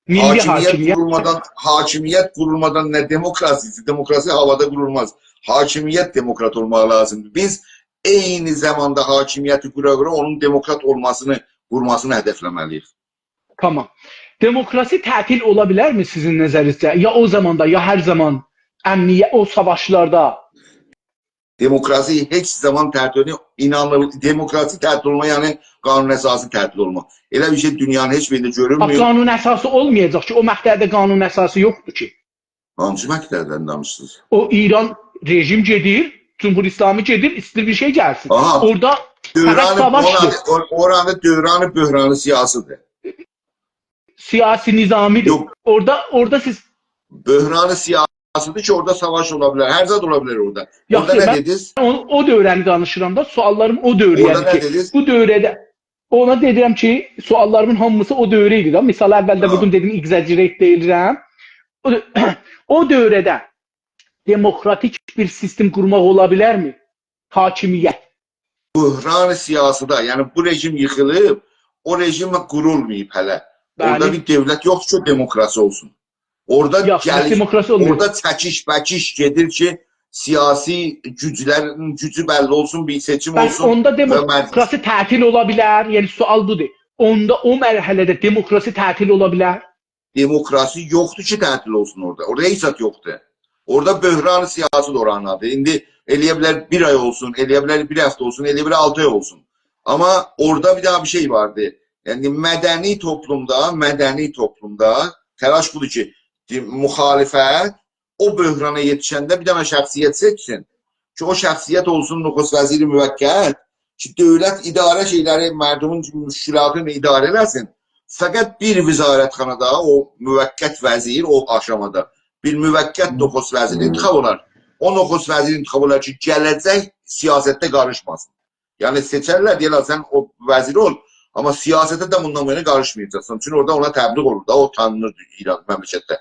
میللی حاکمیت حاکمیت. قورولمادان، حاکمیت قورولمادان نه دموکراسی؟ دموکراسی هاوادا قورولماز. حاکمیت دموکرات اولماق لازیمدیر. بیز عینی زاماندا حاکمیتی قورا-قورا اونون دموکرات اولماسینی، قورماسینی هدفله‌مه‌لی‌ییک. تامام. دموکراسی تعطیل اولا بیلرمی سیزین نظرینیزجه؟ یا او زاماندا، یا هر زامان امنیت، او ساواشلاردا؟ دموکراسی هئچ زامان تعطیل اولماز. اینانیل-، دموکراسی تعطیل اولما، یعنی قانون اساسی تعطیل اولما. ائله بیر شئی دونیانین هئچ بیر یئرینده باخ، گؤرونمور. قانون اساسی اولمایاجاق کی، او مقطعده قانون اساسی یوخدور کی. هانسی مقطعدن دانیشیرسینیز؟ او ایران رژیم گئدیر، جمهوری اسلامی گئدیر، ایسته‌ییر بیر شئی گلسین. آها. اورادا فقط دوران، ساواشدیر. اورانی، اور-، اورانی دوران بحران سیاسی‌دیر. سیاسی نظامی‌دیر. یوخ. اورادا، اورادا سیز بحران سیاسی‌دیر کی، اورادا ساواش اولا بیلر. هر زاد اولا بیلر اورادا. یاخشی، اورادا نه من دئدینیز؟ اونو، او دؤوره‌نی دانیشیرام دا، سؤاللاریم او دؤوره‌یه‌دیر کی، اورادا نه دئدینیز؟ بو دؤوره‌ده، اونا دئییرم کی، سؤاللاریمین هامیسی او دؤوره ایدی ده. مثال، اولده، ها، بوگون دئدیم، exaggerate دئییرم. او، او دؤوره‌ده دموکراتیک بیر سیستم قورماق اولا بیلرمی؟ حاکمیت. بحران سیاسی‌ده، یعنی بو رژیم ییخیلیب، او رژیم قورولماییب هله. بلی. اورادا بیر دؤولت یوخدور کی، دموکراسی اولسون. اورادا، یوخ، گلیش، دموکراسی اولمور. اورادا چکیش-بکیش گئدیر کی، سیاسی گوجلرین گوجو بللی اولسون، بیر سئچیم، بلی، اولسون اوندا و مجلس. دموکراسی تعطیل اولا بیلر؟ یعنی سؤال بودور. اوندا، او مرحله‌ده دموکراسی تعطیل اولا بیلر؟ دموکراسی یوخدور کی، تعطیل اولسون اورادا. اورادا هئچ زاد یوخدور. اورادا بحران سیاسی‌دیر اورانین آدی. ایندی ائلیه بیلر بیر آی اولسون، ائلیه بیلر بیر هفته اولسون، ائلیه بیلر آلتی آی اولسون. آمما اورادا بیر داها بیر شئی واردی. یعنی مدنی توپلومدا، مدنی توپلومدا تلاش بودور کی، مخالفت او بحرانا یئتیشنده بیر دنه شخصیت سئچسین کی، او شخصیت اولسون نخست وزیر موقت، کی، دؤولت اداره شئیلری، مردمون مشکلاتینی اداره ائله‌سین. فقط بیر وزارتخانادا او موقت وزیر، او آشامادا بیر موقت نخست وزیر انتخاب اولار. او نخست وزیر انتخاب اولار کی، گله‌جک سیاستده قاریشماسین. یعنی سئچرلر، دئیرلر، سن او وزیر اول، آمما سیاسته ده بوندان بو یانا قاریشمایاجاقسان. چونکی اورادا اونا تبلیغ اولور دا، او تانینیر ایران مملکتده.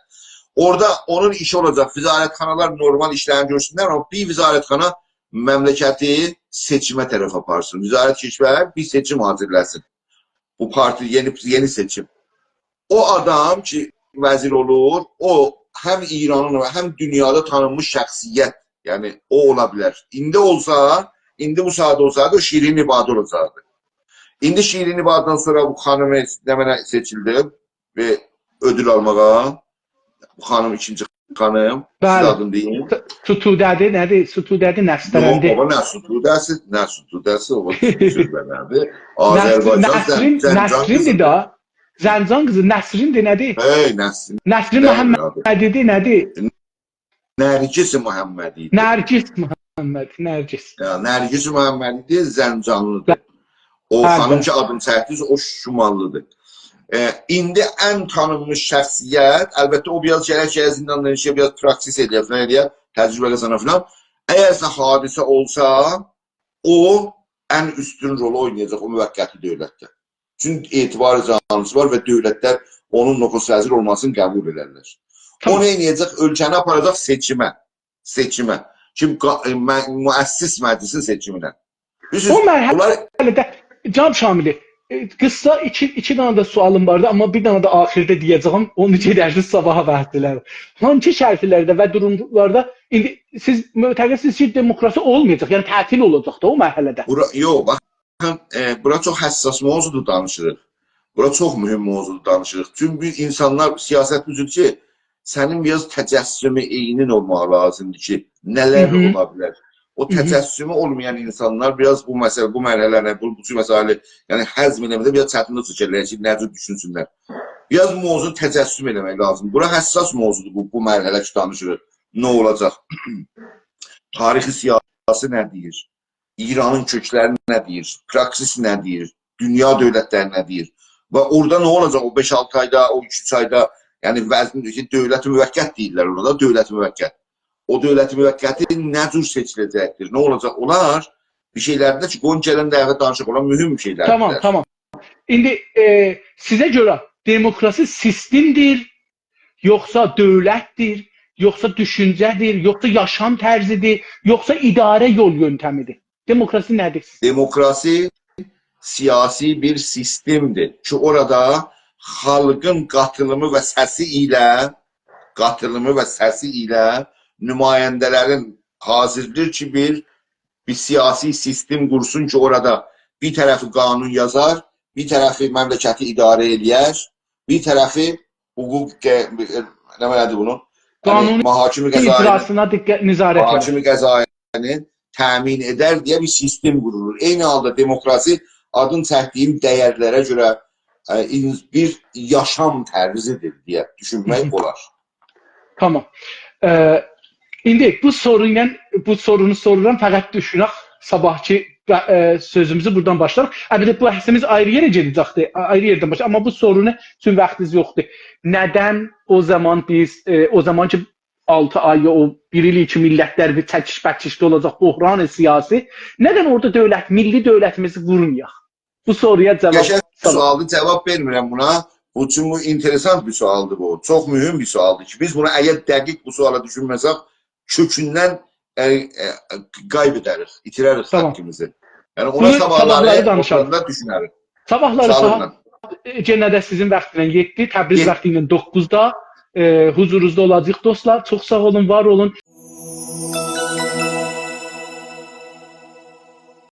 اورادا اونون ایشی اولاجاق، وزارتخانالار نورمال ایشلرینی گؤرسونلر، آمما بیر وزارتخانا مملکتی سئچیمه طرف آپارسین. وزارت کشور بیر سئچیم حاضیرلاسین. بو پارتی یئنی، یئنی سئچیم. او آدام کی، وزیر اولور، او هم ایرانین و هم دونیادا تانینمیش شخصیت، یعنی او اولا بیلر. ایندی اولسا، ایندی بو ساعات اولسایدی، او شیرین عبادی اولاجاقدی. ایندی شیرین عبادی‌دن سونرا بو خانیم نمنه سئچیلدی و اؤدول آلماغا. بو خانیم، ایکینجی خانیم، سیز، بلی، آدینی دئیین. س-، ستوده‌دیر، نه‌دیر؟ ستوده‌دیر، یوخ، نسترندی. بابا، نه ستوده‌سی، نه ستوده‌سی، او سؤز بلندی. نسر-، آذربایجان نسرین، زن-، زنجان نسریندیر قیزی. دا. زنجان قیزی، نسریندیر، نه‌دیر؟ هئی، نسرین. نسرین، هئی، محمدی‌دیر، نه‌دیر؟ نرگس محمدی ایدی. نرگس محمد، نرگس. یا، نرگس محمدی ایدی، زنجانلی‌دیر. او بلی، خانیم بلی. کی، آدینی چکدینیز، او شماللی‌دیر. ائ، ایندی ان تانینمیش شخصیت، البته، او بیر آز گرک کی، زینداندا ایشله‌یه، بیر آز پراکسیس ائله‌یه، فلان ائله‌یه، تجربه قازانا، فلان. اگرسه حادثه اولسا، او ان اوستون رولو اوینایاجاق او موقتی دؤولتده. چونکی اعتبار جانلیسی وار و دؤولتلر اونون نخست وزیر اولماسینی قبول ائدرلر. او تامام. نه ائده‌جک؟ اؤلکه‌نی آپاراجاق سئچیمه. سئچیمه. کیم قا-، ائ، مه-، مؤسس مجلسین سئچیمینه. بیلیرسینیز، او مرحله- بونلار هله ده، جناب شاملی، ائ، قیسا ایکی، ایکی دنه ده سؤالیم واردی، آمما بیر دنه ده آخیردا دئیه‌جه‌یم، اونو گئدرسینیز صاباحا وقت ائلر. هانسی شرطلرده و دوروملاردا ایندی سیز معتقدسینیز کی، دموکراسی اولمایاجاق، یعنی تعطیل اولاجاق دا او مرحله‌ده؟ بورا، یوخ، باخین، ائ، بورا چوخ حساس موضوعدور دانیشیریق. بورا چوخ مهم موضوعدور دانیشیریق. چونکی بیر اینسانلار سیاست اوچون کی، سنین بیر آز تجسم عینین اولماغی لازیمدیر کی، نه‌لر هی هی. اولا بیلر. او هی هی. تجسم اولمایان اینسانلار بیر آز بو مسئله، بو مرحله‌لر، بو، بو جور مسئله، یعنی هضم ائله‌مه‌ده بیر آز چتینلیک چکرلر کی، نه جور دوشونسونلر. بیر آز موضوع تجسم ائله‌مک لازیم. بورا حساس موضوعدور بو، بو مرحله کی، دانیشیریق. نه اولاجاق؟ تاریخ سیاسی نه دئییر؟ ایرانین کؤکلری نه دئییر؟ پراکسیس نه دئییر؟ دونیا دؤولتلری نه دئییر؟ و اورادا نه اولاجاق او بئش-آلتی آیدا، او ایکی-اوچ آیدا، یعنی وضعین کی، دؤولت موقت دئییرلر اورادا، دؤولت موقت. او دؤولت موقتی نه جور سئچیله‌جکدیر؟ نه اولاجاق؟ اونلار بیر شئیلردیر کی، قویون گلن دفعه دانیشاق، اونلار مهم بیر شئیلردیر. تامام، تامام. ایندی، ائ، سیزه گؤره دموکراسی سیستمدیر، یوخسا دؤولتدیر، یوخسا دوشونجه‌دیر، یوخسا یاشام طرزیدیر، یوخسا اداره یول یؤنتمیدیر؟ دموکراسی نه‌دیر؟ دموکراسی سیاسی بیر سیستمدیر کی، اورادا خالقین قاتیلیمی و سسی ایله، قاتیلیمی و سسی ایله نماینده‌لرین حاضیرلیر کی، بیر، بیر سیاسی سیستم قورسون کی، اورادا بیر طرفی قانون یازار، بیر طرفی مملکتی اداره ائله‌یر، بیر طرفی حقوق، ق-، نه دئمه‌لی‌دیر بونو؟ یعنی، قانون محاکم قضایی‌نین، اجراسینا دقت، نظارت ائدر. محاکم قضایی‌نین تأمین ائدر دئیه بیر سیستم قورولور. عینی حالدا دموکراسی آدین چکدیگیم دَیَرلره گؤره، ائ، این-، بیر یاشام طرزیدیر دئیه دوشونمک اولار. تامام. ائ، ایندی بو سورو ایله، بو سورونو سورورام، فقط دوشونک، صاباحکی، ائ، سؤزوموزو بورادان باشلایاق. البته، بو بحثیمیز آیری یئره گئده‌جکدیر، آ-، آیری یئردن باشلایاق. آمما بو سورونو، چون واختینیز یوخدور. ندن او زامان بیز، ائ، او زامان کی، آلتی آی، او بیر ایل کی، میللتلر بیر چکیش-بکیشده اولاجاق، بحران سیاسی، ندن اورادا دؤولت، میللی دؤولتیمیزی قورمایاق؟ بو سورویا جاواب قشنگ تاپین. سؤالدیر، جاواب وئرمیرم بونا. بو، چون بو انترسان بیر سؤالدیر بو. چوخ مهم بیر سؤالدیر کی، بیز بونو اگر دقیق بو سؤالا دوشونمه‌سک، کؤکوندن، ائ، ائ، غیب ائدریک، ایتیرریک تامام. حاققیمیزی. یعنی اونا بونو صاباحلاری صاباحلاری دانیشاریق. اوتوراندان دوشونریک. صاباحلاری ساغ ساعت، اولون. ائ، یئنه ده سیزین واختینان یئددی، تبریز یئ- واختی ایله دوققوزدا، ائ، حضورونوزدا اولاجاغیق، دوستلار. چوخ ساغ اولون، وار اولون.